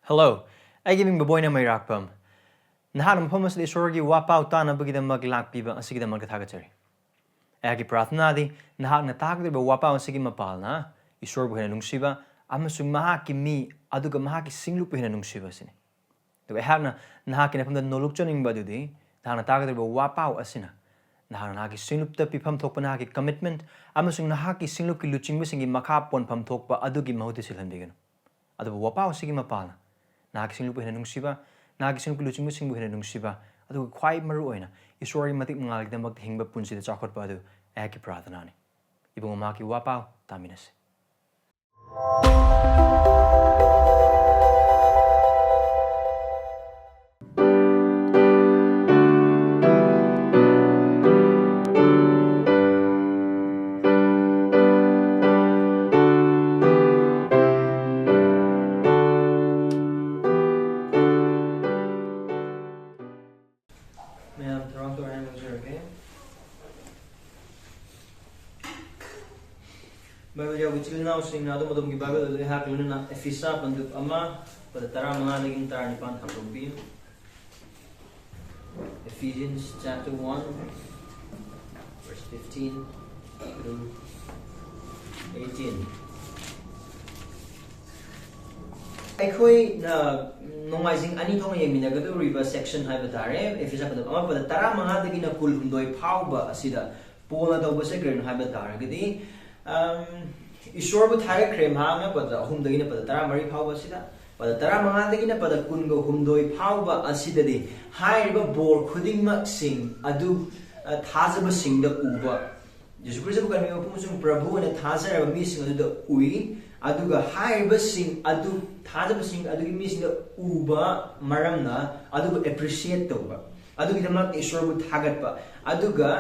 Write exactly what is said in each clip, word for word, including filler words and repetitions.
Hello, ꯑꯩꯒꯤ ꯃꯤꯡ ꯕꯕꯣꯏꯅ ꯃꯩꯔꯥꯛꯄꯝ꯫ ꯅꯍꯥꯛꯅ ꯃꯐꯝ ꯑꯁꯤꯗ ꯏꯁꯣꯔꯒꯤ ꯋꯥꯄꯥꯎ ꯇꯥꯅꯕꯒꯤꯗꯃꯛ ꯂꯥꯛꯄꯤꯕ ꯑꯁꯤꯒꯤꯗꯃꯛꯇ ꯊꯥꯒꯠꯆꯔꯤ꯫ ꯑꯩꯍꯥꯛꯀꯤ ꯄ꯭ꯔꯥꯔꯊꯅꯥꯗꯤ ꯅꯍꯥꯛꯅ ꯇꯥꯒꯗꯧꯔꯤꯕ ꯋꯥꯄꯥꯎ ꯑꯁꯤꯒꯤ ꯃꯄꯥꯜꯅ ꯏꯁꯣꯔꯕꯨ ꯍꯦꯟꯅ ꯅꯨꯡꯁꯤꯕ ꯑꯃꯁꯨꯡ ꯃꯍꯥꯛꯀꯤ ꯃꯤ ꯑꯗꯨꯒ ꯃꯍꯥꯛꯀꯤ ꯁꯤꯡꯂꯨꯞꯄꯨ ꯍꯦꯟꯅ ꯅꯨꯡꯁꯤꯕ ꯑꯁꯤꯅꯤ꯫ ꯑꯗꯨꯒ ꯑꯩꯍꯥꯛꯅ ꯅꯍꯥꯛꯀꯤ ꯅꯐꯝꯗ ꯅꯣꯂꯨꯛꯆꯅꯤꯡꯕ ꯑꯗꯨꯗꯤ ꯅꯍꯥꯛꯅ ꯇꯥꯒꯗꯧꯔꯤꯕ ꯋꯥꯄꯥꯎ ꯑꯁꯤꯅ ꯅꯍꯥꯛꯅ ꯅꯍꯥꯛꯀꯤ ꯁꯤꯡꯂꯨꯞꯇ ꯄꯤꯐꯝ ꯊꯣꯛꯄ ꯅꯍꯥꯛꯀꯤ commitment ꯑꯃꯁꯨꯡ ꯅꯍꯥꯛꯀꯤ ꯁꯤꯡꯂꯨꯞꯀꯤ ꯂꯨꯆꯤꯡꯕꯁꯤꯡꯒꯤ ꯃꯈꯥ ꯄꯣꯟꯐꯝ ꯊꯣꯛꯄ ꯑꯗꯨꯒꯤ ꯃꯍꯨꯠꯇ ꯁꯤꯜꯍꯟꯕꯤꯒꯅꯨ꯫ ꯑꯗꯨꯕꯨ ꯋꯥꯄꯥꯎ ꯑꯁꯤꯒꯤ ꯃꯄꯥꯜꯅ ꯅꯍꯥꯛꯀꯤ ꯁꯤꯡꯂꯨꯞꯄꯨ ꯍꯦꯟꯅ ꯅꯨꯡꯁꯤꯕ, ꯅꯍꯥꯛꯀꯤ ꯁꯤꯡꯂꯨꯞꯀꯤ ꯂꯨꯆꯤꯡꯕꯁꯤꯡꯕꯨ ꯍꯦꯟꯅ ꯅꯨꯡꯁꯤꯕ, ꯑꯗꯨꯒ ꯈ꯭ꯋꯥꯏ ꯃꯔꯨ ꯑꯣꯏꯅ ꯏꯁꯣꯔꯒꯤ ꯃꯇꯤꯛ ꯃꯉꯥꯜꯒꯤꯗꯃꯛꯇ ꯍꯤꯡꯕ ꯄꯨꯟꯁꯤꯗ ꯆꯥꯎꯈꯠꯄ ꯑꯗꯨ ꯑꯩꯍꯥꯛꯀꯤ ꯄ꯭ꯔꯥꯔꯊꯅꯥꯅꯤ꯫ ꯏꯕꯨꯡꯉꯣ, ꯃꯍꯥꯛꯀꯤ ꯋꯥꯄꯥꯎ ꯇꯥꯃꯤꯟꯅꯁꯤ꯫ ꯃꯌꯥꯝ ꯊꯧꯔꯥꯡ ꯇꯧꯔꯦ, ꯍꯥꯏꯅ ꯂꯧꯖꯔꯒꯦ꯫ ꯕꯥꯏꯕꯜ ꯌꯥꯎꯕ ꯏꯆꯤꯜ ꯏꯅꯥꯎꯁꯤꯡꯅ ꯑꯗꯣꯝ ꯑꯗꯣꯝꯒꯤ ꯕꯥꯏꯕꯜ ꯑꯗꯨ ꯑꯩꯍꯥꯛ ꯂꯣꯏꯅꯅ ꯑꯦꯐꯤꯁꯥ ꯄꯟꯗꯨꯞ ꯑꯃ, ꯄꯗ ꯇꯔꯥꯃꯉꯥꯗꯒꯤꯅ ꯇꯔꯥꯅꯤꯄꯥꯟ ꯊꯥꯗꯣꯛꯄꯤꯌꯨ꯫ Ephesians chapter one, verse fifteen through eighteen. ꯑꯩꯈꯣꯏꯅ ꯅꯣꯡꯃꯥꯏꯖꯤꯡ ꯑꯅꯤ ꯊꯣꯛꯅ ꯌꯦꯡꯃꯤꯟꯅꯒꯗꯧꯔꯤꯕ section ꯍꯥꯏꯕ ꯇꯥꯔꯦ, ꯑꯦꯐꯤꯁꯥ ꯄꯟꯗꯨꯞ ꯑꯃ, ꯄꯗ ꯇꯔꯥꯃꯉꯥꯗꯒꯤꯅ ꯀꯨꯟꯍꯨꯝꯗꯣꯏ ꯐꯥꯎꯕ ꯑꯁꯤꯗ ꯄꯣꯜꯅ ꯇꯧꯕꯁꯦ ꯀꯔꯤꯅꯣ ꯍꯥꯏꯕ ꯇꯥꯔꯒꯗꯤ, ꯑꯝ, ꯏꯁꯣꯔꯕꯨ ꯊꯥꯒꯠꯈ꯭ꯔꯦ ꯃꯍꯥꯛꯅ, ꯄꯗ ꯑꯍꯨꯝꯗꯒꯤꯅ ꯄꯗ ꯇꯔꯥꯃꯔꯤ ꯐꯥꯎꯕ ꯑꯁꯤꯗ, ꯄꯗ ꯇꯔꯥꯃꯉꯥꯗꯒꯤꯅ ꯄꯗ ꯀꯨꯟꯒ ꯍꯨꯝꯗꯣꯏ ꯐꯥꯎꯕ ꯑꯁꯤꯗꯗꯤ ꯍꯥꯏꯔꯤꯕ ꯕꯣꯔ ꯈꯨꯗꯤꯡꯃꯛꯁꯤꯡ ꯑꯗꯨ, ꯑ, ꯊꯥꯖꯕꯁꯤꯡꯗ ꯎꯕ, ꯖꯤꯁꯨ ꯈ꯭ꯔꯤꯁꯇꯕꯨ ꯀꯟꯕꯤꯕ ꯃꯄꯨ ꯑꯃꯁꯨꯡ ꯄ꯭ꯔꯚꯨ ꯑꯣꯏꯅ ꯊꯥꯖꯔꯕ ꯃꯤꯁꯤꯡ ꯑꯗꯨꯗ ꯎꯏ꯫ ꯑꯗꯨꯒ ꯍꯥꯏꯔꯤꯕꯁꯤꯡ ꯑꯗꯨ, ꯊꯥꯖꯕꯁꯤꯡ ꯑꯗꯨꯒꯤ ꯃꯤꯁꯤꯡꯗ ꯎꯕ ꯃꯔꯝꯅ ꯑꯗꯨꯕꯨ appreciate ꯇꯧꯕ, ꯑꯗꯨꯒꯤꯗꯃꯛ ꯏꯁꯣꯔꯕꯨ ꯊꯥꯒꯠꯄ, ꯑꯗꯨꯒ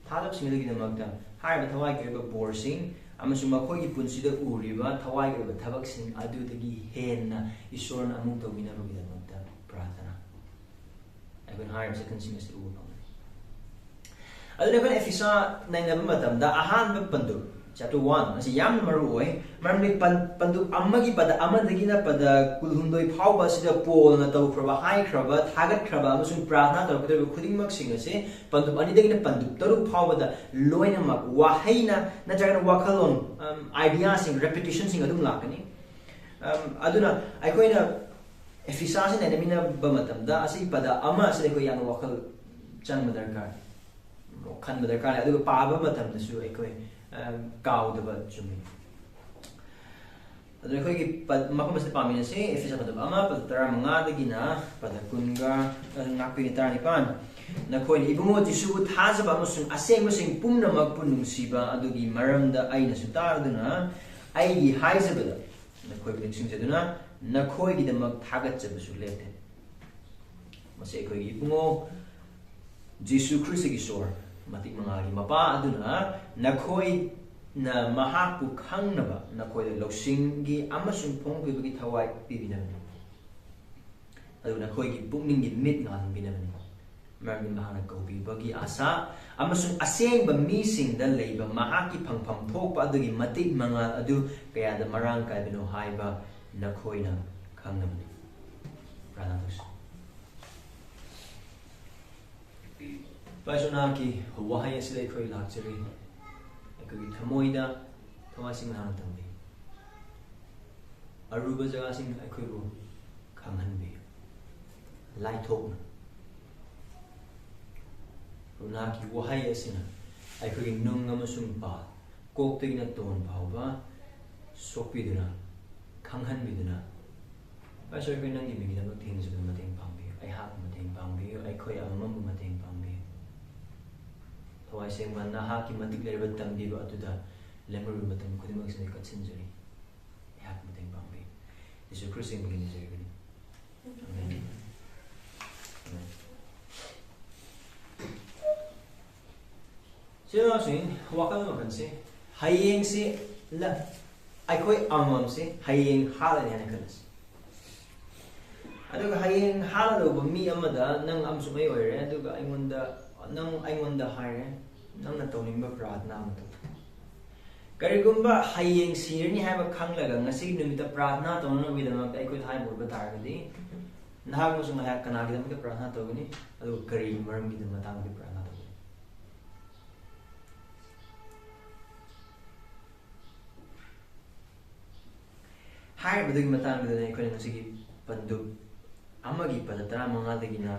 ꯊꯥꯖꯕꯁꯤꯡ ꯑꯗꯨꯒꯤꯗꯃꯛꯇ ꯍꯥꯏꯔꯤꯕ ꯊꯋꯥꯏꯒꯤ ꯑꯣꯏꯕ ꯕꯣꯔꯁꯤꯡ ꯑꯃꯁꯨꯡ ꯃꯈꯣꯏꯒꯤ ꯄꯨꯟꯁꯤꯗ ꯎꯔꯤꯕ ꯊꯋꯥꯏꯒꯤ ꯑꯣꯏꯕ ꯊꯕꯛꯁꯤꯡ ꯑꯗꯨꯗꯒꯤ ꯍꯦꯟꯅ ꯏꯁꯣꯔꯅ ꯑꯃꯨꯛ ꯇꯧꯕꯤꯅꯕꯒꯤꯗꯃꯛꯇ ꯄ꯭ꯔꯥꯔꯊꯅꯥ꯫ ꯑꯩꯈꯣꯏꯅ ꯍꯥꯏꯔꯤꯕ sectionꯁꯤꯡ ꯑꯁꯤ ꯎꯕ ꯐꯪꯒꯅꯤ꯫ ꯑꯗꯨꯅ ꯑꯩꯈꯣꯏꯅ ꯑꯦꯐꯤꯁꯥ ꯅꯩꯅꯕ ꯃꯇꯝꯗ ꯑꯍꯥꯟꯕ ꯄꯟꯗꯨꯞ, Chapter one ꯑꯁꯤ ꯌꯥꯝꯅ ꯃꯔꯨ ꯑꯣꯏ, ꯃꯔꯝꯗꯤ ꯄꯟ- ꯄꯟꯗꯨꯞ ꯑꯃꯒꯤ ꯄꯗ ꯑꯃꯗꯒꯤꯅ ꯄꯗ ꯀꯨꯟꯍꯨꯝꯗꯣꯏ ꯐꯥꯎꯕ ꯑꯁꯤꯗ ꯄꯣꯜꯅ ꯇꯧꯈ꯭ꯔꯕ, ꯍꯥꯏꯈ꯭ꯔꯕ, ꯊꯥꯒꯠꯈ꯭ꯔꯕ ꯑꯃꯁꯨꯡ ꯄ꯭ꯔꯥꯔꯊꯅꯥ ꯇꯧꯔꯛꯀꯗꯧꯔꯤꯕ ꯈꯨꯗꯤꯡꯃꯛꯁꯤꯡ ꯑꯁꯤ ꯄꯟꯗꯨꯞ ꯑꯅꯤꯗꯒꯤꯅ ꯄꯟꯗꯨꯞ ꯇꯔꯨꯛ ꯐꯥꯎꯕꯗ ꯂꯣꯏꯅꯃꯛ ꯋꯥꯍꯩꯅ ꯅꯠꯇ꯭ꯔꯒꯅ ꯋꯥꯈꯜꯂꯣꯟ, ꯑꯥꯏꯗꯤꯌꯥꯁꯤꯡ, ꯔꯦꯄꯤꯇꯤꯁꯟꯁꯤꯡ ꯑꯗꯨꯝ ꯂꯥꯛꯀꯅꯤ꯫ ꯑꯝ, ꯑꯗꯨꯅ ꯑꯩꯈꯣꯏꯅ ꯑꯦꯐꯤꯁꯥꯁꯤ ꯅꯩꯅꯃꯤꯟꯅꯕ ꯃꯇꯝꯗ ꯑꯁꯤ ꯄꯗ ꯑꯃ ꯑꯁꯤꯗ ꯑꯩꯈꯣꯏ ꯌꯥꯝꯅ ꯋꯥꯈꯜ ꯆꯪꯕ ꯗꯔꯀꯥꯔ, ꯈꯟꯕ ꯗꯔꯀꯥꯔ ꯂꯩ꯫ ꯑꯗꯨꯒ ꯄꯥꯕ ꯃꯇꯝꯗꯁꯨ ꯑꯩꯈꯣꯏ, ꯑꯝ, ꯀꯥꯎꯗꯕ ꯆꯨꯝꯃꯤ꯫ ꯑꯗꯨꯅ ꯑꯩꯈꯣꯏꯒꯤ ꯄ- ꯃꯐꯝ ꯑꯁꯤꯗ ꯄꯥꯃꯤꯟꯅꯁꯤ꯫ ꯑꯦꯐꯤꯁꯥ ꯄꯗ ꯑꯃ, ꯄꯗ ꯇꯔꯥꯃꯉꯥꯗꯒꯤꯅ ꯄꯗ ꯀꯨꯟꯒ, ꯑ, ꯉꯥꯛꯄꯤꯔꯤ ꯇꯔꯥꯅꯤꯄꯥꯟ꯫ "ꯅꯈꯣꯏꯅ ꯏꯕꯨꯡꯉꯣ ꯖꯤꯁꯨꯕꯨ ꯊꯥꯖꯕ ꯑꯃꯁꯨꯡ ꯑꯁꯦꯡꯕꯁꯤꯡ ꯄꯨꯝꯅꯃꯛꯄꯨ ꯅꯨꯡꯁꯤꯕ ꯑꯗꯨꯒꯤ ꯃꯔꯝꯗ ꯑꯩꯅꯁꯨ ꯇꯥꯗꯨꯅ ꯑꯩꯒꯤ ꯍꯥꯏꯖꯕꯗ ꯅꯈꯣꯏꯕꯨ ꯅꯤꯡꯁꯤꯡꯖꯗꯨꯅ ꯅꯈꯣꯏꯒꯤꯗꯃꯛ ꯊꯥꯒꯠꯆꯕꯁꯨ ꯂꯦꯞꯇꯦ꯫" ꯃꯁꯤ ꯑꯩꯈꯣꯏꯒꯤ ꯏꯕꯨꯡꯉꯣ ꯖꯤꯁꯨ ꯈ꯭ꯔꯤꯁꯇꯒꯤ ꯁꯣꯔ ꯃꯇꯤꯛ ꯃꯉꯥꯒꯤ ꯃꯄꯥ ꯑꯗꯨꯅ ꯅꯈꯣꯏꯅ ꯃꯍꯥꯛꯄꯨ ꯈꯪꯅꯕ ꯅꯈꯣꯏꯗ ꯂꯧꯁꯤꯡꯒꯤ ꯑꯃꯁꯨꯡ ꯐꯣꯡꯗꯣꯛꯄꯤꯕꯒꯤ ꯊꯋꯥꯏ ꯄꯤꯕꯤꯅꯕꯅꯤ꯫ ꯑꯗꯨꯒ ꯅꯈꯣꯏꯒꯤ ꯄꯨꯛꯅꯤꯡꯒꯤ ꯃꯤꯠ ꯉꯥꯜꯍꯟꯕꯤꯅꯕꯅꯤ꯫ ꯃꯔꯝꯗꯤ ꯃꯍꯥꯛꯅ ꯀꯧꯕꯤꯕꯒꯤ ꯑꯥꯁꯥ ꯑꯃꯁꯨꯡ ꯑꯁꯦꯡꯕ ꯃꯤꯁꯤꯡꯗ ꯂꯩꯕ ꯃꯍꯥꯛꯀꯤ ꯐꯪꯐꯝ ꯊꯣꯛꯄ ꯑꯗꯨꯒꯤ ꯃꯇꯤꯛ ꯃꯉꯥꯜ ꯑꯗꯨ ꯀꯌꯥꯗ ꯃꯔꯥꯡ ꯀꯥꯏꯕꯅꯣ ꯍꯥꯏꯕ ꯅꯈꯣꯏꯅ ꯈꯪꯅꯕꯅꯤ꯫ ꯄ꯭ꯔꯥꯔꯊꯅꯥ ꯇꯧꯁꯤ꯫ ꯏꯄꯥ ꯏꯁꯣꯔ, ꯅꯍꯥꯛꯀꯤ ꯋꯥꯍꯩ ꯑꯁꯤꯗ ꯑꯩꯈꯣꯏ ꯂꯥꯛꯆꯔꯤ꯫ ꯑꯩꯈꯣꯏꯒꯤ ꯊꯃꯣꯏꯗ ꯊꯋꯥꯏꯁꯤꯡ ꯅꯍꯥꯛꯅ ꯇꯝꯕꯤꯌꯨ꯫ ꯑꯔꯨꯕ ꯖꯒꯥꯁꯤꯡ ꯑꯩꯈꯣꯏꯕꯨ ꯈꯪꯍꯟꯕꯤꯌꯨ꯫ ꯂꯥꯏꯊꯣꯛꯅ ꯅꯍꯥꯛꯀꯤ ꯋꯥꯍꯩ ꯑꯁꯤꯅ ꯑꯩꯈꯣꯏꯒꯤ ꯅꯨꯡ ꯑꯃꯁꯨꯡ ꯄꯥ, ꯀꯣꯛꯇꯒꯤꯅ ꯇꯣꯟ ꯐꯥꯎꯕ ꯁꯣꯛꯄꯤꯗꯨꯅ, ꯈꯪꯍꯟꯕꯤꯗꯨꯅ, ꯄꯥꯏꯁꯣꯏ ꯑꯩꯈꯣꯏ ꯅꯪꯒꯤ ꯃꯤꯡꯒꯤꯗꯃꯛ ꯊꯦꯡꯅꯖꯕꯗ ꯃꯇꯦꯡ ꯄꯥꯡꯕꯤꯌꯨ, ꯑꯩꯍꯥꯛꯄꯨ ꯃꯇꯦꯡ ꯄꯥꯡꯕꯤꯌꯨ, ꯑꯩꯈꯣꯏ ꯑꯃꯃꯝꯕꯨ ꯃꯇꯦꯡ ꯄꯥꯡꯕꯤꯌꯨ꯫ ꯊꯋꯥꯏ ꯁꯦꯡꯕ ꯅꯍꯥꯛꯀꯤ ꯃꯇꯤꯛ ꯂꯩꯔꯕ ꯇꯝꯕꯤꯕ ꯑꯗꯨꯗ ꯂꯦꯝꯍꯧꯔꯤꯕ ꯃꯇꯝ ꯈꯨꯗꯤꯡꯃꯛꯁꯤꯗ ꯀꯠꯁꯤꯟꯖꯔꯤ꯫ ꯑꯩꯍꯥꯛꯄꯨ ꯃꯇꯦꯡ ꯄꯥꯡꯕꯤꯌꯨ꯫ ꯌꯦꯁꯨ ꯈ꯭ꯔꯤꯁꯇꯒꯤ ꯃꯤꯡꯗ ꯅꯤꯖꯔꯤꯕꯅꯤ꯫ ꯑꯃꯦꯟ꯫ ꯑꯃꯦꯟ꯫ ꯏꯆꯤꯜ ꯏꯅꯥꯎꯁꯤꯡ, ꯋꯥꯈꯜ ꯑꯃ ꯈꯟꯁꯤ꯫ ꯍꯌꯦꯡꯁꯤ ꯂ-, ꯑꯩꯈꯣꯏ ꯑꯃꯃꯝꯁꯤ ꯍꯌꯦꯡ ꯍꯥꯠꯂꯅꯤ ꯍꯥꯏꯅ ꯈꯜꯂꯁꯤ꯫ ꯑꯗꯨꯒ ꯍꯌꯦꯡ ꯍꯥꯠꯂꯗꯧꯕ ꯃꯤ ꯑꯃꯗ ꯅꯪ ꯑꯃꯁꯨꯡ ꯑꯩ ꯑꯣꯏꯔꯦ, ꯑꯗꯨꯒ ꯑꯩꯉꯣꯟꯗ, ꯅꯪ ꯑꯩꯉꯣꯟꯗ ꯍꯥꯏꯔꯦ, "ꯅꯪꯅ ꯇꯧꯅꯤꯡꯕ ꯄ꯭ꯔꯥꯔꯊꯅꯥ ꯑꯃ ꯇꯧ꯫" ꯀꯔꯤꯒꯨꯝꯕ ꯍꯌꯦꯡ ꯁꯤꯔꯅꯤ ꯍꯥꯏꯕ ꯈꯪꯂꯒ ꯉꯁꯤꯒꯤ ꯅꯨꯃꯤꯠꯇ ꯄ꯭ꯔꯥꯔꯊꯅꯥ ꯇꯧꯅꯅꯕꯒꯤꯗꯃꯛꯇ ꯑꯩꯈꯣꯏꯗ ꯍꯥꯏꯕ ꯑꯣꯏꯕ ꯇꯥꯔꯒꯗꯤ, ꯅꯍꯥꯛ ꯑꯃꯁꯨꯡ ꯑꯩꯍꯥꯛ ꯀꯅꯥꯒꯤꯗꯃꯛꯇ ꯄ꯭ꯔꯥꯔꯊꯅꯥ ꯇꯧꯒꯅꯤ, ꯑꯗꯨꯒ ꯀꯔꯤꯒꯤ ꯃꯔꯝꯒꯤꯗ ꯃꯇꯥꯡꯗ ꯄ꯭ꯔꯥꯔꯊꯅꯥ ꯇꯧꯒꯅꯤ? ꯍꯥꯏꯔꯤꯕꯗꯨꯒꯤ ꯃꯇꯥꯡꯗꯅꯦ ꯑꯩꯈꯣꯏꯅ ꯉꯁꯤꯒꯤ ꯄꯟꯗꯨꯞ ꯑꯃꯒꯤ ꯄꯗ ꯇꯔꯥꯃꯉꯥꯗꯒꯤꯅ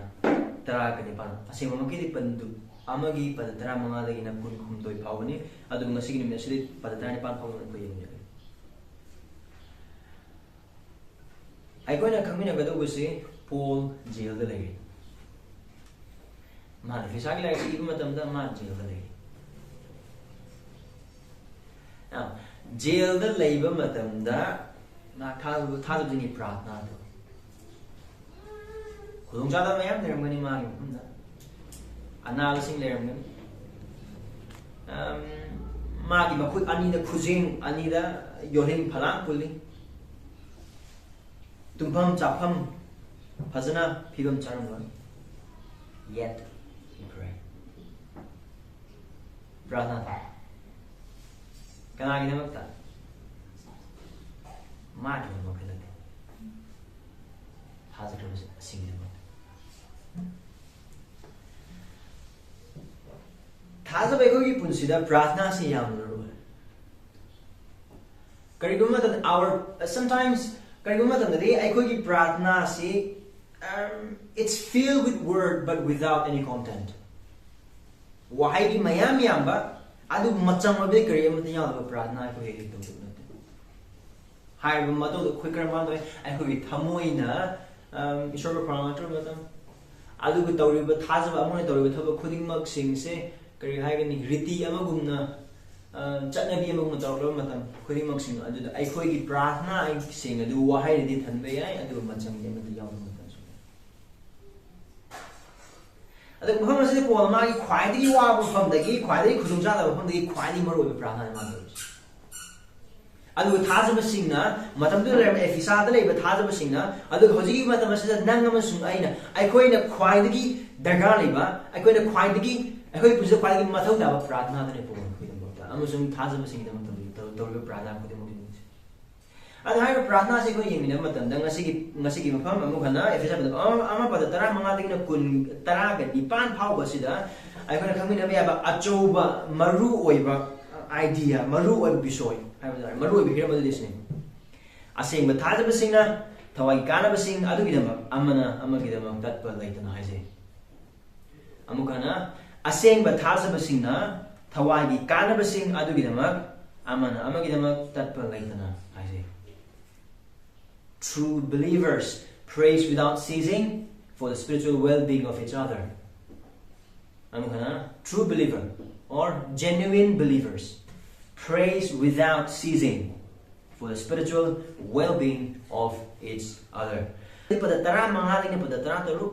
ꯇꯔꯥꯒ ꯅꯤꯄꯥꯟ, ꯑꯁꯦꯡꯕꯃꯛꯀꯤꯗꯤ ꯄꯟꯗꯨꯞ ꯑꯃꯒꯤ ꯄꯗ ꯇꯔꯥꯃꯉꯥꯗꯒꯤꯅ ꯀꯨꯟꯍꯨꯝꯗꯣꯏ ꯐꯥꯎꯕꯅꯤ꯫ ꯑꯗꯨꯕꯨ ꯉꯁꯤꯒꯤ ꯅꯨꯃꯤꯠ ꯑꯁꯤꯗꯤ ꯄꯗ ꯇꯔꯥꯅꯤꯄꯥꯟ ꯐꯥꯎꯕ ꯑꯩꯈꯣꯏ ꯌꯦꯡꯖꯒꯦ꯫ ꯑꯩꯈꯣꯏꯅ ꯈꯪꯃꯤꯟꯅꯒꯗꯧꯕꯁꯤ ꯄꯣꯜ ꯖꯦꯜꯗ ꯂꯩꯔꯤ꯫ ꯃꯥꯅ ꯐꯤꯁꯥꯒꯤ ꯂꯥꯏꯔꯤꯛꯁꯤ ꯏꯕ ꯃꯇꯝꯗ ꯃꯥ ꯖꯦꯜꯗ ꯂꯩꯔꯤ꯫ ꯑ, ꯖꯦꯜꯗ ꯂꯩꯕ ꯃꯇꯝꯗ ꯃꯥ ꯊꯥꯖꯕ, ꯊꯥꯖꯕꯁꯤꯡꯒꯤ ꯄ꯭ꯔꯥꯔꯊꯅꯥꯗꯣ꯫ ꯈꯨꯗꯣꯡꯆꯥꯗꯕ ꯃꯌꯥꯝ ꯂꯩꯔꯝꯒꯅꯤ ꯃꯥꯒꯤ ꯃꯐꯝꯗ꯫ ꯑꯅꯥꯕꯁꯤꯡ ꯂꯩꯔꯝꯒꯅꯤ꯫ ꯑꯝ, ꯃꯥꯒꯤ ꯃꯈꯨꯠ ꯑꯅꯤꯗ, ꯈꯨꯖꯦꯡ ꯑꯅꯤꯗ ꯌꯣꯜꯂꯤꯡ ꯐꯂꯥꯡ ꯄꯨꯜꯂꯤ꯫ ꯇꯨꯝꯐꯝ ꯆꯥꯐꯝ ꯐꯖꯅ ꯐꯤꯕꯝ ꯆꯥꯔꯝꯂꯣꯏ꯫ Yet he pray. ꯄ꯭ꯔꯥꯔꯊꯅꯥ ꯇꯧ꯫ ꯀꯅꯥꯒꯤꯗꯃꯛꯇ? ꯃꯥꯒꯤꯗꯃꯛꯇ ꯅꯠꯇꯦ꯫ ꯊꯥꯖꯗ꯭ꯔꯕꯁꯤꯡꯒꯤꯗꯃꯛꯇ꯫ ꯊꯥꯖꯕ ꯑꯩꯈꯣꯏꯒꯤ ꯄꯨꯟꯁꯤꯗ ꯄ꯭ꯔꯥꯔꯊꯅꯥꯁꯤ ꯌꯥꯝꯅ ꯃꯔꯨ ꯑꯣꯏ꯫ ꯀꯔꯤꯒꯨꯝꯕ ꯃꯇꯝꯗ our, sometimes ꯀꯔꯤꯒꯨꯝꯕ ꯃꯇꯝꯗꯗꯤ ꯑꯩꯈꯣꯏꯒꯤ ꯄ꯭ꯔꯥꯔꯊꯅꯥꯁꯤ, um, it's filled with word but without any content. ꯋꯥꯍꯩꯗꯤ ꯃꯌꯥꯝ ꯌꯥꯝꯕ, ꯑꯗꯨꯕꯨ ꯃꯆꯪ ꯑꯣꯏꯕꯗꯤ ꯀꯔꯤ ꯑꯃꯠꯇ ꯌꯥꯎꯗꯕ ꯄ꯭ꯔꯥꯔꯊꯅꯥ ꯑꯩꯈꯣꯏ ꯍꯦꯛ ꯍꯦꯛ ꯇꯧꯖꯕ ꯅꯠꯇꯦ꯫ ꯍꯥꯏꯔꯤꯕ ꯃꯇꯧꯗ ꯑꯩꯈꯣꯏ ꯀꯔꯝꯍꯥꯏꯅ ꯇꯧꯋꯤ? ꯑꯩꯈꯣꯏꯒꯤ ꯊꯃꯣꯏꯅ, ꯑꯝ, ꯏꯁꯣꯔꯕꯨ ꯈꯧꯔꯥꯡꯂꯛꯇ꯭ꯔꯕ ꯃꯇꯝ, ꯑꯗꯨꯒ ꯇꯧꯔꯤꯕ, ꯊꯥꯖꯕ ꯑꯃꯅ ꯇꯧꯔꯤꯕ ꯊꯕꯛ ꯈꯨꯗꯤꯡꯃꯛꯁꯤꯡꯁꯦ ꯀꯔꯤ ꯍꯥꯏꯒꯅꯤ? ꯔꯤꯇꯤ ꯑꯃꯒꯨꯝꯅ, ꯑ, ꯆꯠꯅꯕꯤ ꯑꯃꯒꯨꯝꯅ ꯇꯧꯔꯛꯂꯕ ꯃꯇꯝ ꯈꯨꯗꯤꯡꯃꯛꯁꯤꯡ ꯑꯗꯨꯗ ꯑꯩꯈꯣꯏꯒꯤ ꯄ꯭ꯔꯥꯔꯊꯅꯥꯁꯤꯡ ꯑꯗꯨ ꯋꯥꯍꯩꯅꯗꯤ ꯊꯟꯕ ꯌꯥꯏ, ꯑꯗꯨꯕꯨ ꯃꯆꯪꯗꯤ ꯑꯃꯠꯇ ꯌꯥꯎꯗꯕ ꯃꯇꯝꯁꯨ ꯂꯩ꯫ ꯑꯗꯨꯒ ꯃꯐꯝ ꯑꯁꯤꯗ ꯄꯣꯜ ꯃꯥꯒꯤ ꯈ꯭ꯋꯥꯏꯗꯒꯤ ꯋꯥꯕ ꯃꯐꯝꯗꯒꯤ, ꯈ꯭ꯋꯥꯏꯗꯒꯤ ꯈꯨꯗꯣꯡꯆꯥꯗꯕ ꯃꯐꯝꯗꯒꯤ ꯈ꯭ꯋꯥꯏꯗꯒꯤ ꯃꯔꯨꯑꯣꯏꯕ ꯄ꯭ꯔꯥꯔꯊꯅꯥꯅꯤ ꯃꯥꯅ ꯇꯧꯔꯤꯁꯦ꯫ ꯑꯗꯨꯒ ꯊꯥꯖꯕꯁꯤꯡꯅ, ꯃꯇꯝꯗꯨꯗ ꯂꯩꯔꯝꯕ ꯑꯦꯐꯤꯁꯥꯗ ꯂꯩꯕ ꯊꯥꯖꯕꯁꯤꯡꯅ, ꯑꯗꯨꯒ ꯍꯧꯖꯤꯛꯀꯤ ꯃꯇꯝ ꯑꯁꯤꯗ ꯅꯪ ꯑꯃꯁꯨꯡ ꯑꯩꯅ, ꯑꯩꯈꯣꯏꯅ ꯈ꯭ꯋꯥꯏꯗꯒꯤ ꯗꯔꯀꯥꯔ ꯂꯩꯕ, ꯑꯩꯈꯣꯏꯅ ꯈ꯭ꯋꯥꯏꯗꯒꯤ, ꯑꯩꯈꯣꯏ ꯄꯨꯟꯁꯤꯗ ꯈ꯭ꯋꯥꯏꯗꯒꯤ ꯃꯊꯧ ꯇꯥꯕ ꯄ꯭ꯔꯥꯔꯊꯅꯥꯗꯨꯅꯤ ꯄꯣꯜ ꯑꯩꯈꯣꯏꯒꯤꯗꯃꯛꯇ ꯑꯃꯁꯨꯡ ꯊꯥꯖꯕꯁꯤꯡꯒꯤꯗꯃꯛꯇ ꯇꯧꯔꯤꯕ ꯄ꯭ꯔꯥꯔꯊꯅꯥ ꯈꯨꯗꯤꯡꯃꯛꯀꯤꯗꯃꯛꯁꯦ꯫ ꯑꯗꯣ ꯍꯥꯏꯔꯤꯕ ꯄ꯭ꯔꯥꯔꯊꯅꯥꯁꯦ ꯑꯩꯈꯣꯏ ꯌꯦꯡꯃꯤꯟꯅꯕ ꯃꯇꯝꯗ ꯉꯁꯤꯒꯤ ꯉꯁꯤꯒꯤ ꯃꯐꯝ ꯑꯃꯨꯛ ꯍꯟꯅ ꯑꯦꯐꯦꯁ ꯑꯃ ꯑꯃ ꯄꯗ ꯇꯔꯥꯃꯉꯥꯗꯒꯤꯅ ꯀꯨꯟ ꯇꯔꯥꯒ ꯅꯤꯄꯥꯟ ꯐꯥꯎꯕꯁꯤꯗ ꯑꯩꯈꯣꯏꯅ ꯈꯪꯃꯤꯟꯅꯕ ꯌꯥꯕ ꯑꯆꯧꯕ ꯃꯔꯨ ꯑꯣꯏꯕ ꯑꯥꯏꯗꯤꯌꯥ, ꯃꯔꯨ ꯑꯣꯏꯕ ꯕꯤꯁꯣꯏ ꯍꯥꯏꯕ ꯇꯥꯔꯦ, ꯃꯔꯨ ꯑꯣꯏꯕ ꯍꯤꯔꯝ ꯑꯗꯨꯗꯤ ꯁꯤꯅꯤ꯫ ꯑꯁꯦꯡꯕ ꯊꯥꯖꯕꯁꯤꯡꯅ ꯊꯋꯥꯏꯒꯤ ꯀꯥꯟꯅꯕꯁꯤꯡ ꯑꯗꯨꯒꯤꯗꯃꯛ ꯑꯃꯅ ꯑꯃꯒꯤꯗꯃꯛ ꯇꯠꯄ ꯂꯩꯇꯅ ꯍꯥꯏꯖꯩ꯫ ꯑꯃꯨꯛ ꯍꯟꯅ, ꯑꯁꯦꯡꯕ ꯊꯥꯖꯕꯁꯤꯡꯅ ꯊꯋꯥꯏꯒꯤ ꯀꯥꯟꯅꯕꯁꯤꯡ ꯑꯗꯨꯒꯤꯗꯃꯛ ꯑꯃꯅ ꯑꯃꯒꯤꯗꯃꯛ ꯇꯠꯄ ꯂꯩꯇꯅ ꯍꯥꯏꯖꯩ꯫ True believers prays without ceasing for the spiritual well-being of each other. ꯑꯃꯨꯛ ꯍꯟꯅ, true believer or genuine believers prays without ceasing for the spiritual well-being of each other. ꯄꯗ ꯇꯔꯥꯃꯉꯥꯗꯒꯤꯅ ꯄꯗ ꯇꯔꯥꯇꯔꯨꯛ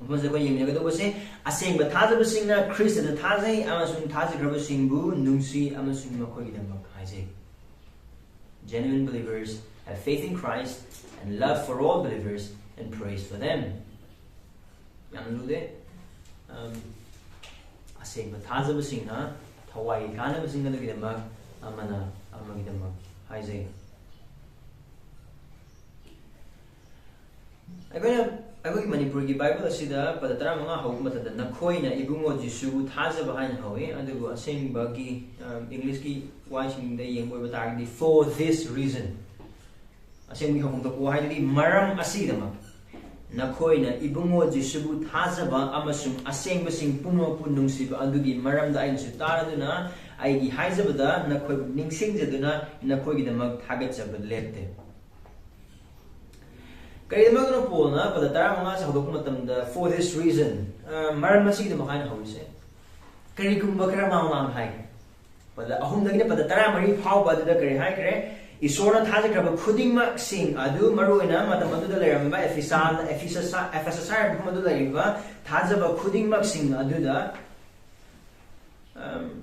ꯃꯐꯝꯁꯤꯗ ꯑꯩꯈꯣꯏ ꯌꯦꯡꯃꯤꯟꯅꯒꯗꯧꯕꯁꯦ, ꯑꯁꯦꯡꯕ ꯊꯥꯖꯕꯁꯤꯡꯅ ꯈ꯭ꯔꯤꯁꯇꯗ ꯊꯥꯖꯩ ꯑꯃꯁꯨꯡ ꯊꯥꯖꯈ꯭ꯔꯕꯁꯤꯡꯕꯨ ꯅꯨꯡꯁꯤ ꯑꯃꯁꯨꯡ ꯃꯈꯣꯏꯒꯤꯗꯃꯛ ꯍꯥꯏꯖꯩ꯫ Genuine believers have faith in Christ and love for all believers and prays for them. ꯌꯥꯝ ꯂꯨꯗꯦ꯫ ꯑꯝ, ꯑꯁꯦꯡꯕ ꯊꯥꯖꯕꯁꯤꯡꯅ ꯊꯋꯥꯏꯒꯤ ꯀꯥꯟꯅꯕꯁꯤꯡ ꯑꯗꯨꯒꯤꯗꯃꯛ ꯑꯃꯅ ꯑꯃꯒꯤꯗꯃꯛ ꯍꯥꯏꯖꯩ꯫ ꯑꯩꯈꯣꯏꯅ ꯑꯩꯈꯣꯏꯒꯤ ꯃꯅꯤꯄꯨꯔꯒꯤ ꯕꯥꯏꯕꯜ ꯑꯁꯤꯗ ꯄꯗ ꯇꯔꯥꯃꯉꯥ ꯍꯧꯕ ꯃꯇꯝꯗ "ꯅꯈꯣꯏꯅ ꯏꯕꯨꯡꯉꯣ ꯖꯤꯁꯨꯕꯨ ꯊꯥꯖꯕ" ꯍꯥꯏꯅ ꯍꯧꯏ, ꯑꯗꯨꯕꯨ ꯑꯁꯦꯡꯕꯒꯤ, ꯑ, ꯏꯪꯂꯤꯁꯀꯤ ꯋꯥꯍꯩꯁꯤꯡꯗ ꯌꯦꯡꯕ ꯑꯣꯏꯕ ꯇꯥꯔꯒꯗꯤ "for this reason", ꯑꯁꯦꯡꯕꯒꯤ ꯍꯧꯐꯝꯗ "for" ꯍꯥꯏꯗꯨꯗꯤ "ꯃꯔꯝ ꯑꯁꯤꯒꯤꯗꯃꯛ", "ꯅꯈꯣꯏꯅ ꯏꯕꯨꯡꯉꯣ ꯖꯤꯁꯨꯕꯨ ꯊꯥꯖꯕ ꯑꯃꯁꯨꯡ ꯑꯁꯦꯡꯕꯁꯤꯡ ꯄꯨꯝꯅꯃꯛꯄꯨ ꯅꯨꯡꯁꯤꯕ ꯑꯗꯨꯒꯤ ꯃꯔꯝꯗ ꯑꯩꯅꯁꯨ ꯇꯥꯔꯗꯨꯅ ꯑꯩꯒꯤ ꯍꯥꯏꯖꯕꯗ ꯅꯈꯣꯏꯕꯨ ꯅꯤꯡꯁꯤꯡꯖꯗꯨꯅ ꯅꯈꯣꯏꯒꯤꯗꯃꯛ ꯊꯥꯒꯠꯆꯕ ꯂꯦꯞꯇꯦ"꯫ ꯀꯔꯤꯒꯤꯗꯃꯛꯇꯅꯣ ꯄꯣꯜꯅ ꯄꯗ ꯇꯔꯥꯃꯉꯥꯁꯦ ꯍꯧꯗꯣꯛꯄ ꯃꯇꯝꯗ "for this reason", ꯑ, "ꯃꯔꯝ ꯑꯁꯤꯒꯤꯗꯃꯛ" ꯍꯥꯏꯅ ꯍꯧꯔꯤꯁꯦ? ꯀꯔꯤꯒꯨꯝꯕ ꯈꯔ ꯃꯥꯡ ꯃꯥꯡ ꯍꯥꯏꯒꯦ꯫ ꯄꯗ ꯑꯍꯨꯝꯗꯒꯤꯅ ꯄꯗ ꯇꯔꯥꯃꯔꯤ ꯐꯥꯎꯕ ꯑꯗꯨꯗ ꯀꯔꯤ ꯍꯥꯏꯈ꯭ꯔꯦ? "ꯏꯁꯣꯔꯅ ꯊꯥꯖꯈ꯭ꯔꯕ ꯈꯨꯗꯤꯡꯃꯛꯁꯤꯡ ꯑꯗꯨ", ꯃꯔꯨꯑꯣꯏꯅ ꯃꯇꯝ ꯑꯗꯨꯗ ꯂꯩꯔꯝꯃꯤꯕ ꯑꯦꯐꯤꯁꯥ-, ꯑꯦꯐꯤꯁꯁ-, ꯑꯦꯐꯦꯁꯁ ꯍꯥꯏꯔꯤꯕ ꯃꯐꯝ ꯑꯗꯨ ꯂꯩꯔꯤꯕ ꯊꯥꯖꯕ ꯈꯨꯗꯤꯡꯃꯛꯁꯤꯡ ꯑꯗꯨꯗ, ꯑꯝ,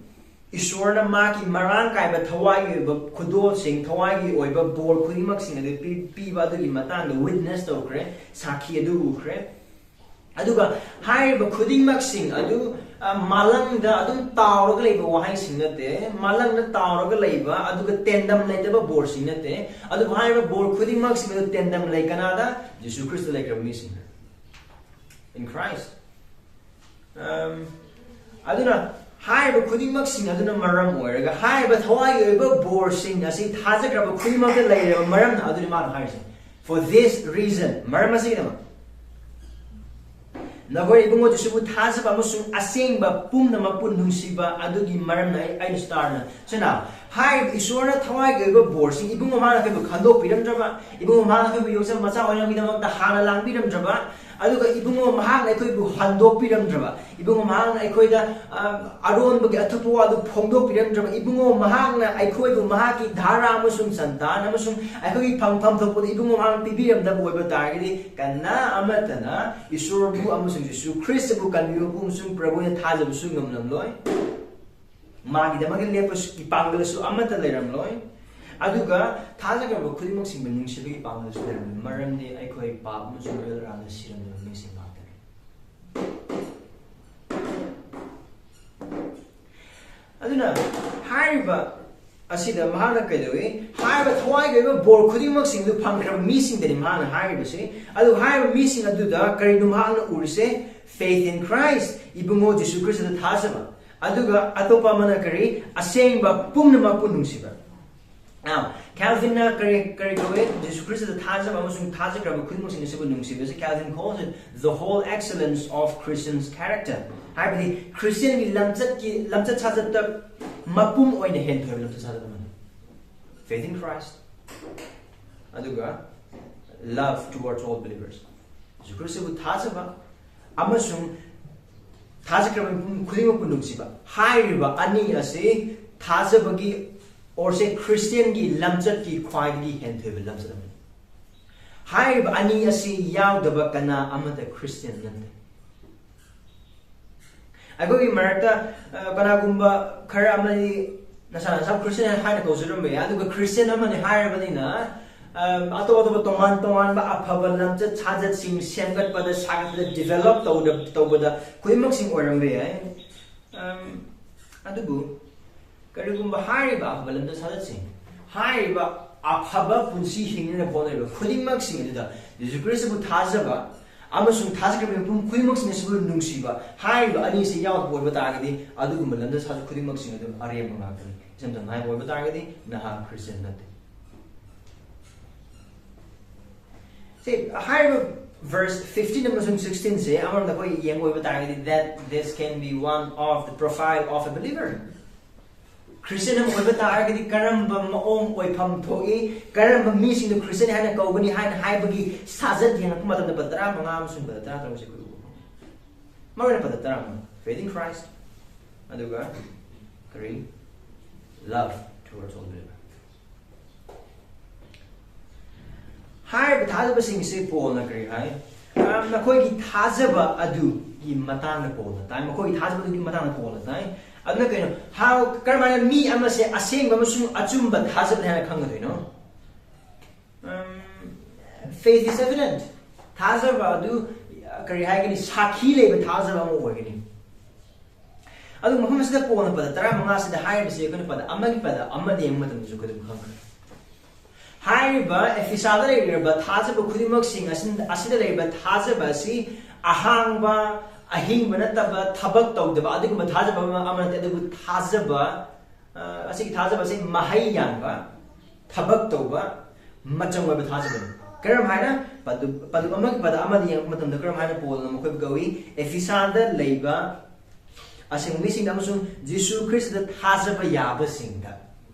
ꯏꯁꯣꯔꯅ ꯃꯥꯒꯤ ꯃꯔꯥꯡ ꯀꯥꯏꯕ ꯊꯋꯥꯏꯒꯤ ꯑꯣꯏꯕ ꯈꯨꯗꯣꯜꯁꯤꯡ, ꯊꯋꯥꯏꯒꯤ ꯑꯣꯏꯕ ꯕꯣꯔ ꯈꯨꯗꯤꯡꯃꯛꯁꯤꯡ ꯑꯗꯨ ꯄꯤ-, ꯄꯤꯕ ꯑꯗꯨꯒꯤ ꯃꯇꯥꯡꯗ ꯋꯤꯠꯅꯦꯁ ꯇꯧꯈ꯭ꯔꯦ, ꯁꯥꯈꯤ ꯑꯗꯨ ꯎꯈ꯭ꯔꯦ꯫ ꯑꯗꯨꯒ ꯍꯥꯏꯔꯤꯕ ꯈꯨꯗꯤꯡꯃꯛꯁꯤꯡ ꯑꯗꯨ, ꯃꯥꯂꯪꯗ ꯑꯗꯨꯝ ꯇꯥꯎꯔꯒ ꯂꯩꯕ ꯋꯥꯍꯩꯁꯤꯡ ꯅꯠꯇꯦ, ꯃꯥꯂꯪꯗ ꯇꯥꯎꯔꯒ ꯂꯩꯕ ꯑꯗꯨꯒ ꯇꯦꯟꯗꯝ ꯂꯩꯇꯕ ꯕꯣꯔꯁꯤꯡ ꯅꯠꯇꯦ꯫ ꯑꯗꯨꯕꯨ ꯍꯥꯏꯔꯤꯕ ꯕꯣꯔ ꯈꯨꯗꯤꯡꯃꯛꯁꯤꯡ ꯑꯗꯨ ꯇꯦꯟꯗꯝ ꯂꯩ ꯀꯅꯥꯗ? ꯖꯤꯁꯨ ꯈ꯭ꯔꯤꯁꯇ ꯂꯩꯈ꯭ꯔꯕ ꯃꯤꯁꯤꯡꯗ꯫ In Christ. ꯑꯝ, ꯑꯗꯨꯅ ꯍꯥꯏꯔꯤꯕ ꯈꯨꯗꯤꯡꯃꯛꯁꯤꯡ ꯑꯗꯨꯅ ꯃꯔꯝ ꯑꯣꯏꯔꯒ ꯍꯥꯏꯔꯤꯕ ꯊꯋꯥꯏꯒꯤ ꯑꯣꯏꯕ ꯕꯣꯔꯁꯤꯡ ꯑꯁꯤ ꯊꯥꯖꯈ꯭ꯔꯕ ꯈꯨꯗꯤꯡꯃꯛꯇ ꯂꯩꯔꯕ ꯃꯔꯝꯅ ꯑꯗꯨꯅꯤ ꯃꯥꯅ ꯍꯥꯏꯔꯤꯁꯦ꯫ For this reason, ꯃꯔꯝ ꯑꯁꯤꯒꯤꯗꯃꯛ ꯅꯈꯣꯏ ꯏꯕꯨꯡꯉꯣ ꯖꯤꯁꯨꯕꯨ ꯊꯥꯖꯕ ꯑꯃꯁꯨꯡ ꯑꯁꯦꯡꯕ ꯄꯨꯝꯅꯃꯛꯄꯨ ꯅꯨꯡꯁꯤꯕ ꯑꯗꯨꯒꯤ ꯃꯔꯝꯅ ꯑꯩ ꯑꯩꯅ ꯁ꯭ꯇꯥꯔꯅ ꯁꯤꯅ ꯍꯥꯏꯔꯤꯕ ꯏꯁꯣꯔꯅ ꯊꯋꯥꯏꯒꯤ ꯑꯣꯏꯕ ꯕꯣꯔꯁꯤꯡ ꯏꯕꯨꯡꯉꯣ ꯃꯥꯅ ꯑꯩꯈꯣꯏꯕꯨ ꯈꯟꯗꯣꯛꯄꯤꯔꯝꯗ꯭ꯔꯕ, ꯏꯕꯨꯡꯉꯣ ꯃꯥꯅ ꯑꯩꯈꯣꯏꯕꯨ ꯌꯣꯛꯆꯕ ꯃꯆꯥ ꯑꯣꯏꯅꯕꯒꯤꯗꯃꯛꯇ ꯍꯥꯟꯅ ꯂꯥꯡꯕꯤꯔꯝꯗ꯭ꯔꯕ, ꯑꯗꯨꯒ ꯏꯕꯨꯡꯉꯣ ꯃꯍꯥꯛꯅ ꯑꯩꯈꯣꯏꯕꯨ ꯍꯟꯗꯣꯛꯄꯤꯔꯝꯗ꯭ꯔꯕ, ꯏꯕꯨꯡꯉꯣ ꯃꯍꯥꯛꯅ ꯑꯩꯈꯣꯏꯗ ꯑ, ꯑꯔꯣꯟꯕꯒꯤ ꯑꯊꯨꯞꯄ ꯋꯥ ꯑꯗꯨ ꯐꯣꯡꯗꯣꯛꯄꯤꯔꯝꯗ꯭ꯔꯕ, ꯏꯕꯨꯡꯉꯣ ꯃꯍꯥꯛꯅ ꯑꯩꯈꯣꯏꯕꯨ ꯃꯍꯥꯛꯀꯤ ꯙꯥꯔꯥ ꯑꯃꯁꯨꯡ ꯁꯟꯇꯥꯟ ꯑꯃꯁꯨꯡ ꯑꯩꯈꯣꯏꯒꯤ ꯐꯪꯐꯝ ꯊꯣꯛꯄꯗ ꯏꯕꯨꯡꯉꯣ ꯃꯍꯥꯛꯅ ꯄꯤꯕꯤꯔꯝꯗꯕ ꯑꯣꯏꯕ ꯇꯥꯔꯒꯗꯤ ꯀꯅꯥ ꯑꯃꯠꯇꯅ ꯏꯁꯣꯔꯕꯨ ꯑꯃꯁꯨꯡ ꯖꯤꯁꯨ ꯈ꯭ꯔꯤꯁꯇꯕꯨ ꯀꯟꯕꯤꯕꯕꯨ ꯑꯃꯁꯨꯡ ꯄ꯭ꯔꯚꯨꯅ ꯊꯥꯖꯕꯁꯨ ꯉꯝꯂꯝꯂꯣꯏ꯫ ꯃꯥꯒꯤꯗꯃꯛꯇ ꯂꯦꯞꯄꯁꯨ ꯏꯄꯥꯡꯒꯜꯁꯨ ꯑꯃꯠꯇ ꯂꯩꯔꯝꯂꯣꯏ꯫ ꯑꯗꯨꯒ ꯊꯥꯖꯈ꯭ꯔꯕ ꯈꯨꯗꯤꯡꯃꯛꯁꯤꯡꯕꯨ ꯅꯨꯡꯁꯤꯕꯒꯤ ꯄꯥꯡꯒꯜꯁꯨ ꯂꯩꯔꯝꯂꯣꯏ, ꯃꯔꯝꯗꯤ ꯑꯩꯈꯣꯏ ꯄꯥꯞ ꯑꯃꯁꯨꯡ ꯂꯣꯌꯦꯜ ꯔꯥꯝꯅ ꯁꯤꯔꯝꯂꯕ ꯃꯤꯁꯤꯡ ꯉꯥꯛꯇꯅꯤ꯫ ꯑꯗꯨꯅ ꯍꯥꯏꯔꯤꯕ ꯑꯁꯤꯗ ꯃꯍꯥꯛꯅ ꯀꯩꯗꯧꯏ? ꯍꯥꯏꯔꯤꯕ ꯊꯋꯥꯏꯒꯤ ꯑꯣꯏꯕ ꯕꯣꯔ ꯈꯨꯗꯤꯡꯃꯛꯁꯤꯡꯗꯨ ꯐꯪꯈ꯭ꯔꯕ ꯃꯤꯁꯤꯡꯗꯅꯤ ꯃꯍꯥꯛꯅ ꯍꯥꯏꯔꯤꯕꯁꯤ꯫ ꯑꯗꯨ ꯍꯥꯏꯔꯤꯕ ꯃꯤꯁꯤꯡ ꯑꯗꯨꯗ ꯀꯔꯤꯅꯣ ꯃꯍꯥꯛꯅ ꯎꯔꯤꯁꯦ? Faith in Christ, ꯏꯕꯨꯡꯉꯣ ꯖꯤꯁꯨ ꯈ꯭ꯔꯤꯁꯇꯗ ꯊꯥꯖꯕ꯫ ꯑꯗꯨꯒ ꯑꯇꯣꯞꯄ ꯑꯃꯅ ꯀꯔꯤ? ꯑꯁꯦꯡꯕ ꯄꯨꯝꯅꯃꯛꯄꯨ ꯅꯨꯡꯁꯤꯕ꯫ Now, ꯀꯦꯜꯚꯤꯟꯅ ꯀꯔꯤ ꯀꯔꯤ ꯀꯧꯏ? ꯖꯤꯁꯨ ꯈ꯭ꯔꯤꯁꯇꯗ ꯊꯥꯖꯕ ꯑꯃꯁꯨꯡ ꯊꯥꯖꯈ꯭ꯔꯕ ꯈꯨꯗꯤꯡꯃꯛꯁꯤꯡ ꯑꯁꯤꯕꯨ ꯅꯨꯡꯁꯤꯕꯁꯤ Calvin calls it the whole excellence of Christian's character. ꯍꯥꯏꯕꯗꯤ ꯈ꯭ꯔꯤꯁꯇꯤꯌꯟꯒꯤ ꯂꯝꯆꯠꯀꯤ ꯂꯝꯆꯠ ꯁꯥꯖꯠꯇ ꯃꯄꯨꯝ ꯑꯣꯏꯅ ꯍꯦꯟꯊꯣꯏꯕ ꯂꯝꯆꯠ ꯁꯥꯖꯠ ꯑꯃꯅꯤ꯫ Faith in Christ, ꯑꯗꯨꯒ love towards all believers. ꯖꯤꯁꯨ ꯈ꯭ꯔꯤꯁꯇꯕꯨ ꯊꯥꯖꯕ ꯑꯃꯁꯨꯡ ꯊꯥꯖꯈ꯭ꯔꯕ ꯃꯤꯄꯨꯝ ꯈꯨꯗꯤꯡꯃꯛꯄꯨ ꯅꯨꯡꯁꯤꯕ ꯍꯥꯏꯔꯤꯕ ꯑꯅꯤ ꯑꯁꯤ ꯊꯥꯖꯕꯒꯤ ꯑꯣꯔꯁꯦ ꯈ꯭ꯔꯤꯁꯇꯤꯌꯟꯒꯤ ꯂꯝꯆꯠꯀꯤ ꯈ꯭ꯋꯥꯏꯗꯒꯤ ꯍꯦꯟꯊꯣꯏꯕ ꯂꯝꯆꯠ ꯑꯃꯅꯤ꯫ ꯍꯥꯏꯔꯤꯕ ꯑꯅꯤ ꯑꯁꯤ ꯌꯥꯎꯗꯕ ꯀꯅꯥ ꯑꯃꯠꯇ ꯈ꯭ꯔꯤꯁꯇꯤꯌꯟ ꯅꯠꯇꯦ꯫ ꯑꯩꯈꯣꯏꯒꯤ ꯃꯔꯛꯇ ꯑ, ꯀꯅꯥꯒꯨꯝꯕ ꯈꯔ ꯑꯃꯗꯤ ꯅꯁꯥ ꯅꯁꯥ ꯈ꯭ꯔꯤꯁꯇꯤꯌꯟ ꯍꯥꯏꯅ ꯀꯧꯖꯔꯝꯕ ꯌꯥꯏ, ꯑꯗꯨꯒ ꯈ꯭ꯔꯤꯁꯇꯤꯌꯟ ꯑꯃꯅꯤ ꯍꯥꯏꯔꯕꯅꯤꯅ ꯑꯇꯣꯞ ꯑꯇꯣꯞꯄ ꯇꯣꯉꯥꯟ ꯇꯣꯉꯥꯟꯕ ꯑꯐꯕ ꯂꯝꯆꯠ ꯁꯥꯖꯠꯁꯤꯡ ꯁꯦꯝꯒꯠꯄꯗ, ꯁꯥꯒꯠꯄꯗ, ꯗꯤꯚꯦꯂꯞ ꯇꯧꯕꯗ ꯈꯨꯗꯤꯡꯃꯛꯁꯤꯡ ꯑꯣꯏꯔꯝꯕ ꯌꯥꯏ꯫ ꯑꯗꯨꯕꯨ ꯀꯔꯤꯒꯨꯝꯕ ꯍꯥꯏꯔꯤꯕ ꯑꯐꯕ ꯂꯝꯆꯠ ꯁꯥꯖꯠꯁꯤꯡ, ꯍꯥꯏꯔꯤꯕ ꯑꯐꯕ ꯄꯨꯟꯁꯤ ꯍꯤꯡꯅꯅꯕ ꯍꯣꯠꯅꯔꯤꯕ ꯈꯨꯗꯤꯡꯃꯛꯁꯤꯡ ꯑꯗꯨꯗ ꯌꯦꯁꯨ ꯈ꯭ꯔꯤꯁꯇꯕꯨ ꯊꯥꯖꯕ ꯑꯃꯁꯨꯡ ꯊꯥꯖꯈ꯭ꯔꯕ ꯃꯤꯄꯨꯝ ꯈꯨꯗꯤꯡꯃꯛꯁꯤꯡꯅ ꯁꯤꯕꯨ ꯅꯨꯡꯁꯤꯕ ꯍꯥꯏꯔꯤꯕ ꯑꯅꯤꯁꯤ ꯌꯥꯎꯗꯕ ꯑꯣꯏꯕ ꯇꯥꯔꯒꯗꯤ, ꯑꯗꯨꯒꯨꯝꯕ ꯂꯝꯆꯠ ꯁꯥꯖꯠ ꯈꯨꯗꯤꯡꯃꯛꯁꯤꯡ ꯑꯗꯨ ꯑꯔꯦꯝꯕ ꯉꯥꯛꯇꯅꯤ꯫ ꯏꯆꯝ ꯆꯝꯅ ꯍꯥꯏꯕ ꯑꯣꯏꯕ ꯇꯥꯔꯒꯗꯤ, ꯅꯍꯥꯛ ꯈ꯭ꯔꯤꯁꯇꯤꯌꯥꯟ ꯅꯠꯇꯦ꯫ ꯁꯤ ꯍꯥꯏꯔꯤꯕ verse fifteen ꯑꯃꯁꯨꯡ sixteen ꯁꯦ ꯑꯃꯔꯣꯝꯗ ꯑꯩꯈꯣꯏ ꯌꯦꯡꯕ ꯑꯣꯏꯕ ꯇꯥꯔꯒꯗꯤ, that this can be one of the profile of a believer. Christian ꯑꯃ ꯑꯣꯏꯕ ꯇꯥꯔꯒꯗꯤ ꯀꯔꯝꯕ ꯃꯑꯣꯡ ꯑꯣꯏꯐꯝ ꯊꯣꯛꯏ, ꯀꯔꯝꯕ ꯃꯤꯁꯤꯡꯗꯨ ꯈ꯭ꯔꯤꯁꯇꯤꯌꯥꯟ ꯍꯥꯏꯅ ꯀꯧꯒꯅꯤ ꯍꯥꯏꯅ ꯍꯥꯏꯕꯒꯤ ꯁꯥꯖꯠ ꯌꯦꯡꯂꯛꯄ ꯃꯇꯝꯗ, ꯄꯗ ꯇꯔꯥꯃꯉꯥ ꯑꯃꯁꯨꯡ ꯄꯗ ꯇꯔꯥꯇꯔꯨꯛꯁꯦ ꯑꯩꯈꯣꯏ ꯎꯕ ꯐꯪꯉꯤ꯫ ꯃꯔꯨꯑꯣꯏꯅ ꯄꯗ ꯇꯔꯥꯃꯉꯥ, faith in Christ, ꯑꯗꯨꯒ ꯀꯔꯤ, love towards all believers. ꯍꯥꯏꯔꯤꯕ ꯊꯥꯖꯕꯁꯤꯡꯁꯤ ꯄꯣꯜꯅ ꯀꯔꯤ ꯍꯥꯏ? ꯑ, ꯃꯈꯣꯏꯒꯤ ꯊꯥꯖꯕ ꯑꯗꯨꯒꯤ ꯃꯇꯥꯡꯗ ꯄꯣꯜꯅ ꯇꯥꯏ꯫ ꯃꯈꯣꯏꯒꯤ ꯊꯥꯖꯕ ꯑꯗꯨꯒꯤ ꯃꯇꯥꯡꯗ ꯄꯣꯜꯅ ꯇꯥꯏ꯫ ꯑꯗꯨꯅ ꯀꯩꯅꯣ? How, ꯀꯔꯝꯍꯥꯏꯅ ꯃꯤ ꯑꯃꯁꯦ ꯑꯁꯦꯡꯕ ꯑꯃꯁꯨꯡ ꯑꯆꯨꯝꯕ ꯊꯥꯖꯕꯅꯤ ꯍꯥꯏꯅ ꯈꯪꯒꯗꯣꯏꯅꯣ? ꯎꯝ, faith is evident. ꯊꯥꯖꯕ ꯑꯗꯨ, ꯑ, ꯀꯔꯤ ꯍꯥꯏꯒꯅꯤ? ꯁꯥꯈꯤ ꯂꯩꯕ ꯊꯥꯖꯕ ꯑꯃ ꯑꯣꯏꯒꯅꯤ꯫ ꯑꯗꯨ ꯃꯐꯝ ꯑꯁꯤꯗ ꯄꯣꯜꯅ ꯄꯗ ꯇꯔꯥꯃꯉꯥꯁꯤꯗ ꯍꯥꯏꯔꯤꯕꯁꯤ ꯑꯩꯈꯣꯏꯅ ꯄꯗ ꯑꯃꯒꯤ ꯄꯗ ꯑꯃꯗ ꯌꯦꯡꯕ ꯃꯇꯝꯗꯁꯨ ꯑꯩꯈꯣꯏ ꯑꯗꯨꯝ ꯈꯪꯈ꯭ꯔꯦ꯫ ꯍꯥꯏꯔꯤꯕ ꯑꯦꯐꯤꯁꯥꯗ ꯂꯩꯔꯤꯕ ꯊꯥꯖꯕ ꯈꯨꯗꯤꯡꯃꯛꯁꯤꯡ ꯑꯁꯤ, ꯑꯁꯤꯗ ꯂꯩꯔꯤꯕ ꯊꯥꯖꯕ ꯑꯁꯤ ꯑꯍꯥꯡꯕ, ꯑꯍꯤꯡꯕ ꯅꯠꯇꯕ, ꯊꯕꯛ ꯇꯧꯗꯕ ꯑꯗꯨꯒꯨꯝꯕ ꯊꯥꯖꯕ ꯑꯃ, ꯑꯃ ꯅꯠꯇꯦ, ꯑꯗꯨꯕꯨ ꯊꯥꯖꯕ, ꯑ, ꯑꯁꯤꯒꯤ ꯊꯥꯖꯕ ꯑꯁꯤ ꯃꯍꯩ ꯌꯥꯟꯕ, ꯊꯕꯛ ꯇꯧꯕ, ꯃꯆꯪ ꯑꯣꯏꯕ ꯊꯥꯖꯕꯅꯤ꯫ ꯀꯔꯝ ꯍꯥꯏꯅ? ꯄꯗꯨ, ꯄꯗꯨ ꯑꯃꯒꯤ ꯄꯗ ꯑꯃꯗ ꯌꯦꯡꯕ ꯃꯇꯝꯗ ꯀꯔꯝ ꯍꯥꯏꯅ ꯄꯣꯜꯅ ꯃꯈꯣꯏꯕꯨ ꯀꯧꯏ? ꯑꯦꯐꯤꯁꯥꯗ ꯂꯩꯕ ꯑꯁꯦꯡꯕ ꯃꯤꯁꯤꯡꯗ ꯑꯃꯁꯨꯡ ꯖꯤꯁꯨ ꯈ꯭ꯔꯤꯁꯇꯗ ꯊꯥꯖꯕ ꯌꯥꯕꯁꯤꯡꯗ꯫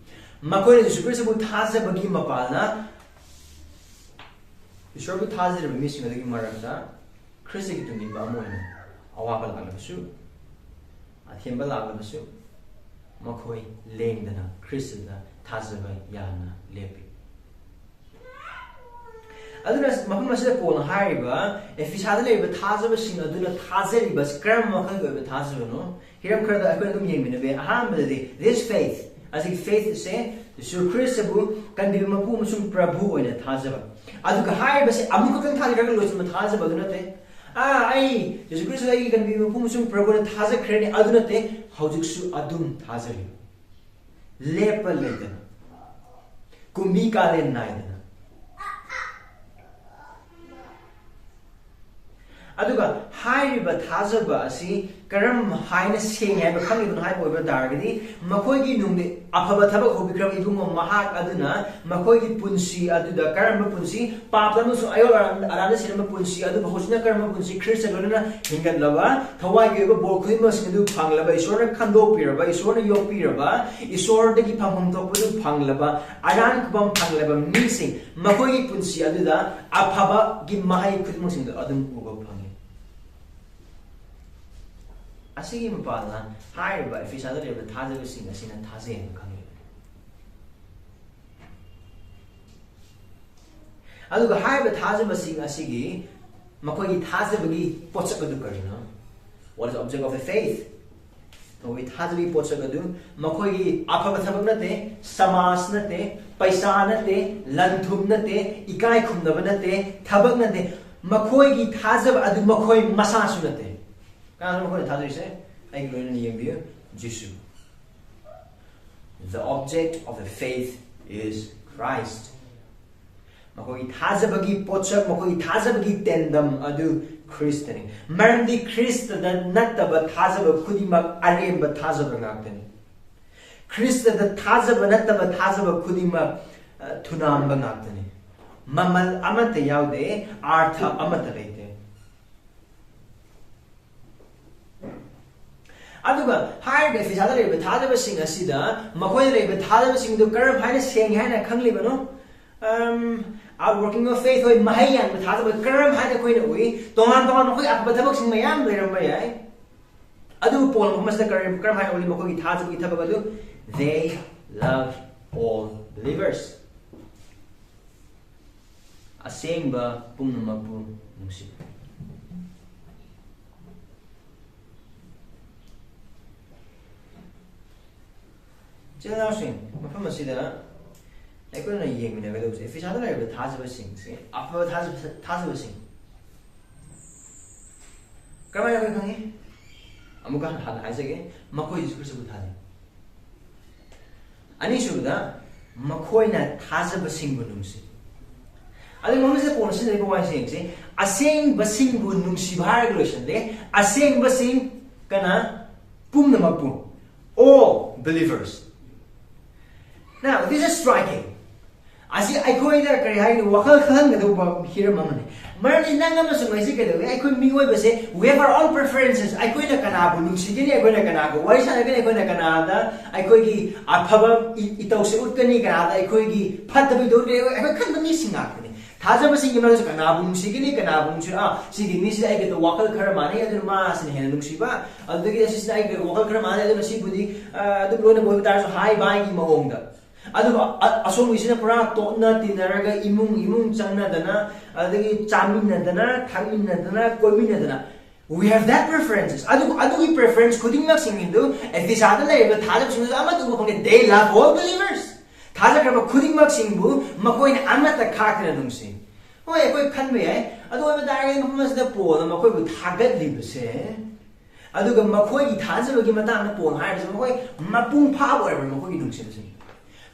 ꯃꯈꯣꯏꯅ ꯖꯤꯁꯨ ꯈ꯭ꯔꯤꯁꯇꯕꯨ ꯊꯥꯖꯕꯒꯤ ꯃꯄꯥꯜꯅ, ꯏꯁꯣꯔꯕꯨ ꯊꯥꯖꯔꯤꯕ ꯃꯤꯁꯤꯡ ꯑꯗꯨꯒꯤ ꯃꯔꯛꯇ ꯈ꯭ꯔꯤꯁꯇꯒꯤ ꯇꯨꯡꯏꯟꯕ ꯑꯃ ꯑꯣꯏꯅ ꯑꯋꯥꯕ ꯂꯥꯛꯂꯕꯁꯨ, ꯑꯊꯦꯝꯕ ꯂꯥꯛꯂꯕꯁꯨ, ꯃꯈꯣꯏ ꯂꯦꯡꯗꯅ ꯈ꯭ꯔꯤꯁꯇꯗ ꯊꯥꯖꯕ ꯌꯥꯅ ꯂꯦꯞꯄꯤ꯫ ꯑꯗꯨꯅ ꯃꯐꯝ ꯑꯁꯤꯗ ꯄꯣꯜꯅ ꯍꯥꯏꯔꯤꯕ ꯑꯦꯐꯤꯁꯥꯗ ꯂꯩꯔꯤꯕ ꯊꯥꯖꯕꯁꯤꯡ ꯑꯗꯨꯅ ꯊꯥꯖꯔꯤꯕ ꯑꯁꯤ ꯀꯔꯝꯕ ꯃꯈꯜꯒꯤ ꯑꯣꯏꯕ ꯊꯥꯖꯕꯅꯣ? ꯍꯤꯔꯝ ꯈꯔꯗ ꯑꯩꯈꯣꯏꯅ ꯑꯗꯨꯝ ꯌꯦꯡꯃꯤꯟꯅꯕ ꯌꯥꯏ꯫ ꯑꯍꯥꯟꯕꯗꯗꯤ, this faith, ꯑꯁꯤꯒꯤ faith ꯑꯁꯦ ꯌꯦꯁꯨ ꯈ꯭ꯔꯤꯁꯇꯕꯨ ꯀꯟꯕꯤꯕ ꯃꯄꯨ ꯑꯃꯁꯨꯡ ꯄ꯭ꯔꯚꯨ ꯑꯣꯏꯅ ꯊꯥꯖꯕ꯫ ꯑꯗꯨꯒ ꯍꯥꯏꯔꯤꯕꯁꯤ ꯑꯃꯨꯛꯈꯛꯇꯪ ꯊꯥꯖꯔꯒ ꯂꯣꯏꯁꯤꯟꯕ ꯊꯥꯖꯕ ꯑꯗꯨ ꯅꯠꯇꯦ꯫ ꯑꯥ, ꯑꯩ ꯌꯦꯁꯨ ꯈ꯭ꯔꯤꯁꯇ ꯑꯩꯒꯤ ꯀꯟꯕꯤꯕ ꯃꯄꯨ ꯑꯃꯁꯨꯡ ꯄ꯭ꯔꯚꯨꯅ ꯊꯥꯖꯈ꯭ꯔꯦꯅꯦ, ꯑꯗꯨ ꯅꯠꯇꯦ꯫ ꯍꯧꯖꯤꯛꯁꯨ ꯑꯗꯨꯝ ꯊꯥꯖꯔꯤ, ꯂꯦꯞꯄ ꯂꯩꯇꯅ, ꯀꯨꯝꯕꯤ ꯀꯥꯂꯦꯟ ꯅꯥꯏꯗꯅ꯫ ꯑꯗꯨꯒ ꯍꯥꯏꯔꯤꯕ ꯊꯥꯖꯕ ꯑꯁꯤ ꯀꯔꯝ ꯍꯥꯏꯅ ꯁꯦꯡꯉꯦ ꯍꯥꯏꯕ ꯈꯪꯂꯤꯕꯅꯣ ꯍꯥꯏꯕ ꯑꯣꯏꯕ ꯇꯥꯔꯒꯗꯤ, ꯃꯈꯣꯏꯒꯤ ꯅꯨꯡꯗꯤ ꯑꯐꯕ ꯊꯕꯛ ꯍꯧꯕꯤꯈ꯭ꯔꯕ ꯏꯕꯨꯡꯉꯣ ꯃꯍꯥꯛ ꯑꯗꯨꯅ ꯃꯈꯣꯏꯒꯤ ꯄꯨꯟꯁꯤ ꯑꯗꯨꯗ ꯀꯔꯝꯕ ꯄꯨꯟꯁꯤ, ꯄꯥꯞꯇ ꯑꯃꯁꯨꯡ ꯑꯌꯣꯜ ꯑꯔꯥꯟ-, ꯑꯔꯥꯟꯗ ꯁꯤꯔꯝꯕ ꯄꯨꯟꯁꯤ ꯑꯗꯨꯕꯨ ꯍꯧꯖꯤꯛꯅ ꯀꯔꯝꯕ ꯄꯨꯟꯁꯤ? ꯈ꯭ꯔꯤꯁꯇ ꯂꯣꯏꯅꯅ ꯍꯤꯡꯒꯠꯂꯕ, ꯊꯋꯥꯏꯒꯤ ꯑꯣꯏꯕ ꯕꯣꯔ ꯈꯨꯗꯤꯡꯃꯛꯁꯤꯡ ꯑꯗꯨ ꯐꯪꯂꯕ, ꯏꯁꯣꯔꯅ ꯈꯟꯗꯣꯛꯄꯤꯔꯕ, ꯏꯁꯣꯔꯅ ꯌꯣꯛꯄꯤꯔꯕ, ꯏꯁꯣꯔꯗꯒꯤ ꯐꯪꯐꯝ ꯊꯣꯛꯄꯗꯨ ꯐꯪꯂꯕ, ꯑꯔꯥꯟ ꯈꯨꯕꯝ ꯐꯪꯂꯕ ꯃꯤꯁꯤꯡ, ꯃꯈꯣꯏꯒꯤ ꯄꯨꯟꯁꯤ ꯑꯗꯨꯗ ꯑꯐꯕꯒꯤ ꯃꯍꯩ ꯈꯨꯗꯤꯡꯃꯛꯁꯤꯡꯗꯨ ꯑꯗꯨꯝ ꯎꯕ ꯐꯪꯏ꯫ ꯑꯁꯤꯒꯤ ꯃꯄꯥꯟꯅ ꯍꯥꯏꯔꯤꯕ ꯑꯦꯐꯤꯁꯥꯗ ꯂꯩꯔꯤꯕ ꯊꯥꯖꯕꯁꯤꯡ ꯑꯁꯤꯅ ꯊꯥꯖꯩ ꯍꯥꯏꯅ ꯈꯪꯂꯤꯕꯅꯤ꯫ ꯑꯗꯨꯒ ꯍꯥꯏꯔꯤꯕ ꯊꯥꯖꯕꯁꯤꯡ ꯑꯁꯤꯒꯤ ꯃꯈꯣꯏꯒꯤ ꯊꯥꯖꯕꯒꯤ ꯄꯣꯠꯁꯛ ꯑꯗꯨ ꯀꯔꯤꯅꯣ? What is the object of the faith? ꯃꯈꯣꯏꯒꯤ ꯊꯥꯖꯕꯒꯤ ꯄꯣꯠꯁꯛ ꯑꯗꯨ ꯃꯈꯣꯏꯒꯤ ꯑꯐꯕ ꯊꯕꯛ ꯅꯠꯇꯦ, ꯁꯃꯥꯖ ꯅꯠꯇꯦ, ꯄꯩꯁꯥ ꯅꯠꯇꯦ, ꯂꯟ ꯊꯨꯝ ꯅꯠꯇꯦ, ꯏꯀꯥꯏ ꯈꯨꯝꯅꯕ ꯅꯠꯇꯦ, ꯊꯕꯛ ꯅꯠꯇꯦ꯫ ꯃꯈꯣꯏꯒꯤ ꯊꯥꯖꯕ ꯑꯗꯨ ꯃꯈꯣꯏ ꯃꯁꯥꯁꯨ ꯅꯠꯇꯦ꯫ ꯀꯅꯥꯅꯣ ꯃꯈꯣꯏꯅ ꯊꯥꯖꯔꯤꯁꯦ? ꯑꯩꯒꯤ ꯂꯣꯏꯅꯅ ꯌꯦꯡꯕꯤꯌꯨ, ꯖꯤꯁꯨ꯫ The object of the faith is Christ. ꯃꯈꯣꯏꯒꯤ ꯊꯥꯖꯕꯒꯤ ꯄꯣꯠꯁꯛ, ꯃꯈꯣꯏꯒꯤ ꯊꯥꯖꯕꯒꯤ ꯇꯦꯟꯗꯝ ꯑꯗꯨ ꯈ꯭ꯔꯤꯁꯇꯅꯤ꯫ ꯃꯔꯝꯗꯤ ꯈ꯭ꯔꯤꯁꯇꯗ ꯅꯠꯇꯕ ꯊꯥꯖꯕ ꯈꯨꯗꯤꯡꯃꯛ ꯑꯔꯦꯝꯕ ꯊꯥꯖꯕ ꯉꯥꯛꯇꯅꯤ꯫ ꯈ꯭ꯔꯤꯁꯇꯗ ꯊꯥꯖꯕ ꯅꯠꯇꯕ ꯊꯥꯖꯕ ꯈꯨꯗꯤꯡꯃꯛ, ꯑ, ꯊꯨꯅꯥꯝꯕ ꯉꯥꯛꯇꯅꯤ꯫ ꯃꯃꯜ ꯑꯃꯠꯇ ꯌꯥꯎꯗꯦ, ꯑꯥꯔꯊ ꯑꯃꯠꯇ ꯂꯩꯇꯦ꯫ ꯑꯗꯨꯒ ꯍꯥꯏꯔꯤꯕ ꯑꯦꯐꯤꯁꯥꯗ ꯂꯩꯔꯤꯕ ꯊꯥꯖꯕꯁꯤꯡ ꯑꯁꯤꯗ ꯃꯈꯣꯏꯗ ꯂꯩꯔꯤꯕ ꯊꯥꯖꯕꯁꯤꯡꯗꯨ ꯀꯔꯝ ꯍꯥꯏꯅ ꯁꯦꯡꯉꯦ ꯍꯥꯏꯅ ꯈꯪꯂꯤꯕꯅꯣ? ꯑꯝ, outworking of faith, ꯍꯣꯏ, ꯃꯍꯩ ꯌꯥꯟꯕ ꯊꯥꯖꯕ ꯀꯔꯝ ꯍꯥꯏꯅ ꯑꯩꯈꯣꯏꯅ ꯎꯏ? ꯇꯣꯉꯥꯟ ꯇꯣꯉꯥꯟꯕ ꯃꯈꯣꯏ ꯑꯐꯕ ꯊꯕꯛꯁꯤꯡ ꯃꯌꯥꯝ ꯂꯩꯔꯝꯕ ꯌꯥꯏ, ꯑꯗꯨꯕꯨ ꯄꯣꯜ ꯃꯐꯝ ꯑꯁꯤꯗ ꯀꯔꯝ, ꯀꯔꯝ ꯍꯥꯏꯅ ꯎꯠꯂꯤ ꯃꯈꯣꯏꯒꯤ ꯊꯥꯖꯕꯒꯤ ꯊꯕꯛ ꯑꯗꯨ? They love all believers. ꯑꯁꯦꯡꯕ ꯄꯨꯝꯅꯃꯛꯄꯨ ꯅꯨꯡꯁꯤ꯫ ꯏꯆꯤꯜ ꯏꯅꯥꯎꯁꯤꯡ, ꯃꯐꯝ ꯑꯁꯤꯗ ꯑꯩꯈꯣꯏꯅ ꯌꯦꯡꯃꯤꯟꯅꯒꯗꯧꯕꯁꯦ, ꯑꯦꯐꯤꯁꯥꯗ ꯂꯩꯔꯤꯕ ꯊꯥꯖꯕꯁꯤꯡꯁꯦ, ꯑꯐꯕ ꯊꯥꯖꯕ-, ꯊꯥꯖꯕꯁꯤꯡ꯫ ꯀꯔꯝꯍꯥꯏꯅ ꯑꯩꯈꯣꯏ ꯈꯪꯉꯤ? ꯑꯃꯨꯛꯀ ꯍꯟꯅ ꯍꯥꯏꯖꯒꯦ, ꯃꯈꯣꯏ ꯖꯤꯁꯨ ꯈ꯭ꯔꯤꯁꯇꯕꯨ ꯊꯥꯖꯩ꯫ ꯑꯅꯤꯁꯨꯕꯗ, ꯃꯈꯣꯏꯅ ꯊꯥꯖꯕꯁꯤꯡꯕꯨ ꯅꯨꯡꯁꯤ꯫ ꯑꯗꯨꯒ ꯃꯃꯤꯡꯁꯤꯗ ꯄꯣꯟꯅ ꯁꯤꯖꯤꯟꯅꯔꯤꯕ ꯋꯥꯍꯩꯁꯤꯡꯁꯦ, ꯑꯁꯦꯡꯕꯁꯤꯡꯕꯨ ꯅꯨꯡꯁꯤꯕ ꯍꯥꯏꯔꯒ ꯂꯣꯏꯁꯤꯟꯗꯦ꯫ ꯑꯁꯦꯡꯕꯁꯤꯡ ꯀꯅꯥ? ꯄꯨꯝꯅꯃꯛꯄꯨ, all believers꯫ Now, this is striking. ꯑꯁꯤ ꯑꯩꯈꯣꯏꯗ ꯀꯔꯤ ꯍꯥꯏꯅꯤ, ꯋꯥꯈꯜ ꯈꯜꯍꯟꯒꯗꯧꯕ ꯍꯤꯔꯝ ꯑꯃꯅꯤ꯫ ꯃꯔꯝꯗꯤ ꯅꯪ ꯑꯃꯁꯨꯡ ꯑꯩꯁꯦ ꯀꯩꯗꯧꯏ? ꯑꯩꯈꯣꯏ ꯃꯤꯑꯣꯏꯕꯁꯦ, we have our own preferences. ꯑꯩꯈꯣꯏꯅ ꯀꯅꯥꯕꯨ ꯅꯨꯡꯁꯤꯒꯅꯤ, ꯑꯩꯈꯣꯏꯅ ꯀꯅꯥꯒ ꯋꯥꯔꯤ ꯁꯥꯟꯅꯒꯅꯤ, ꯑꯩꯈꯣꯏꯅ ꯀꯅꯥꯗ ꯑꯩꯈꯣꯏꯒꯤ ꯑꯐꯕ ꯏ-, ꯏꯇꯧꯁꯦ ꯎꯠꯀꯅꯤ, ꯀꯅꯥꯗ ꯑꯩꯈꯣꯏꯒꯤ ꯐꯠꯇꯕ ꯏꯇꯧ ꯎꯠꯀꯅꯤ, ꯑꯩꯈꯣꯏ ꯈꯟꯕ ꯃꯤꯁꯤꯡ ꯉꯥꯛꯇꯅꯤ꯫ ꯊꯥꯖꯕꯁꯤꯡꯒꯤ ꯃꯔꯛꯇꯁꯨ ꯀꯅꯥꯕꯨ ꯅꯨꯡꯁꯤꯒꯅꯤ, ꯀꯅꯥꯕꯨ ꯅꯨꯡꯁꯤ-, ꯑꯥ, ꯁꯤꯒꯤ ꯃꯤꯁꯤꯗ ꯑꯩꯒ ꯋꯥꯈꯜ ꯈꯔ ꯃꯥꯟꯅꯩ, ꯑꯗꯨꯅ ꯃꯥꯁꯤꯅ ꯍꯦꯟꯅ ꯅꯨꯡꯁꯤꯕ, ꯑꯗꯨꯗꯒꯤ ꯑꯁꯤꯁꯤꯅ ꯑꯩꯒ ꯋꯥꯈꯜ ꯈꯔ ꯃꯥꯟꯅꯩ, ꯑꯗꯨꯅ ꯁꯤꯕꯨꯗꯤ, ꯑꯥ, ꯑꯗꯨꯝ ꯂꯣꯏꯅꯕ ꯑꯣꯏꯕ ꯇꯥꯔꯁꯨ ꯍꯥꯏ ꯕꯥꯏꯒꯤ ꯃꯑꯣꯡꯗ꯫ ꯑꯗꯨꯒ ꯑ-, ꯑꯁꯣꯝꯒꯤꯁꯤꯅ ꯄꯨꯔꯥ ꯇꯣꯠꯅ ꯇꯤꯟꯅꯔꯒ ꯏꯃꯨꯡ, ꯏꯃꯨꯡ ꯆꯪꯅꯗꯅ, ꯑꯗꯒꯤ ꯆꯥꯃꯤꯟꯅꯗꯅ, ꯊꯛꯃꯤꯟꯅꯗꯅ, ꯀꯣꯏꯃꯤꯟꯅꯗꯅ, we have that preferences. ꯑꯗꯨ, ꯑꯗꯨꯒꯤ preference ꯈꯨꯗꯤꯡꯃꯛꯁꯤꯡ ꯑꯗꯨ ꯑꯦꯐꯤꯁꯥꯗ ꯂꯩꯔꯤꯕ ꯊꯥꯖꯕꯁꯤꯡꯗꯨꯗ ꯑꯃꯠꯇ ꯎꯕ ꯐꯪꯉꯦ. They love all believers. ꯊꯥꯖꯈ꯭ꯔꯕ ꯈꯨꯗꯤꯡꯃꯛꯁꯤꯡꯕꯨ ꯃꯈꯣꯏꯅ ꯑꯃꯠꯇ ꯈꯥꯛꯇꯅ ꯅꯨꯡꯁꯤ꯫ ꯍꯣꯏ, ꯑꯩꯈꯣꯏ ꯈꯟꯕ ꯌꯥꯏ꯫ ꯑꯗꯨ ꯑꯣꯏꯕ ꯇꯥꯔꯒꯗꯤ ꯃꯐꯝ ꯑꯁꯤꯗ ꯄꯣꯜꯅ ꯃꯈꯣꯏꯕꯨ ꯊꯥꯒꯠꯂꯤꯕꯁꯦ, ꯑꯗꯨꯒ ꯃꯈꯣꯏꯒꯤ ꯊꯥꯖꯕꯒꯤ ꯃꯇꯥꯡꯗ ꯄꯣꯜ ꯍꯥꯏꯔꯤꯕꯁꯦ, ꯃꯈꯣꯏ ꯃꯄꯨꯡ ꯐꯥꯕ ꯑꯣꯏꯔꯕ꯭ꯔꯥ ꯃꯈꯣꯏꯒꯤ ꯅꯨꯡꯁꯤꯕꯁꯤꯡ?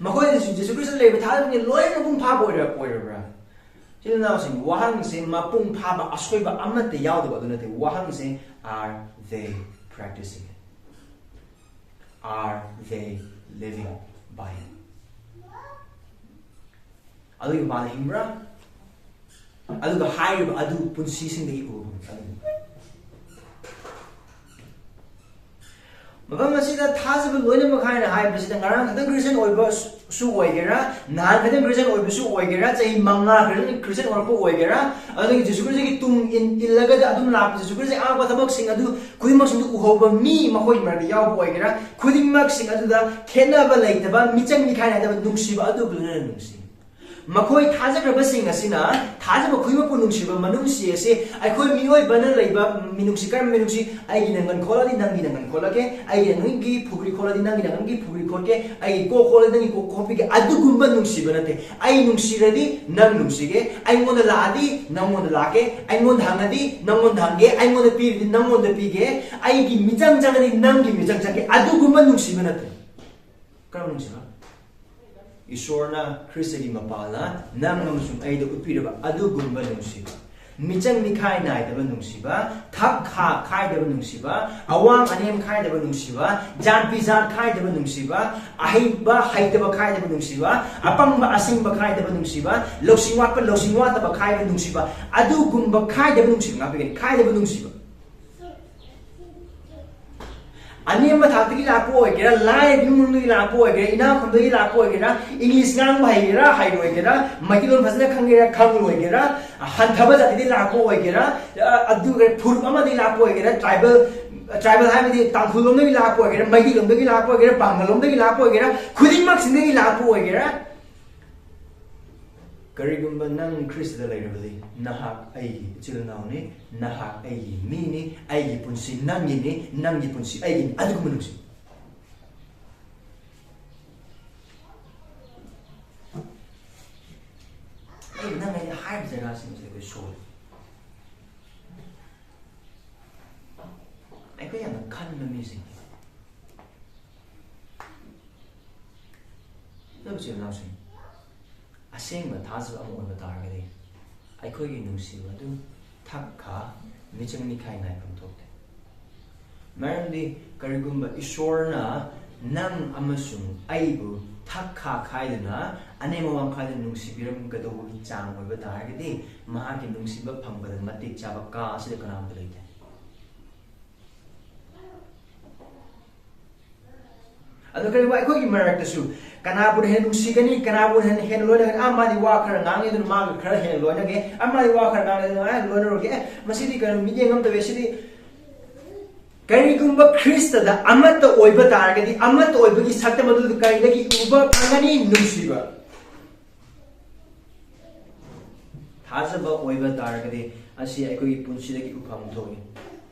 ꯃꯈꯣꯏꯅꯁꯨ ꯖꯤꯁꯨ ꯈ꯭ꯔꯤꯁꯇ ꯂꯩꯔꯤꯕ ꯊꯥꯖꯕꯁꯤꯡꯁꯦ ꯂꯣꯏꯅ ꯃꯄꯨꯡ ꯐꯥꯕ ꯑꯣꯏꯔ-, ꯑꯣꯏꯔꯕ꯭ꯔꯥ? ꯏꯆꯤꯜ ꯏꯅꯥꯎꯁꯤꯡ, ꯋꯥꯍꯪꯁꯦ ꯃꯄꯨꯡ ꯐꯥꯕ, ꯑꯁꯣꯏꯕ ꯑꯃꯠꯇ ꯌꯥꯎꯗꯕ ꯑꯗꯨ ꯅꯠꯇꯦ꯫ ꯋꯥꯍꯪꯁꯦ, are they practicing it? Are they living by it? ꯑꯗꯨꯒꯤ ꯃꯄꯥꯟꯗ ꯍꯤꯡꯕ꯭ꯔꯥ? ꯑꯗꯨꯒ ꯍꯥꯏꯔꯤꯕ ꯑꯗꯨ ꯄꯨꯟꯁꯤꯁꯤꯡꯗꯒꯤ ꯎꯕ ꯐꯪꯕ꯭ꯔꯥ? ꯑꯗꯨꯅꯤ꯫ ꯃꯐꯝ ꯑꯁꯤꯗ ꯊꯥꯖꯕ ꯂꯣꯏꯅꯃꯛ ꯍꯥꯏꯅ ꯍꯥꯏꯕꯁꯤꯗ, ꯉꯔꯥꯡ ꯈꯛꯇꯪ ꯈ꯭ꯔꯤꯁꯇꯤꯌꯥꯟ ꯑꯣꯏꯕ ꯁꯨ ꯑꯣꯏꯒꯦꯔꯥ, ꯅꯍꯥꯟ ꯈꯛꯇꯪ ꯈ꯭ꯔꯤꯁꯇꯤꯌꯥꯟ ꯑꯣꯏꯕꯁꯨ ꯑꯣꯏꯒꯦꯔꯥ, ꯆꯍꯤ ꯃꯉꯥ ꯈꯛꯇꯪ ꯈ꯭ꯔꯤꯁꯇꯤꯌꯥꯟ ꯑꯣꯏꯔꯛꯄ ꯑꯣꯏꯒꯦꯔꯥ, ꯑꯗꯨꯗꯒꯤ ꯖꯤꯁꯨ ꯈ꯭ꯔꯤꯁꯇꯒꯤ ꯇꯨꯡ ꯏꯟ-, ꯏꯜꯂꯒꯗ ꯑꯗꯨꯝ ꯂꯥꯛꯄ, ꯖꯤꯁꯨ ꯈ꯭ꯔꯤꯁꯇꯒꯤ ꯑꯉꯛꯄ ꯊꯕꯛꯁꯤꯡ ꯑꯗꯨ ꯈꯨꯗꯤꯡꯃꯛꯁꯤꯡꯗꯨ ꯎꯍꯧꯕ ꯃꯤ, ꯃꯈꯣꯏꯒꯤ ꯃꯔꯛꯇ ꯌꯥꯎꯕ ꯑꯣꯏꯒꯦꯔꯥ, ꯈꯨꯗꯤꯡꯃꯛꯁꯤꯡ ꯑꯗꯨꯗ ꯈꯦꯠꯅꯕ ꯂꯩꯇꯕ, ꯃꯤꯆꯪ ꯃꯤꯈꯥꯏ ꯅꯥꯏꯗꯕ ꯅꯨꯡꯁꯤꯕ ꯑꯗꯨꯕꯨ ꯂꯣꯏꯅꯅ ꯅꯨꯡꯁꯤ꯫ ꯃꯈꯣꯏ ꯊꯥꯖꯈ꯭ꯔꯕꯁꯤꯡ ꯑꯁꯤꯅ ꯊꯥꯖꯕ ꯈꯨꯗꯤꯡꯃꯛꯄꯨ ꯅꯨꯡꯁꯤꯕ ꯃꯅꯨꯡꯁꯤ ꯑꯁꯤ ꯑꯩꯈꯣꯏ ꯃꯤꯑꯣꯏꯕꯅ ꯂꯩꯕ ꯃꯤꯅꯨꯡꯁꯤ꯫ ꯀꯔꯝꯕ ꯃꯤꯅꯨꯡꯁꯤ? "ꯑꯩꯒꯤ ꯅꯪꯒꯟ ꯈꯣꯠꯂꯗꯤ ꯅꯪꯒꯤ ꯅꯪꯒꯟ ꯈꯣꯠꯂꯒꯦ, ꯑꯩꯒꯤ ꯅꯪꯒꯤ ꯐꯨꯒ꯭ꯔꯤ ꯈꯣꯠꯂꯗꯤ ꯅꯪꯒꯤ ꯅꯪꯒꯟꯒꯤ ꯐꯨꯒ꯭ꯔꯤ ꯈꯣꯠꯀꯦ, ꯑꯩꯒꯤ ꯀꯣꯛ ꯈꯣꯠꯂꯗꯤ ꯅꯪꯒꯤ ꯀꯣꯛ ꯈꯣꯠꯄꯤꯒꯦ", ꯑꯗꯨꯒꯨꯝꯕ ꯅꯨꯡꯁꯤꯕ ꯅꯠꯇꯦ꯫ "ꯑꯩ ꯅꯨꯡꯁꯤꯔꯗꯤ ꯅꯪ ꯅꯨꯡꯁꯤꯒꯦ, ꯑꯩꯉꯣꯟꯗ ꯂꯥꯛꯑꯗꯤ ꯅꯪꯉꯣꯟꯗ ꯂꯥꯛꯀꯦ, ꯑꯩꯉꯣꯟꯗ ꯍꯪꯉꯗꯤ ꯅꯪꯉꯣꯟꯗ ꯍꯪꯒꯦ, ꯑꯩꯉꯣꯟꯗ ꯄꯤꯔꯗꯤ ꯅꯪꯉꯣꯟꯗ ꯄꯤꯒꯦ, ꯑꯩꯒꯤ ꯃꯤꯆꯪ ꯆꯪꯉꯗꯤ ꯅꯪꯒꯤ ꯃꯤꯆꯪ ꯆꯪꯒꯦ", ꯑꯗꯨꯒꯨꯝꯕ ꯅꯨꯡꯁꯤꯕ ꯅꯠꯇꯦ꯫ ꯀꯔꯝꯕ ꯅꯨꯡꯁꯤꯕ? ꯏꯁꯣꯔꯅ ꯈ꯭ꯔꯤꯁꯇꯒꯤ ꯃꯄꯥꯜꯅ ꯅꯪ ꯑꯃꯁꯨꯡ ꯑꯩꯗ ꯎꯠꯄꯤꯔꯕ ꯑꯗꯨꯒꯨꯝꯕ ꯅꯨꯡꯁꯤꯕ, ꯃꯤꯆꯪ ꯃꯤꯈꯥꯏ ꯅꯥꯏꯗꯕ ꯅꯨꯡꯁꯤꯕ, ꯊꯛ ꯈꯥ ꯈꯥꯏꯗꯕ ꯅꯨꯡꯁꯤꯕ, ꯑꯋꯥꯡ ꯑꯅꯦꯝ ꯈꯥꯏꯗꯕ ꯅꯨꯡꯁꯤꯕ, ꯖꯥꯠ ꯄꯤꯖꯥꯠ ꯈꯥꯏꯗꯕ ꯅꯨꯡꯁꯤꯕ, ꯑꯍꯩꯕ ꯍꯩꯇꯕ ꯈꯥꯏꯗꯕ ꯅꯨꯡꯁꯤꯕ, ꯑꯄꯪꯕ ꯑꯁꯤꯡꯕ ꯈꯥꯏꯗꯕ ꯅꯨꯡꯁꯤꯕ, ꯂꯧꯁꯤꯡ ꯋꯥꯠꯄ ꯂꯧꯁꯤꯡ ꯋꯥꯠꯇꯕ ꯈꯥꯏꯕ ꯅꯨꯡꯁꯤꯕ, ꯑꯗꯨꯒꯨꯝꯕ ꯈꯥꯏꯗꯕ ꯅꯨꯡꯁꯤꯕ ꯉꯥꯛꯄꯤꯒꯅꯤ꯫ ꯈꯥꯏꯗꯕ ꯅꯨꯡꯁꯤꯕ꯫ ꯑꯅꯦꯝꯕ ꯊꯥꯛꯇꯒꯤ ꯂꯥꯛꯄ ꯑꯣꯏꯒꯦꯔꯥ, ꯂꯥꯏꯔꯕ ꯏꯃꯨꯡ ꯃꯅꯨꯡꯗꯒꯤ ꯂꯥꯛꯄ ꯑꯣꯏꯒꯦꯔꯥ, ꯏꯅꯥꯛ ꯈꯨꯟꯕꯗꯒꯤ ꯂꯥꯛꯄ ꯑꯣꯏꯒꯦꯔꯥ, ꯏꯪꯂꯤꯁ ꯉꯥꯡꯕ ꯍꯩꯒꯦꯔꯥ ꯍꯩꯔꯣꯏꯒꯦꯔꯥ, ꯃꯩꯇꯩꯂꯣꯟ ꯐꯖꯅ ꯈꯪꯒꯦꯔꯥ ꯈꯪꯂꯣꯏꯒꯦꯔꯥ, ꯍꯟꯊꯕ ꯖꯥꯇꯤꯗꯒꯤ ꯂꯥꯛꯄ ꯑꯣꯏꯒꯦꯔꯥ, ꯑꯗꯨꯒ ꯐꯨꯔꯨꯞ ꯑꯃꯗꯒꯤ ꯂꯥꯛꯄ ꯑꯣꯏꯒꯦꯔꯥ, ꯇ꯭ꯔꯥꯏꯕꯦꯜ, ꯇ꯭ꯔꯥꯏꯕꯦꯜ ꯍꯥꯏꯕꯗꯤ ꯇꯥꯡꯈꯨꯜ ꯂꯣꯝꯗꯒꯤ ꯂꯥꯛꯄ ꯑꯣꯏꯒꯦꯔꯥ, ꯃꯩꯇꯩ ꯂꯣꯝꯗꯒꯤ ꯂꯥꯛꯄ ꯑꯣꯏꯒꯦꯔꯥ, ꯄꯥꯡꯒꯜ ꯂꯣꯝꯗꯒꯤ ꯂꯥꯛꯄ ꯑꯣꯏꯒꯦꯔꯥ, ꯈꯨꯗꯤꯡꯃꯛꯁꯤꯡꯗꯒꯤ ꯂꯥꯛꯄ ꯑꯣꯏꯒꯦꯔꯥ, ꯀꯔꯤꯒꯨꯝꯕ ꯅꯪ ꯈ꯭ꯔꯤꯁꯇꯗ ꯂꯩꯔꯕꯗꯤ, ꯅꯍꯥꯛ ꯑꯩꯒꯤ ꯏꯆꯤꯜ ꯏꯅꯥꯎꯅꯤ, ꯅꯍꯥꯛ ꯑꯩꯒꯤ ꯃꯤꯅꯤ, ꯑꯩꯒꯤ ꯄꯨꯟꯁꯤ ꯅꯪꯒꯤꯅꯤ, ꯅꯪꯒꯤ ꯄꯨꯟꯁꯤ ꯑꯩꯒꯤꯅꯤ꯫ ꯑꯗꯨꯒꯨꯝꯕ ꯅꯨꯡꯁꯤ꯫ ꯑꯩ ꯅꯪ ꯑꯩꯅ ꯍꯥꯏꯔꯤꯕ ꯖꯒꯥꯁꯤꯡꯁꯦ ꯑꯩꯈꯣꯏ ꯁꯣꯜꯂꯤ꯫ ꯑꯩꯈꯣꯏ ꯌꯥꯝꯅ ꯈꯟꯕ ꯃꯤꯁꯤꯡꯅꯤ꯫ ꯑꯗꯨꯕꯨ ꯏꯆꯤꯜ ꯏꯅꯥꯎꯁꯤꯡ, ꯑꯁꯦꯡꯕ ꯊꯥꯖꯕ ꯑꯃ ꯑꯣꯏꯕ ꯇꯥꯔꯒꯗꯤ, ꯑꯩꯈꯣꯏꯒꯤ ꯅꯨꯡꯁꯤꯕ ꯑꯗꯨ ꯊꯛ ꯈꯥ, ꯃꯤꯆꯪ ꯃꯤꯈꯥꯏ ꯅꯥꯏꯐꯝ ꯊꯣꯛꯇꯦ꯫ ꯃꯔꯝꯗꯤ ꯀꯔꯤꯒꯨꯝꯕ ꯏꯁꯣꯔꯅ ꯅꯪ ꯑꯃꯁꯨꯡ ꯑꯩꯕꯨ ꯊꯛ ꯈꯥ ꯈꯥꯏꯗꯨꯅ, ꯑꯅꯦꯝ ꯑꯋꯥꯡ ꯈꯥꯏꯗꯨꯅ ꯅꯨꯡꯁꯤꯕꯤꯔꯝꯒꯗꯧꯕꯒꯤ ꯆꯥꯡ ꯑꯣꯏꯕ ꯇꯥꯔꯒꯗꯤ, ꯃꯍꯥꯛꯀꯤ ꯅꯨꯡꯁꯤꯕ ꯐꯪꯕꯗ ꯃꯇꯤꯛ ꯆꯥꯕ ꯀꯥ ꯑꯁꯤꯗ ꯀꯅꯥꯝꯇ ꯂꯩꯇꯦ꯫ ꯑꯗꯣ ꯀꯔꯤꯒꯨꯝꯕ ꯑꯩꯈꯣꯏꯒꯤ ꯃꯔꯛꯇꯁꯨ ꯀꯅꯥꯕꯨꯅ ꯍꯦꯟꯅ ꯅꯨꯡꯁꯤꯒꯅꯤ, ꯀꯅꯥꯕꯨꯅ ꯍꯦꯟꯅ, ꯍꯦꯟꯅ ꯂꯣꯏꯅꯒꯅꯤ? ꯑꯥ, ꯃꯥꯗꯤ ꯋꯥ ꯈꯔ ꯉꯥꯡꯉꯦ, ꯑꯗꯨꯅ ꯃꯥꯒ ꯈꯔ ꯍꯦꯟꯅ ꯂꯣꯏꯅꯒꯦ꯫ ꯑꯥ, ꯃꯥꯗꯤ ꯋꯥ ꯈꯔ ꯉꯥꯡꯉꯦ, ꯑꯗꯨꯅ ꯃꯥ ꯍꯦꯟꯅ ꯂꯣꯏꯅꯔꯨꯒꯦ꯫ ꯑꯦ, ꯃꯁꯤꯗꯤ ꯀꯩꯅꯣ, ꯃꯤꯠꯌꯦꯡ ꯑꯃ ꯇꯧꯋꯦ, ꯁꯤꯗꯤ꯫ ꯀꯔꯤꯒꯨꯝꯕ ꯈ꯭ꯔꯤꯁꯇꯗ ꯑꯃꯠꯇ ꯑꯣꯏꯕ ꯇꯥꯔꯒꯗꯤ, ꯑꯃꯠꯇ ꯑꯣꯏꯕꯒꯤ ꯁꯛꯇꯝ ꯑꯗꯨ ꯀꯔꯤꯗꯒꯤ ꯎꯕ ꯐꯪꯒꯅꯤ? ꯅꯨꯡꯁꯤꯕ꯫ ꯊꯥꯖꯕ ꯑꯣꯏꯕ ꯇꯥꯔꯒꯗꯤ ꯑꯁꯤ ꯑꯩꯈꯣꯏꯒꯤ ꯄꯨꯟꯁꯤꯗꯒꯤ ꯎꯐꯝ ꯊꯣꯛꯏ꯫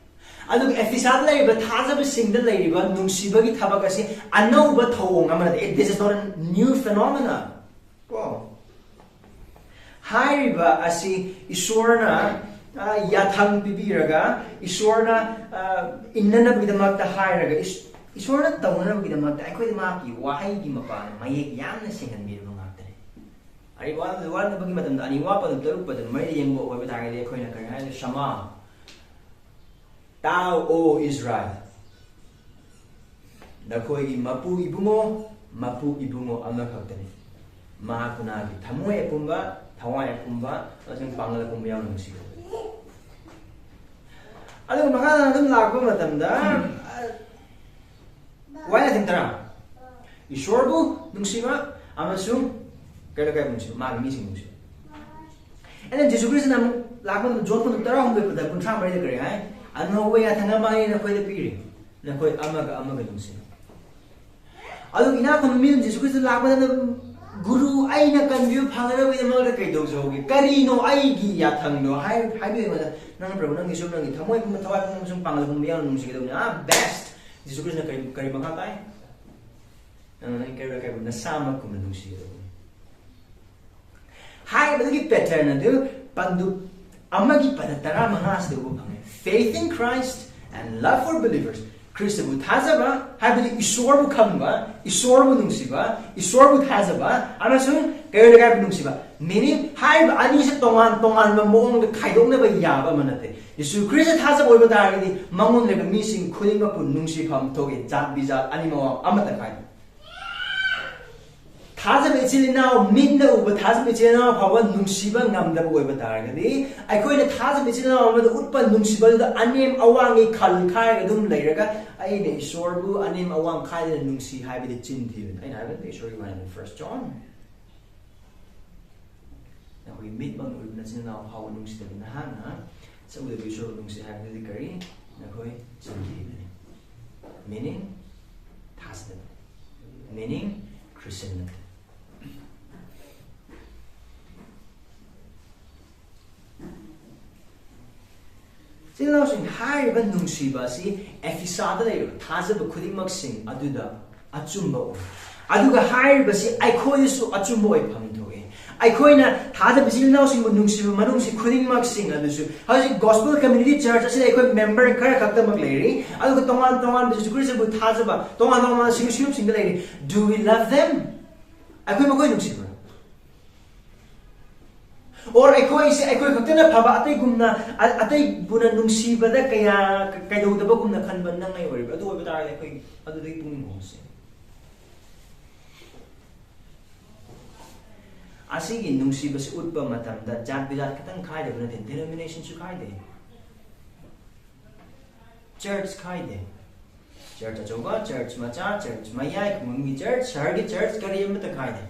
ꯑꯗꯨꯒ ꯑꯦꯐꯤꯁꯥꯗ ꯂꯩꯔꯤꯕ ꯊꯥꯖꯕꯁꯤꯡꯗ ꯂꯩꯔꯤꯕ ꯅꯨꯡꯁꯤꯕꯒꯤ ꯊꯕꯛ ꯑꯁꯤ ꯑꯅꯧꯕ ꯊꯧꯑꯣꯡ ꯑꯃ ꯅꯠꯇꯦ꯫ This is not a new phenomena. ꯀꯣ? ꯍꯥꯏꯔꯤꯕ ꯑꯁꯤ ꯏꯁꯣꯔꯅ, ꯑ, ꯌꯥꯊꯪ ꯄꯤꯕꯤꯔꯒ, ꯏꯁꯣꯔꯅ, ꯑ, ꯏꯟꯅꯅꯕꯒꯤꯗꯃꯛꯇ ꯍꯥꯏꯔꯒ, ꯏꯁ-, ꯏꯁꯣꯔꯅ ꯇꯧꯅꯅꯕꯒꯤꯗꯃꯛꯇ ꯑꯩꯈꯣꯏꯗ ꯃꯍꯥꯛꯀꯤ ꯋꯥꯍꯩꯒꯤ ꯃꯄꯥꯟꯅ ꯃꯌꯦꯛ ꯌꯥꯝꯅ ꯁꯦꯡꯍꯟꯕꯤꯔꯕ ꯉꯥꯛꯇꯅꯤ꯫ ꯑꯔꯤꯕ ꯋꯥꯅꯕꯒꯤ ꯃꯇꯝꯗ ꯑꯅꯤ ꯋꯥ ꯄꯗꯨ ꯇꯔꯨꯛ ꯄꯗꯨ ꯃꯔꯤ ꯌꯦꯡꯕ ꯑꯣꯏꯕ ꯇꯥꯔꯒꯗꯤ ꯑꯩꯈꯣꯏꯅ ꯀꯔꯤ ꯍꯥꯏꯅ ꯁꯃꯥ ꯇꯥꯎ, ꯑꯣ ꯏꯁꯔꯥꯌꯦꯜ, ꯅꯈꯣꯏꯒꯤ ꯃꯄꯨ ꯏꯕꯨꯡꯉꯣ, ꯃꯄꯨ ꯏꯕꯨꯡꯉꯣ ꯑꯃꯈꯛꯇꯅꯤ꯫ ꯃꯍꯥꯛ ꯈꯨꯅꯥꯒꯤ ꯊꯃꯣꯏ ꯑꯄꯨꯝꯕ, ꯊꯋꯥꯏ ꯑꯄꯨꯝꯕ, ꯑꯃꯁꯨꯡ ꯄꯥꯡꯒꯜ ꯑꯄꯨꯝꯕ ꯌꯥꯎꯅ ꯅꯨꯡꯁꯤꯒꯗꯕꯅꯤ꯫ ꯑꯗꯨꯒ ꯃꯈꯥ ꯇꯥꯅ ꯑꯗꯨꯝ ꯂꯥꯛꯄ ꯃꯇꯝꯗ, ꯋꯥꯍꯩ ꯇꯔꯥ, ꯏꯁꯣꯔꯕꯨ ꯅꯨꯡꯁꯤꯕ ꯑꯃꯁꯨꯡ ꯀꯩꯔꯣꯜ ꯂꯩꯀꯥꯏꯕꯨ ꯅꯨꯡꯁꯤꯕ, ꯃꯥꯒꯤ ꯃꯤꯁꯤꯡ ꯅꯨꯡꯁꯤꯕ꯫ ꯑꯩꯅ ꯖꯤꯁꯨ ꯈ꯭ꯔꯤꯁꯇꯅ ꯑꯃꯨꯛ ꯂꯥꯛꯄ ꯃꯇꯝꯗ ꯖꯣꯟ ꯀꯨꯟꯇꯔꯥ ꯍꯨꯝꯗꯣꯏ ꯄꯗ ꯀꯨꯟꯊ꯭ꯔꯥ ꯃꯔꯤꯗ ꯀꯔꯤ ꯍꯥꯏ? "ꯑꯅꯧꯕ ꯌꯥꯊꯪ ꯑꯃ ꯑꯩꯅ ꯅꯈꯣꯏꯗ ꯄꯤꯔꯤ, ꯅꯈꯣꯏ ꯑꯃꯒ ꯑꯃꯒ ꯅꯨꯡꯁꯤꯅꯧ"꯫ ꯑꯗꯨ ꯏꯅꯥꯛ ꯈꯨꯟꯕ ꯃꯤꯅ ꯖꯤꯁꯨ ꯈ꯭ꯔꯤꯁꯇ ꯂꯥꯛꯄꯗ, "ꯒꯨꯔꯨ, ꯑꯩꯅ ꯀꯟꯕꯤꯕ ꯐꯪꯒꯗꯕꯒꯤꯗꯃꯛꯇ ꯀꯩ ꯇꯧꯖꯍꯧꯒꯦ? ꯀꯔꯤꯅꯣ ꯑꯩꯒꯤ ꯌꯥꯊꯪꯗꯣ?" ꯍꯥꯏ-, ꯍꯥꯏꯕꯤꯌꯨ ꯑꯩꯉꯣꯟꯗ꯫ "ꯅꯪꯅ ꯄ꯭ꯔꯚꯨ ꯅꯪꯒꯤ ꯏꯁꯣꯔ ꯅꯪꯒꯤ ꯊꯃꯣꯏ ꯄꯨꯝꯕ, ꯊꯋꯥꯏ ꯄꯨꯝꯕ ꯑꯃꯁꯨꯡ ꯄꯥꯡꯒꯜ ꯄꯨꯝꯕ ꯌꯥꯎꯅ ꯅꯨꯡꯁꯤꯒꯗꯕꯅꯤ"꯫ ꯑꯥ, best! ꯖꯤꯁꯨ ꯈ꯭ꯔꯤꯁꯇꯅ ꯀꯔꯤ, ꯀꯔꯤ ꯃꯈꯥ ꯇꯥꯏ? "ꯅꯪꯅ ꯅꯪꯒꯤ ꯀꯩꯔꯣꯜ ꯂꯩꯀꯥꯏꯕꯨ ꯅꯁꯥꯃꯛꯀꯨꯝꯅ ꯅꯨꯡꯁꯤꯒꯗꯕꯅꯤ"꯫ ꯍꯥꯏꯔꯤꯕꯗꯨꯒꯤ pattern ꯑꯗꯨ ꯄꯟꯗꯨꯞ ꯑꯃꯒꯤ ꯄꯗ ꯇꯔꯥꯃꯉꯥꯁꯤꯗ ꯎꯕ ꯐꯪꯉꯦ꯫ Faith in Christ and love for believers. ꯈ꯭ꯔꯤꯁꯇꯕꯨ ꯊꯥꯖꯕ, ꯍꯥꯏꯕꯗꯤ ꯏꯁꯣꯔꯕꯨ ꯈꯪꯕ, ꯏꯁꯣꯔꯕꯨ ꯅꯨꯡꯁꯤꯕ, ꯏꯁꯣꯔꯕꯨ ꯊꯥꯖꯕ, ꯑꯃꯁꯨꯡ ꯀꯩꯔꯣꯜ ꯂꯩꯀꯥꯏꯕꯨ ꯅꯨꯡꯁꯤꯕ꯫ Meaning, ꯍꯥꯏꯔꯤꯕ ꯑꯅꯤꯁꯦ ꯇꯣꯉꯥꯟ ꯇꯣꯉꯥꯟꯕ ꯃꯑꯣꯡꯗ ꯈꯥꯏꯗꯣꯛꯅꯕ ꯌꯥꯕ ꯑꯃ ꯅꯠꯇꯦ꯫ ꯖꯤꯁꯨ ꯈ꯭ꯔꯤꯁꯇ ꯊꯥꯖꯕ ꯑꯣꯏꯕ ꯇꯥꯔꯒꯗꯤ ꯃꯉꯣꯟꯗ ꯂꯩꯕ ꯃꯤꯁꯤꯡ ꯈꯨꯗꯤꯡꯃꯛꯄꯨ ꯅꯨꯡꯁꯤꯐꯝ ꯊꯣꯛꯏ, ꯖꯥꯠ ꯕꯤꯖꯥꯠ ꯑꯅꯤꯃꯛ ꯑꯃꯠꯇ ꯈꯥꯏꯗꯦ꯫ ꯊꯥꯖꯕ ꯏꯆꯤꯜ ꯏꯅꯥꯎ, ꯃꯤꯠꯅ ꯎꯕ ꯊꯥꯖꯕ ꯏꯆꯤꯜ ꯏꯅꯥꯎ ꯐꯥꯎꯕ ꯅꯨꯡꯁꯤꯕ ꯉꯝꯗꯕ ꯑꯣꯏꯕ ꯇꯥꯔꯒꯗꯤ, ꯑꯩꯈꯣꯏꯅ ꯊꯥꯖꯕ ꯏꯆꯤꯜ ꯏꯅꯥꯎ ꯑꯃꯗ ꯎꯠꯄ ꯅꯨꯡꯁꯤꯕꯗꯨꯗ ꯑꯅꯦꯝ ꯑꯋꯥꯡꯒꯤ ꯈꯜ ꯈꯥꯏꯔꯒ ꯑꯗꯨꯝ ꯂꯩꯔꯒ, "ꯑꯩꯅ ꯏꯁꯣꯔꯕꯨ ꯑꯅꯦꯝ ꯑꯋꯥꯡ ꯈꯥꯏꯗꯅ ꯅꯨꯡꯁꯤ" ꯍꯥꯏꯕꯗꯤ ꯆꯤꯟ ꯊꯤꯕꯅꯤ꯫ ꯑꯩꯅ ꯍꯥꯏꯕꯗꯤ ꯏꯁꯣꯔꯒꯤ ꯋꯥꯍꯩꯅꯤ, First John꯫ ꯅꯈꯣꯏꯒꯤ ꯃꯤꯠꯃꯛꯅ ꯎꯔꯤꯕ ꯅꯆꯤꯟ ꯅꯅꯥꯎ ꯐꯥꯎꯕ ꯅꯨꯡꯁꯤꯗꯕ ꯅꯍꯥꯛꯅ ꯁꯛ ꯎꯗꯕ ꯏꯁꯣꯔꯕꯨ ꯅꯨꯡꯁꯤ ꯍꯥꯏꯕꯗꯨꯗꯤ ꯀꯔꯤ? ꯅꯈꯣꯏ ꯆꯤꯟ ꯊꯤꯕꯅꯤ꯫ Meaning, ꯊꯥꯖꯗꯕ꯫ Meaning, Christian ꯅꯠꯇꯦ꯫ ꯏꯆꯤꯜ ꯏꯅꯥꯎꯁꯤꯡ, ꯍꯥꯏꯔꯤꯕ ꯅꯨꯡꯁꯤꯕ ꯑꯁꯤ ꯑꯦꯐꯤꯁꯥꯗ ꯂꯩꯔꯤꯕ ꯊꯥꯖꯕ ꯈꯨꯗꯤꯡꯃꯛꯁꯤꯡ ꯑꯗꯨꯗ ꯑꯆꯨꯝꯕ ꯑꯣꯏ꯫ ꯑꯗꯨꯒ ꯍꯥꯏꯔꯤꯕꯁꯤ ꯑꯩꯈꯣꯏꯗꯁꯨ ꯑꯆꯨꯝꯕ ꯑꯣꯏꯐꯝ ꯊꯣꯛꯏ꯫ ꯑꯩꯈꯣꯏꯅ ꯊꯥꯖꯕ ꯏꯆꯤꯜ ꯏꯅꯥꯎꯁꯤꯡꯕꯨ ꯅꯨꯡꯁꯤꯕ ꯃꯅꯨꯡꯁꯤ ꯈꯨꯗꯤꯡꯃꯛꯁꯤꯡ ꯑꯗꯨꯁꯨ, ꯍꯧꯖꯤꯛ ꯒꯣꯁꯄꯦꯜ ꯀꯝꯃ꯭ꯌꯨꯅꯤꯇꯤ ꯆꯔꯆ ꯑꯁꯤꯗ ꯑꯩꯈꯣꯏ ꯃꯦꯝꯕꯔ ꯈꯔ ꯈꯛꯇꯃꯛ ꯂꯩꯔꯤ, ꯑꯗꯨꯒ ꯇꯣꯉꯥꯟ ꯇꯣꯉꯥꯟꯕ ꯖꯤꯁꯨ ꯈ꯭ꯔꯤꯁꯇꯕꯨ ꯊꯥꯖꯕ ꯇꯣꯉꯥꯟ ꯇꯣꯉꯥꯟꯕ ꯁꯤꯡꯂꯨꯞ ꯁꯤꯡꯂꯨꯞꯁꯤꯡꯗ ꯂꯩꯔꯤ꯫ Do we love them? ꯑꯩꯈꯣꯏ ꯃꯈꯣꯏ ꯅꯨꯡꯁꯤꯕ꯭ꯔꯥ? Or ꯑꯩꯈꯣꯏꯁꯦ ꯑꯩꯈꯣꯏ ꯈꯛꯇꯅ ꯐꯕ, ꯑꯇꯩꯒꯨꯝꯅ, ꯑ- ꯑꯇꯩꯕꯨꯅ ꯅꯨꯡꯁꯤꯕꯗ ꯀꯌꯥ ꯀꯩꯗꯧꯗꯕꯒꯨꯝꯅ ꯈꯟꯕ ꯅꯪ ꯑꯩ ꯑꯣꯏꯔꯤꯕ꯭ꯔꯥ? ꯑꯗꯨ ꯑꯣꯏꯕ ꯇꯥꯔꯒꯗꯤ ꯑꯩꯈꯣꯏ ꯑꯗꯨꯗꯒꯤ ꯄꯨꯛꯅꯤꯡ ꯍꯣꯡꯁꯦ꯫ ꯑꯁꯤꯒꯤ ꯅꯨꯡꯁꯤꯕꯁꯤ ꯎꯠꯄ ꯃꯇꯝꯗ ꯖꯥꯠ ꯕꯤꯖꯥꯠ ꯈꯛꯇꯪ ꯈꯥꯏꯗꯕ ꯅꯠꯇꯦ, ꯗꯤꯅꯣꯃꯤꯅꯦꯁꯟꯁꯨ ꯈꯥꯏꯗꯦ, ꯆꯔꯆ ꯈꯥꯏꯗꯦ꯫ ꯆꯔꯆ ꯑꯆꯧꯕ, ꯆꯔꯆ ꯃꯆꯥ, ꯆꯔꯆ ꯃꯌꯥꯏ, ꯈꯨꯡꯒꯪꯒꯤ ꯆꯔꯆ, ꯁꯍꯔꯒꯤ ꯆꯔꯆ, ꯀꯔꯤ ꯑꯃꯠꯇ ꯈꯥꯏꯗꯦ꯫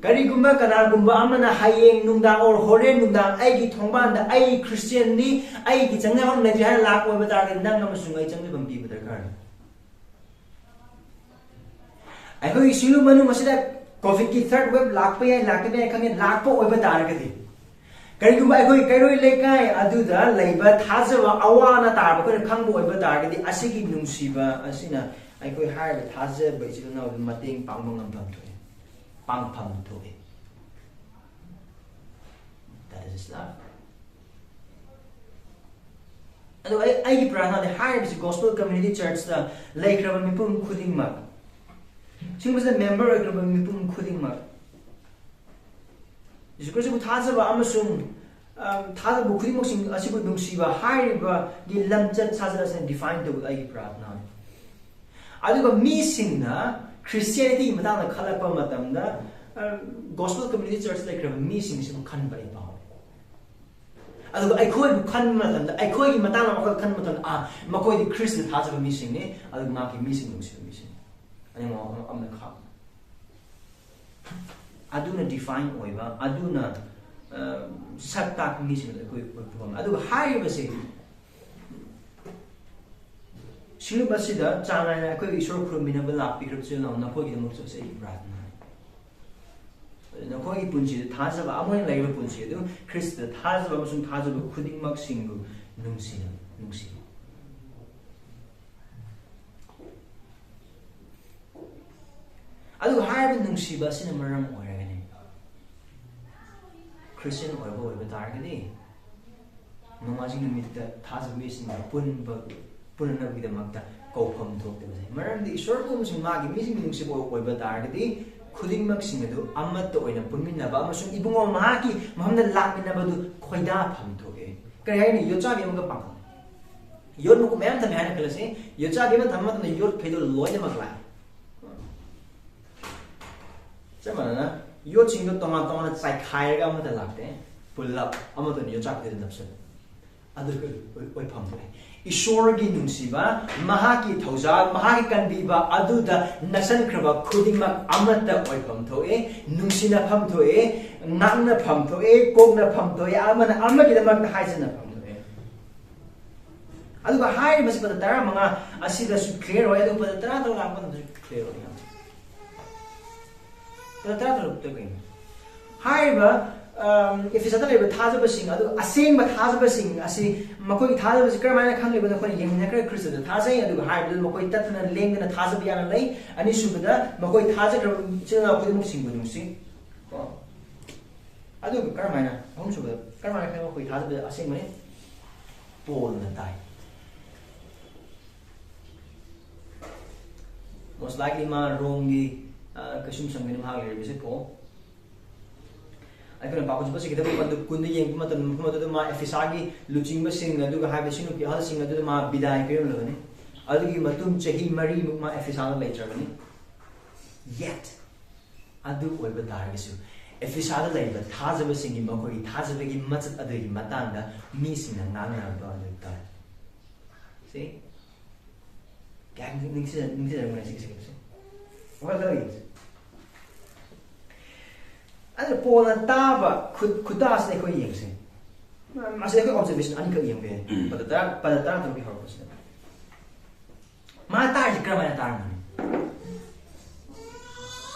ꯀꯔꯤꯒꯨꯝꯕ ꯀꯅꯥꯒꯨꯝꯕ ꯑꯃꯅ ꯍꯌꯦꯡ ꯅꯨꯡꯗꯥꯡ or ꯍꯣꯔꯦꯟ ꯅꯨꯡꯗꯥꯡ ꯑꯩꯒꯤ ꯊꯣꯡꯕꯥꯟꯗ "ꯑꯩ ꯈ꯭ꯔꯤꯁꯇꯤꯌꯟꯅꯤ, ꯑꯩꯒꯤ ꯆꯪꯖꯐꯝ ꯂꯩꯇ꯭ꯔꯦ" ꯍꯥꯏꯅ ꯂꯥꯛꯄ ꯑꯣꯏꯕ ꯇꯥꯔꯒꯗꯤ, ꯅꯪ ꯑꯃꯁꯨꯡ ꯑꯩ ꯆꯪꯖꯐꯝ ꯄꯤꯕ ꯗꯔꯀꯥꯔ ꯂꯩ꯫ ꯑꯩꯈꯣꯏꯒꯤ ꯁꯤꯡꯂꯨꯞ ꯃꯅꯨꯡ ꯑꯁꯤꯗ ꯀꯣꯚꯤꯗꯀꯤ ꯊꯔꯗ ꯋꯦꯕ ꯂꯥꯛꯄ ꯌꯥꯏ, ꯂꯥꯛꯇꯕ ꯌꯥꯏ ꯈꯪꯗꯦ, ꯂꯥꯛꯄ ꯑꯣꯏꯕ ꯇꯥꯔꯒꯗꯤ, ꯀꯔꯤꯒꯨꯝꯕ ꯑꯩꯈꯣꯏ ꯀꯩꯔꯣꯏ ꯂꯩꯀꯥꯏ ꯑꯗꯨꯗ ꯂꯩꯕ ꯊꯥꯖꯕ ꯑꯋꯥ ꯑꯅꯥ ꯇꯥꯔꯕ ꯑꯩꯈꯣꯏꯅ ꯈꯪꯕ ꯑꯣꯏꯕ ꯇꯥꯔꯒꯗꯤ, ꯑꯁꯤꯒꯤ ꯅꯨꯡꯁꯤꯕ ꯑꯁꯤꯅ ꯑꯩꯈꯣꯏ ꯍꯥꯏꯔꯤꯕ ꯊꯥꯖꯕ ꯏꯆꯤꯜ ꯏꯅꯥꯎꯗꯨ ꯃꯇꯦꯡ ꯄꯥꯡꯕ ꯉꯝꯐꯝ ꯊꯣꯛꯏ, ꯄꯥꯡꯐꯝ ꯊꯣꯛꯏ꯫ That is love. ꯑꯗꯣ ꯑꯩ ꯑꯩꯒꯤ ꯄ꯭ꯔꯥꯔꯊꯅꯥꯗꯤ ꯍꯥꯏꯔꯤꯕꯁꯤ ꯒꯣꯁꯄꯦꯜ ꯀꯝꯃ꯭ꯌꯨꯅꯤꯇꯤ ꯆꯔꯆꯇ ꯂꯩꯈ꯭ꯔꯕ ꯃꯤꯄꯨꯝ ꯈꯨꯗꯤꯡꯃꯛ, ꯁꯤꯒꯨꯝꯕꯁꯤꯗ ꯃꯦꯝꯕꯔ ꯑꯣꯏꯈ꯭ꯔꯕ ꯃꯤꯄꯨꯝ ꯈꯨꯗꯤꯡꯃꯛ, ꯖꯤꯁꯨ ꯈ꯭ꯔꯤꯁꯇꯕꯨ ꯊꯥꯖꯕ ꯑꯃꯁꯨꯡ, ꯑ, ꯊꯥꯖꯕ ꯈꯨꯗꯤꯡꯃꯛꯁꯤꯡ ꯑꯁꯤꯕꯨ ꯅꯨꯡꯁꯤꯕ ꯍꯥꯏꯔꯤꯕꯒꯤ ꯂꯝꯆꯠ ꯁꯥꯖꯠ ꯑꯁꯤꯅ ꯗꯤꯐꯥꯏꯟ ꯇꯧꯕꯗ ꯑꯩꯒꯤ ꯄ꯭ꯔꯥꯔꯊꯅꯥꯅꯤ꯫ ꯑꯗꯨꯒ ꯃꯤꯁꯤꯡꯅ ꯈ꯭ꯔꯤꯁꯇꯤꯌꯥꯅꯤꯇꯤꯒꯤ ꯃꯇꯥꯡꯗ ꯈꯜꯂꯛꯄ ꯃꯇꯝꯗ, ꯑ, ꯒꯣꯁꯄꯦꯜ ꯀꯝꯃ꯭ꯌꯨꯅꯤꯇꯤ ꯆꯔꯆ ꯂꯩꯈ꯭ꯔꯕ ꯃꯤꯁꯤꯡꯁꯤꯕꯨ ꯈꯟꯕ ꯑꯩ ꯄꯥꯝꯃꯤ꯫ ꯑꯗꯨꯒ ꯑꯩꯈꯣꯏꯕꯨ ꯈꯟꯕ ꯃꯇꯝꯗ, ꯑꯩꯈꯣꯏꯒꯤ ꯃꯇꯥꯡꯗ ꯋꯥꯈꯜ ꯈꯟꯕ ꯃꯇꯝꯗ, "ꯑꯥ, ꯃꯈꯣꯏꯗꯤ ꯈ꯭ꯔꯤꯁꯇ ꯊꯥꯖꯕ ꯃꯤꯁꯤꯡꯅꯤ, ꯑꯗꯨꯒ ꯃꯍꯥꯛꯀꯤ ꯃꯤꯁꯤꯡ ꯅꯨꯡꯁꯤꯕ ꯃꯤꯁꯤꯡꯅꯤ"꯫ ꯑꯅꯤꯃꯛ ꯑꯃ-, ꯑꯃꯅ ꯈꯥ-, ꯑꯗꯨꯅ ꯗꯤꯐꯥꯏꯟ ꯑꯣꯏꯕ, ꯑꯗꯨꯅ, ꯑ, ꯁꯛ ꯇꯥꯛꯄ ꯃꯤꯁꯤꯡ ꯑꯗꯨ ꯑꯩꯈꯣꯏ, ꯑꯩꯈꯣꯏ ꯄꯨꯝꯕ꯫ ꯑꯗꯨꯒ ꯍꯥꯏꯔꯤꯕꯁꯦ, ꯁꯤꯡꯂꯨꯞ ꯑꯁꯤꯗ ꯆꯥꯡ ꯅꯥꯏꯅ ꯑꯩꯈꯣꯏꯒꯤ ꯏꯁꯣꯔ ꯈꯨꯔꯨꯝꯕꯤꯅꯕ ꯂꯥꯛꯄꯤꯈ꯭ꯔꯕꯁꯨ ꯌꯥꯎꯅ ꯅꯈꯣꯏꯒꯤꯗꯃꯛꯁꯨ ꯑꯁꯤ ꯑꯩꯒꯤ ꯄ꯭ꯔꯥꯔꯊꯅꯥꯅꯤ꯫ ꯅꯈꯣꯏꯒꯤ ꯄꯨꯟꯁꯤꯗ ꯊꯥꯖꯕ, ꯑꯃ ꯑꯣꯏꯅ ꯂꯩꯔꯤꯕ ꯄꯨꯟꯁꯤ ꯑꯗꯨ ꯈ꯭ꯔꯤꯁꯇꯗ ꯊꯥꯖꯕ ꯑꯃꯁꯨꯡ ꯊꯥꯖꯕ ꯈꯨꯗꯤꯡꯃꯛꯁꯤꯡꯕꯨ ꯅꯨꯡꯁꯤꯅ ꯅꯨꯡꯁꯤ꯫ ꯑꯗꯨꯒ ꯍꯥꯏꯔꯤꯕ ꯅꯨꯡꯁꯤꯕ ꯑꯁꯤꯅ ꯃꯔꯝ ꯑꯣꯏꯔꯒꯅꯤ ꯈ꯭ꯔꯤꯁꯇꯤꯌꯟ ꯑꯣꯏꯕ ꯑꯣꯏꯕ ꯇꯥꯔꯒꯗꯤ ꯅꯣꯡꯃꯥꯏꯖꯤꯡ ꯅꯨꯃꯤꯠꯇ ꯊꯥꯖꯕ ꯃꯤꯁꯤꯡꯒ ꯄꯨꯟꯕ ꯄꯨꯟꯅꯅꯕꯒꯤꯗꯃꯛꯇ ꯀꯧꯐꯝ ꯊꯣꯛꯇꯕꯁꯦ꯫ ꯃꯔꯝꯗꯤ ꯏꯁꯣꯔꯒꯨꯝꯕꯁꯤꯡ ꯃꯥꯒꯤ ꯃꯤꯁꯤꯡꯒꯤ ꯅꯨꯡꯁꯤꯕ ꯑꯣꯏꯕ ꯇꯥꯔꯒꯗꯤ ꯈꯨꯗꯤꯡꯃꯛꯁꯤꯡ ꯑꯗꯨ ꯑꯃꯠꯇ ꯑꯣꯏꯅ ꯄꯨꯟꯃꯤꯟꯅꯕ ꯑꯃꯁꯨꯡ ꯏꯕꯨꯡꯉꯣ ꯃꯍꯥꯛꯀꯤ ꯃꯐꯝꯗ ꯂꯥꯛꯃꯤꯟꯅꯕꯗꯨ ꯈꯣꯏꯗꯥꯐꯝ ꯊꯣꯛꯑꯦ꯫ ꯀꯔꯤ ꯍꯥꯏꯅꯤ? ꯌꯣꯠꯆꯥꯕꯤ ꯑꯃꯒ ꯄꯥꯡꯒꯜ꯫ ꯌꯣꯠ ꯃꯀꯨꯞ ꯃꯌꯥꯝ ꯊꯝꯃꯦ ꯍꯥꯏꯅ ꯈꯜꯂꯁꯤ꯫ ꯌꯣꯠꯆꯥꯕꯤ ꯑꯃ ꯊꯝꯕ ꯃꯇꯝꯗ ꯌꯣꯠꯈꯩꯗꯣ ꯂꯣꯏꯅꯃꯛ ꯂꯥꯛꯑꯦ꯫ ꯆꯞ ꯃꯥꯟꯅꯅ ꯌꯣꯠꯁꯤꯡꯗꯣ ꯇꯣꯉꯥꯟ ꯇꯣꯉꯥꯟꯅ ꯆꯥꯏꯈꯥꯏꯔꯒ ꯑꯃꯠꯇ ꯂꯥꯛꯇꯦ꯫ ꯄꯨꯜꯂꯞ ꯑꯃꯠꯇ ꯑꯣꯏꯅ ꯌꯣꯠꯆꯥꯛꯇꯨꯗ ꯅꯞꯁꯤꯜꯂꯦ꯫ ꯑꯗꯨ ꯑꯣꯏ-, ꯑꯣꯏꯐꯝ ꯊꯣꯛꯑꯦ꯫ ꯏꯁꯣꯔꯒꯤ ꯅꯨꯡꯁꯤꯕ, ꯃꯍꯥꯛꯀꯤ ꯊꯧꯖꯥꯜ, ꯃꯍꯥꯛꯀꯤ ꯀꯟꯕꯤꯕ ꯑꯗꯨꯗ ꯅꯛꯁꯟꯈ꯭ꯔꯕ ꯈꯨꯗꯤꯡꯃꯛ ꯑꯃꯠꯇ ꯑꯣꯏꯐꯝ ꯊꯣꯛꯑꯦ, ꯅꯨꯡꯁꯤꯅꯐꯝ ꯊꯣꯛꯑꯦ, ꯉꯥꯡꯅꯐꯝ ꯊꯣꯛꯑꯦ, ꯀꯣꯛꯅꯐꯝ ꯊꯣꯛꯑꯦ, ꯑꯃꯅ ꯑꯃꯒꯤꯗꯃꯛꯇ ꯍꯥꯏꯖꯅꯐꯝ ꯊꯣꯛꯑꯦ꯫ ꯑꯗꯨꯒ ꯍꯥꯏꯔꯤꯕꯁꯤ ꯄꯗ ꯇꯔꯥꯃꯉꯥ ꯑꯁꯤꯗꯁꯨ ꯀ꯭ꯂꯤꯌꯥꯔ ꯑꯣꯏ, ꯑꯗꯨꯒ ꯄꯗ ꯇꯔꯥꯇꯔꯨꯛ ꯂꯥꯛꯄ ꯃꯇꯝꯗꯁꯨ ꯀ꯭ꯂꯤꯌꯥꯔ ꯑꯣꯏ꯫ ꯄꯗ ꯇꯔꯥꯇꯔꯨꯛꯇ ꯀꯩꯅꯣ? ꯍꯥꯏꯔꯤꯕ, ꯑꯝ, ꯑꯦꯐꯤꯁꯥꯗ ꯂꯩꯔꯤꯕ ꯊꯥꯖꯕꯁꯤꯡ ꯑꯗꯨ ꯑꯁꯦꯡꯕ ꯊꯥꯖꯕꯁꯤꯡ ꯑꯁꯤ ꯃꯈꯣꯏꯒꯤ ꯊꯥꯖꯕꯁꯤ ꯀꯔꯝꯍꯥꯏꯅ ꯈꯪꯂꯤꯕꯅꯣ? ꯑꯩꯈꯣꯏꯅ ꯌꯦꯡꯃꯤꯟꯅꯈ꯭ꯔꯦ, ꯈ꯭ꯔꯤꯁꯇꯗ ꯊꯥꯖꯩ, ꯑꯗꯨꯒ ꯍꯥꯏꯕꯗꯨ ꯃꯈꯣꯏ ꯇꯠꯇꯅ ꯂꯦꯡꯗꯅ ꯊꯥꯖꯕ ꯌꯥꯅ ꯂꯩ꯫ ꯑꯅꯤꯁꯨꯕꯗ, ꯃꯈꯣꯏ ꯊꯥꯖꯈ꯭ꯔꯕ ꯏꯆꯤꯜ ꯏꯅꯥꯎ ꯈꯨꯗꯤꯡꯃꯛꯁꯤꯡꯕꯨ ꯅꯨꯡꯁꯤ꯫ ꯀꯣ? ꯑꯗꯨꯒ ꯀꯔꯝꯍꯥꯏꯅ, ꯑꯍꯨꯝꯁꯨꯕꯗ, ꯀꯔꯝꯍꯥꯏꯅ ꯈꯪꯉꯤ ꯃꯈꯣꯏ ꯊꯥꯖꯕꯗ ꯑꯁꯦꯡꯕꯅꯤ? ꯄꯣꯜꯅ ꯇꯥꯏ꯫ Most likely ꯃꯥ ꯔꯣꯝꯒꯤ, ꯑ, ꯀꯩꯁꯨꯝꯁꯪꯒꯅꯤ ꯃꯍꯥꯛ ꯂꯩꯔꯤꯕꯁꯦ ꯄꯣꯜ꯫ ꯑꯩꯈꯣꯏꯅ ꯄꯥꯎꯈꯨꯝ ꯆꯠꯄꯁꯤ ꯈꯤꯇꯪ ꯃꯇꯝꯗ ꯀꯨꯟꯗ ꯌꯦꯡꯕ ꯃꯇꯝꯗ, ꯃꯐꯝ ꯑꯗꯨꯗ ꯃꯥ ꯑꯦꯐꯤꯁꯥꯒꯤ ꯂꯨꯆꯤꯡꯕꯁꯤꯡ ꯑꯗꯨꯒ ꯍꯥꯏꯕꯗꯤ ꯁꯤꯡꯅꯨꯄꯤ ꯑꯍꯜꯁꯤꯡ ꯑꯗꯨꯗ ꯃꯥ ꯕꯤꯗꯥꯏ ꯄꯤꯔꯝꯂꯕꯅꯤ꯫ ꯑꯗꯨꯒꯤ ꯃꯇꯨꯡ ꯆꯍꯤ ꯃꯔꯤꯃꯨꯛ ꯃꯥ ꯑꯦꯐꯤꯁꯥꯗ ꯂꯩꯇ꯭ꯔꯕꯅꯤ꯫ Yet, ꯑꯗꯨ ꯑꯣꯏꯕ ꯇꯥꯔꯒꯁꯨ, ꯑꯦꯐꯤꯁꯥꯗ ꯂꯩꯕ ꯊꯥꯖꯕꯁꯤꯡꯒꯤ ꯃꯈꯣꯏꯒꯤ ꯊꯥꯖꯕꯒꯤ ꯃꯆꯠ ꯑꯗꯨꯒꯤ ꯃꯇꯥꯡꯗ ꯃꯤꯁꯤꯡꯅ ꯉꯥꯡꯅꯔꯝꯕ ꯑꯗꯨ ꯇꯥꯏ꯫ See? ꯀꯌꯥꯝ ꯅꯤꯡꯁꯤꯡ-, ꯅꯤꯡꯁꯤꯡꯖꯔꯝꯒꯅꯤ ꯁꯤꯒꯤ ꯁꯦꯀꯦꯟꯁꯦ? ꯋꯥꯈꯜ ꯈꯜꯂꯒ ꯌꯦꯡꯁꯤ꯫ ꯑꯗꯨ ꯄꯣꯜꯅ ꯇꯥꯕ ꯈꯨ-, ꯈꯨꯇꯥꯁꯤꯗ ꯑꯩꯈꯣꯏ ꯌꯦꯡꯁꯤ꯫ ꯃꯁꯤꯗ ꯑꯩꯈꯣꯏ ꯑꯣꯕꯖꯔꯕꯦꯁꯟ ꯑꯅꯤꯈꯛ ꯌꯦꯡꯕ ꯌꯥꯏ꯫ ꯎꯝ꯫ ꯄꯗ ꯇꯔꯥ, ꯄꯗ ꯇꯔꯥꯇꯔꯨꯛꯀꯤ ꯍꯧꯔꯛꯄꯁꯤꯗ꯫ ꯃꯥ ꯇꯥꯔꯤꯁꯦ ꯀꯔꯝꯍꯥꯏꯅ ꯇꯥꯔꯝꯒꯅꯤ?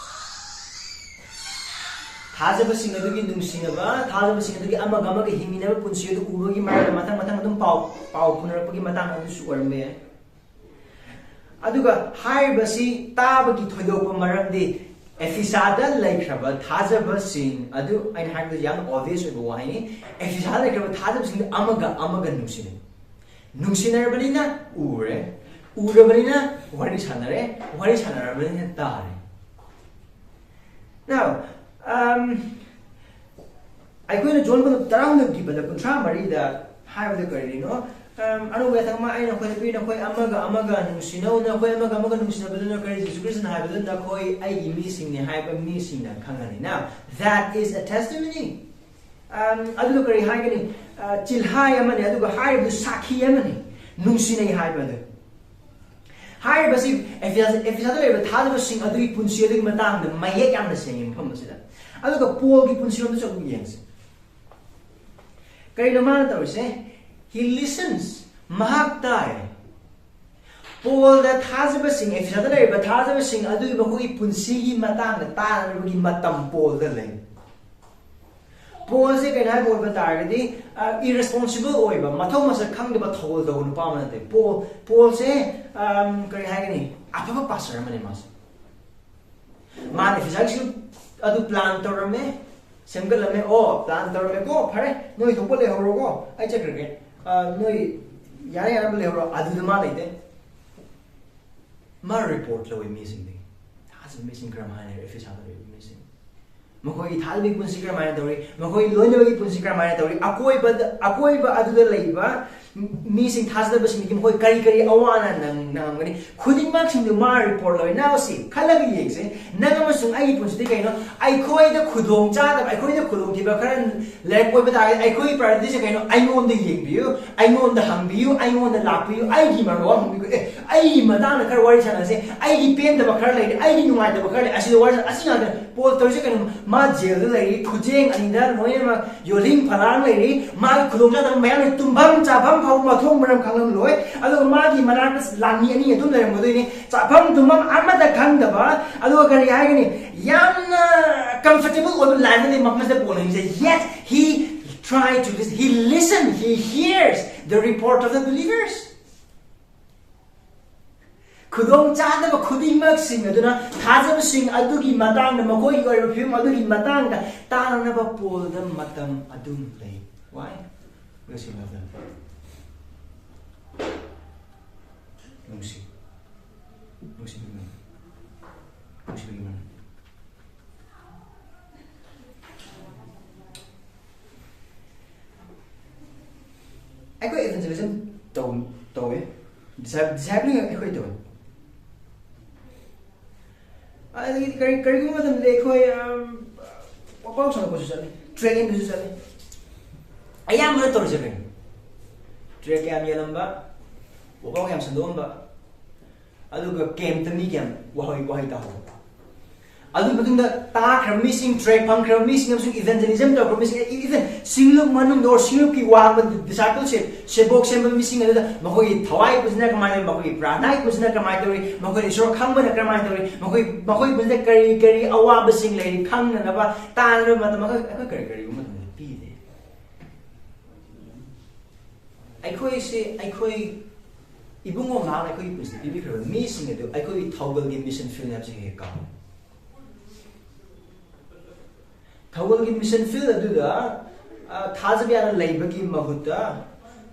ꯊꯥꯖꯕꯁꯤꯡ ꯑꯗꯨꯒꯤ ꯅꯨꯡꯁꯤꯅꯕ, ꯊꯥꯖꯕꯁꯤꯡ ꯑꯗꯨꯒꯤ ꯑꯃꯒ ꯑꯃꯒ ꯍꯤꯡꯃꯤꯟꯅꯕ ꯄꯨꯟꯁꯤ ꯑꯗꯨ ꯎꯕꯒꯤ ꯃꯔꯝꯗ ꯃꯊꯪ ꯃꯊꯪ ꯑꯗꯨꯝ ꯄꯥꯎ ꯄꯥꯎ ꯐꯥꯎꯅꯔꯛꯄꯒꯤ ꯃꯇꯥꯡ ꯑꯗꯨꯁꯨ ꯑꯣꯏꯔꯝꯕ ꯌꯥꯏ꯫ ꯑꯗꯨꯒ ꯍꯥꯏꯔꯤꯕꯁꯤ ꯇꯥꯕꯒꯤ ꯊꯣꯏꯗꯣꯛꯄ ꯃꯔꯝꯗꯤ ꯑꯦꯐꯤꯁꯥꯗ ꯂꯩꯈ꯭ꯔꯕ ꯊꯥꯖꯕꯁꯤꯡ ꯑꯗꯨ, ꯑꯩꯅ ꯍꯥꯏꯕꯗ ꯌꯥꯝ obvious ꯑꯣꯏꯕ ꯋꯥꯍꯩꯅꯤ, ꯑꯦꯐꯤꯁꯥꯗ ꯂꯩꯈ꯭ꯔꯕ ꯊꯥꯖꯕꯁꯤꯡꯗꯨ ꯑꯃꯒ ꯑꯃꯒ ꯅꯨꯡꯁꯤꯅꯩ꯫ ꯅꯨꯡꯁꯤꯅꯔꯕꯅꯤꯅ ꯎꯔꯦ, ꯎꯔꯕꯅꯤꯅ ꯋꯥꯔꯤ ꯁꯥꯟꯅꯔꯦ, ꯋꯥꯔꯤ ꯁꯥꯟꯅꯔꯕꯅꯤꯅ ꯇꯥꯔꯦ꯫ Now, um, ꯑꯩꯈꯣꯏꯅ ꯖꯣꯟ ꯇꯔꯥꯍꯨꯝꯗꯣꯏꯒꯤ ꯄꯗ ꯀꯨꯟꯊ꯭ꯔꯥ ꯃꯔꯤꯗ ꯍꯥꯏꯕꯗ ꯀꯔꯤꯅꯣ? Um, ꯑꯅꯧꯕ ꯌꯥꯊꯪ ꯑꯃ ꯑꯩꯅ ꯅꯈꯣꯏꯗ ꯄꯤꯔꯤ, ꯅꯈꯣꯏ ꯑꯃꯒ ꯑꯃꯒ ꯅꯨꯡꯁꯤꯅꯧ, ꯅꯈꯣꯏ ꯑꯃꯒ ꯑꯃꯒ ꯅꯨꯡꯁꯤꯅꯕꯗꯨꯅ ꯀꯔꯤ? ꯖꯤꯁꯨ ꯈ꯭ꯔꯤꯁꯇꯅ ꯍꯥꯏꯕꯗꯨ ꯅꯈꯣꯏ ꯑꯩꯒꯤ ꯃꯤꯁꯤꯡꯅꯤ ꯍꯥꯏꯕ ꯃꯤꯁꯤꯡꯅ ꯈꯪꯒꯅꯤ꯫ Now, that is a testimony. Um, ꯑꯗꯨꯒ ꯀꯔꯤ ꯍꯥꯏꯒꯅꯤ? Uh, ꯆꯤꯜꯍꯥꯏ ꯑꯃꯅꯤ, ꯑꯗꯨꯒ ꯍꯥꯏꯔꯤꯕꯗꯨ ꯁꯥꯈꯤ ꯑꯃꯅꯤ, ꯅꯨꯡꯁꯤꯅꯩ ꯍꯥꯏꯕꯗꯨ꯫ ꯍꯥꯏꯔꯤꯕꯁꯤ ꯑꯦꯐꯤꯁ-, ꯑꯦꯐꯤꯁꯥꯗ ꯂꯩꯔꯤꯕ ꯊꯥꯖꯕꯁꯤꯡ ꯑꯗꯨꯒꯤ ꯄꯨꯟꯁꯤ ꯑꯗꯨꯒꯤ ꯃꯇꯥꯡꯗ ꯃꯌꯦꯛ ꯌꯥꯝꯅ ꯁꯦꯡꯉꯤ ꯃꯐꯝ ꯑꯁꯤꯗ꯫ ꯑꯗꯨꯒ ꯄꯣꯜꯒꯤ ꯄꯨꯟꯁꯤꯔꯣꯝꯗꯁꯨ ꯑꯃꯨꯛ ꯌꯦꯡꯁꯤ꯫ ꯀꯔꯤꯅꯣ ꯃꯥꯅ ꯇꯧꯔꯤꯁꯦ? He listens. ꯃꯍꯥꯛ ꯇꯥꯏ꯫ ꯄꯣꯜꯗ ꯊꯥꯖꯕꯁꯤꯡ, ꯑꯦꯐꯤꯁꯥꯗ ꯂꯩꯔꯤꯕ ꯊꯥꯖꯕꯁꯤꯡ ꯑꯗꯨꯒꯤ ꯃꯈꯣꯏꯒꯤ ꯄꯨꯟꯁꯤꯒꯤ ꯃꯇꯥꯡꯗ ꯇꯥꯅꯕꯒꯤ ꯃꯇꯝ ꯄꯣꯜꯗ ꯂꯩ꯫ ꯄꯣꯜꯁꯦ ꯀꯩꯅꯣ ꯍꯥꯏꯕ ꯑꯣꯏꯕ ꯇꯥꯔꯒꯗꯤ, ꯑ, irresponsible ꯑꯣꯏꯕ, ꯃꯊꯧ ꯃꯁꯛ ꯈꯪꯗꯕ, ꯊꯧꯒꯜ ꯇꯧꯕ ꯅꯨꯄꯥ ꯑꯃ ꯅꯠꯇꯦ꯫ ꯄꯣꯜ, ꯄꯣꯜꯁꯦ, ꯑꯝ, ꯀꯔꯤ ꯍꯥꯏꯒꯅꯤ? ꯑꯐꯕ ꯄꯥꯁꯇꯔ ꯑꯃꯅꯦ ꯃꯥꯁꯦ꯫ ꯃꯥꯅ ꯑꯦꯐꯤꯁꯥꯒꯤꯁꯨ ꯑꯗꯨ plan ꯇꯧꯔꯝꯃꯦ, ꯁꯦꯝꯒꯠꯂꯝꯃꯦ꯫ ꯑꯣ, plan ꯇꯧꯔꯝꯃꯦꯀꯣ, ꯐꯔꯦ, ꯅꯣꯏ ꯊꯣꯛꯄ ꯂꯩꯍꯧꯔꯣꯀꯣ, ꯑꯩ ꯆꯠꯈ꯭ꯔꯒꯦ꯫ ꯑ, ꯅꯣꯏ ꯌꯥꯅ ꯌꯥꯅꯕ ꯂꯩꯍꯧꯔꯣ꯫ ꯑꯗꯨꯗ ꯃꯥ ꯂꯩꯇꯦ꯫ ꯃꯥ report ꯂꯧꯏ ꯃꯤꯁꯤꯡꯗꯒꯤ꯫ ꯊꯥꯖꯕ ꯃꯤꯁꯤꯡ ꯀꯔꯝꯍꯥꯏꯅ ꯂꯩꯔꯤ? ꯑꯦꯐꯤꯁꯥꯗ ꯂꯩꯔꯤꯕ ꯃꯤꯁꯤꯡ꯫ ꯃꯈꯣꯏꯒꯤ ꯊꯥꯖꯕꯒꯤ ꯄꯨꯟꯁꯤ ꯀꯔꯝꯍꯥꯏꯅ ꯇꯧꯔꯤ? ꯃꯈꯣꯏ ꯂꯣꯏꯅꯕꯒꯤ ꯄꯨꯟꯁꯤ ꯀꯔꯝꯍꯥꯏꯅ ꯇꯧꯔꯤ? ꯑꯀꯣꯏꯕꯗ, ꯑꯀꯣꯏꯕ ꯑꯗꯨꯗ ꯂꯩꯕ ꯃꯤꯁꯤꯡ, ꯊꯥꯖꯗꯕꯁꯤꯡꯗꯒꯤ ꯃꯈꯣꯏ ꯀꯔꯤ ꯀꯔꯤ ꯑꯋꯥ ꯑꯅꯥ ꯅꯪ-, ꯅꯪꯉꯝꯒꯅꯤ? ꯈꯨꯗꯤꯡꯃꯛꯁꯤꯡꯗꯨ ꯃꯥ report ꯂꯧꯏ꯫ Now see, ꯈꯜꯂꯒ ꯌꯦꯡꯁꯦ, ꯅꯪ ꯑꯃꯁꯨꯡ ꯑꯩꯒꯤ ꯄꯨꯟꯁꯤꯗꯤ ꯀꯩꯅꯣ? ꯑꯩꯈꯣꯏꯗ ꯈꯨꯗꯣꯡ ꯆꯥꯗꯕ, ꯑꯩꯈꯣꯏꯗ ꯈꯨꯗꯣꯡꯊꯤꯕ ꯈꯔ ꯂꯩꯔꯛꯄ ꯑꯣꯏꯕ ꯇꯥꯔꯒꯗꯤ, ꯑꯩꯈꯣꯏꯒꯤ priority ꯁꯦ ꯀꯩꯅꯣ? ꯑꯩꯉꯣꯟꯗ ꯌꯦꯡꯕꯤꯌꯨ, ꯑꯩꯉꯣꯟꯗ ꯍꯪꯕꯤꯌꯨ, ꯑꯩꯉꯣꯟꯗ ꯂꯥꯛꯄꯤꯌꯨ, ꯑꯩꯒꯤ ꯃꯔꯝ ꯋꯥ ꯍꯪꯕꯤꯌꯨ꯫ ꯑꯦ, ꯑꯩꯒꯤ ꯃꯇꯥꯡꯗ ꯈꯔ ꯋꯥꯔꯤ ꯁꯥꯟꯅꯁꯦ, ꯑꯩꯒꯤ ꯄꯦꯟꯗꯕ ꯈꯔ ꯂꯩꯔꯦ, ꯑꯩꯒꯤ ꯅꯨꯡꯉꯥꯏꯇꯕ ꯈꯔ ꯂꯩ, ꯑꯁꯤꯗ ꯋꯥꯔꯤ ꯁꯥꯟꯅ-, ꯑꯁꯤ ꯉꯥꯛꯇꯅꯦ꯫ ꯄꯣꯜ ꯇꯧꯔꯤꯁꯦ ꯀꯩꯅꯣ? ꯃꯥ ꯖꯦꯜꯗ ꯂꯩꯔꯤ, ꯈꯨꯖꯦꯡ ꯑꯅꯤꯗ ꯂꯣꯏꯅꯃꯛ ꯌꯣꯜꯂꯤꯡ ꯐꯂꯥꯡ ꯂꯩꯔꯤ, ꯃꯥꯒꯤ ꯈꯨꯗꯣꯡꯆꯥꯗꯕ ꯃꯌꯥꯝ ꯂꯩ, ꯇꯨꯝꯐꯝ ꯆꯥꯐꯝ ꯐꯥꯎꯕ ꯃꯊꯣꯡ ꯃꯔꯝ ꯈꯪꯂꯝꯂꯣꯏ꯫ ꯑꯗꯨꯒ ꯃꯥꯒꯤ ꯃꯅꯥꯛꯇ ꯂꯥꯟꯃꯤ ꯑꯅꯤ ꯑꯗꯨꯝ ꯂꯩꯔꯝꯒꯗꯣꯏꯅꯤ, ꯆꯥꯐꯝ ꯇꯨꯝꯐꯝ ꯑꯃꯠꯇ ꯈꯪꯗꯕ꯫ ꯑꯗꯨꯒ ꯀꯔꯤ ꯍꯥꯏꯒꯅꯤ, ꯌꯥꯝꯅ comfortable ꯑꯣꯏꯕ life ꯑꯃꯗꯤ ꯃꯐꯝꯁꯤꯗ ꯄꯣꯜꯂꯤꯁꯦ꯫ Yet he tried to listen, he listened, he hears the report of the believers. ꯈꯨꯗꯣꯡꯆꯥꯗꯕ ꯈꯨꯗꯤꯡꯃꯛꯁꯤꯡ ꯑꯗꯨꯅ ꯊꯥꯖꯕꯁꯤꯡ ꯑꯗꯨꯒꯤ ꯃꯇꯥꯡꯗ, ꯃꯈꯣꯏꯒꯤ ꯑꯣꯏꯕ ꯐꯤꯕꯝ ꯑꯗꯨꯒꯤ ꯃꯇꯥꯡꯗ ꯇꯥꯅꯅꯕ ꯄꯣꯜꯗ ꯃꯇꯝ ꯑꯗꯨꯝ ꯂꯩ꯫ Why? Because he loved them. ꯅꯨꯡꯁꯤ, ꯅꯨꯡꯁꯤꯕꯤꯃꯟ, ꯅꯨꯡꯁꯤꯕꯤꯃꯟ꯫ ꯑꯩꯈꯣꯏ evangelism ꯇꯧ ꯇꯧꯋꯦ꯫ Disciple, discipling ꯑꯩꯈꯣꯏ ꯇꯧꯋꯦ꯫ ꯑꯗꯒꯤ ꯀꯔꯤ ꯀꯔꯤꯒꯨꯝꯕ ꯃꯇꯝꯗ ꯑꯩꯈꯣꯏ ꯋꯥꯛꯑꯥꯎꯠ ꯁꯥꯟꯅꯕꯁꯨ ꯆꯠꯂꯤ, ꯇ꯭ꯔꯦꯛ ꯏꯟꯕꯁꯨ ꯆꯠꯂꯤ꯫ ꯑꯌꯥꯝꯕꯅ ꯇꯧꯔꯤꯁꯦ ꯀꯩꯅꯣ? ꯇ꯭ꯔꯦꯛ ꯀꯌꯥꯝ ꯌꯦꯜꯂꯝꯕ, ꯋꯥꯛꯑꯥꯎꯠ ꯀꯌꯥꯝ ꯁꯟꯗꯣꯛꯑꯝꯕ, ꯑꯗꯨꯒ ꯀꯦꯝꯞꯇ ꯃꯤ ꯀꯌꯥꯝ ꯋꯥꯍꯩ ꯋꯥꯍꯩ ꯇꯥꯍꯧꯕ꯫ ꯑꯗꯨꯒꯤ ꯃꯇꯨꯡꯗ ꯇꯥꯈ꯭ꯔꯕ ꯃꯤꯁꯤꯡ, ꯇ꯭ꯔꯦꯛ ꯐꯪꯈ꯭ꯔꯕ ꯃꯤꯁꯤꯡ ꯑꯃꯁꯨꯡ evangelism ꯇꯧꯈ꯭ꯔꯕ ꯃꯤꯁꯤꯡ, even ꯁꯤꯡꯂꯨꯞ ꯃꯅꯨꯡꯗ ꯑꯣꯔ ꯁꯤꯡꯂꯨꯞꯀꯤ ꯋꯥꯡꯃ discipleship, ꯁꯦꯕꯣꯛ ꯁꯦꯝꯕ ꯃꯤꯁꯤꯡ ꯑꯗꯨꯗ ꯃꯈꯣꯏꯒꯤ ꯊꯋꯥꯏ ꯄꯨꯟꯁꯤꯅ ꯀꯃꯥꯏꯅ ꯇꯧꯔꯤ, ꯃꯈꯣꯏꯒꯤ ꯄ꯭ꯔꯥꯔꯊꯅꯥꯒꯤ ꯄꯨꯟꯁꯤꯅ ꯀꯃꯥꯏꯅ ꯇꯧꯔꯤ, ꯃꯈꯣꯏꯅ ꯏꯁꯣꯔ ꯈꯪꯕꯅ ꯀꯃꯥꯏꯅ ꯇꯧꯔꯤ, ꯃꯈꯣꯏ ꯃꯈꯣꯏ ꯄꯨꯟꯁꯤꯗ ꯀꯔꯤ ꯀꯔꯤ ꯑꯋꯥꯕꯁꯤꯡ ꯂꯩꯔꯤ ꯈꯪꯅꯅꯕ ꯇꯥꯅꯕ ꯃꯇꯝ ꯑꯩꯈꯣꯏ ꯑꯩꯈꯣꯏ ꯀꯔꯤ ꯀꯔꯤꯒꯨꯝꯕ ꯃꯇꯝꯗ ꯄꯤꯗꯦ꯫ ꯑꯩꯈꯣꯏꯁꯦ ꯑꯩꯈꯣꯏ ꯏꯕꯨꯡꯉꯣ ꯃꯍꯥꯛꯅ ꯑꯩꯈꯣꯏꯒꯤ ꯄꯨꯟꯁꯤꯗ ꯄꯤꯕꯤꯈ꯭ꯔꯕ ꯃꯤꯁꯤꯡ ꯑꯗꯨ ꯑꯩꯈꯣꯏꯒꯤ ꯊꯧꯒꯜꯒꯤ mission field ꯍꯥꯏꯕꯁꯤ ꯍꯦꯛ ꯍꯦꯛ ꯀꯥꯎꯏ꯫ ꯊꯧꯒꯜꯒꯤ mission field ꯑꯗꯨꯗ, ꯑ, ꯊꯥꯖꯕ ꯌꯥꯅ ꯂꯩꯕꯒꯤ ꯃꯍꯨꯠꯇ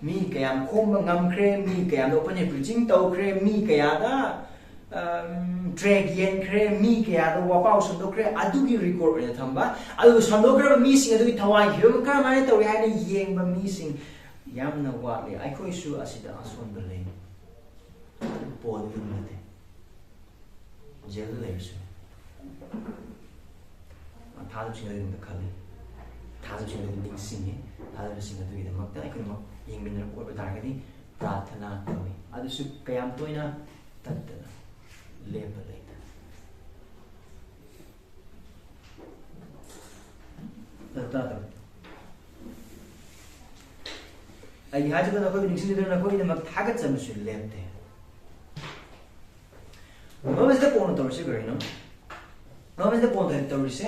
ꯃꯤ ꯀꯌꯥꯝ ꯈꯣꯝꯕ ꯉꯝꯈ꯭ꯔꯦ, ꯃꯤ ꯀꯌꯥꯝꯅ open air preaching ꯇꯧꯈ꯭ꯔꯦ, ꯃꯤ ꯀꯌꯥꯗ, ꯑꯝ, ꯇ꯭ꯔꯦꯛ ꯌꯦꯟꯈ꯭ꯔꯦ, ꯃꯤ ꯀꯌꯥꯗ ꯋꯥꯄꯥꯎ ꯁꯟꯗꯣꯛꯈ꯭ꯔꯦ, ꯑꯗꯨꯒꯤ record ꯑꯣꯏꯅ ꯊꯝꯕ, ꯑꯗꯨꯒ ꯁꯟꯗꯣꯛꯈ꯭ꯔꯕ ꯃꯤꯁꯤꯡ ꯑꯗꯨꯒꯤ ꯊꯋꯥꯏꯒꯤ ꯐꯤꯕꯝ ꯀꯔꯝꯍꯥꯏꯅ ꯇꯧꯔꯤ ꯍꯥꯏꯅ ꯌꯦꯡꯕ ꯃꯤꯁꯤꯡ ꯌꯥꯝꯅ ꯋꯥꯠꯂꯤ꯫ ꯑꯩꯈꯣꯏꯁꯨ ꯑꯁꯤꯗ ꯑꯁꯣꯟꯕ ꯂꯩ꯫ ꯄꯣꯠ ꯑꯗꯨꯝ ꯅꯠꯇꯦ꯫ ꯖꯦꯜꯗ ꯂꯩꯔꯁꯨ ꯊꯥꯖꯕꯁꯤꯡ ꯑꯗꯨꯒꯤꯗꯃꯛꯇ ꯈꯜꯂꯤ, ꯊꯥꯖꯕꯁꯤꯡ ꯑꯗꯨ ꯅꯤꯡꯁꯤꯡꯉꯤ꯫ ꯊꯥꯖꯕꯁꯤꯡ ꯑꯗꯨꯒꯤꯗꯃꯛꯇ ꯑꯩꯈꯣꯏꯅꯃꯛ ꯌꯦꯡꯃꯤꯟꯅꯔꯛꯄ ꯑꯣꯏꯕ ꯇꯥꯔꯒꯗꯤ ꯄ꯭ꯔꯥꯔꯊꯅꯥ ꯇꯧꯏ꯫ ꯑꯗꯨꯁꯨ ꯀꯌꯥꯝ ꯇꯣꯏꯅ? ꯇꯠꯇꯅ, ꯂꯦꯞꯄ ꯂꯩꯇꯅ꯫ ꯇꯥ-, ꯇꯥꯗꯕ꯫ ꯑꯩ ꯍꯥꯏꯖꯕ ꯅꯈꯣꯏꯕꯨ ꯅꯤꯡꯁꯤꯡꯗꯨꯅ ꯅꯈꯣꯏꯒꯤꯗꯃꯛ ꯊꯥꯒꯠꯆꯕꯁꯨ ꯂꯦꯞꯇꯦ꯫ ꯃꯐꯝꯁꯤꯗ ꯄꯣꯟꯅ ꯇꯧꯔꯤꯁꯦ ꯀꯔꯤꯅꯣ? ꯃꯐꯝꯁꯤꯗ ꯄꯣꯟꯅ ꯇꯧꯔꯤꯁꯦ,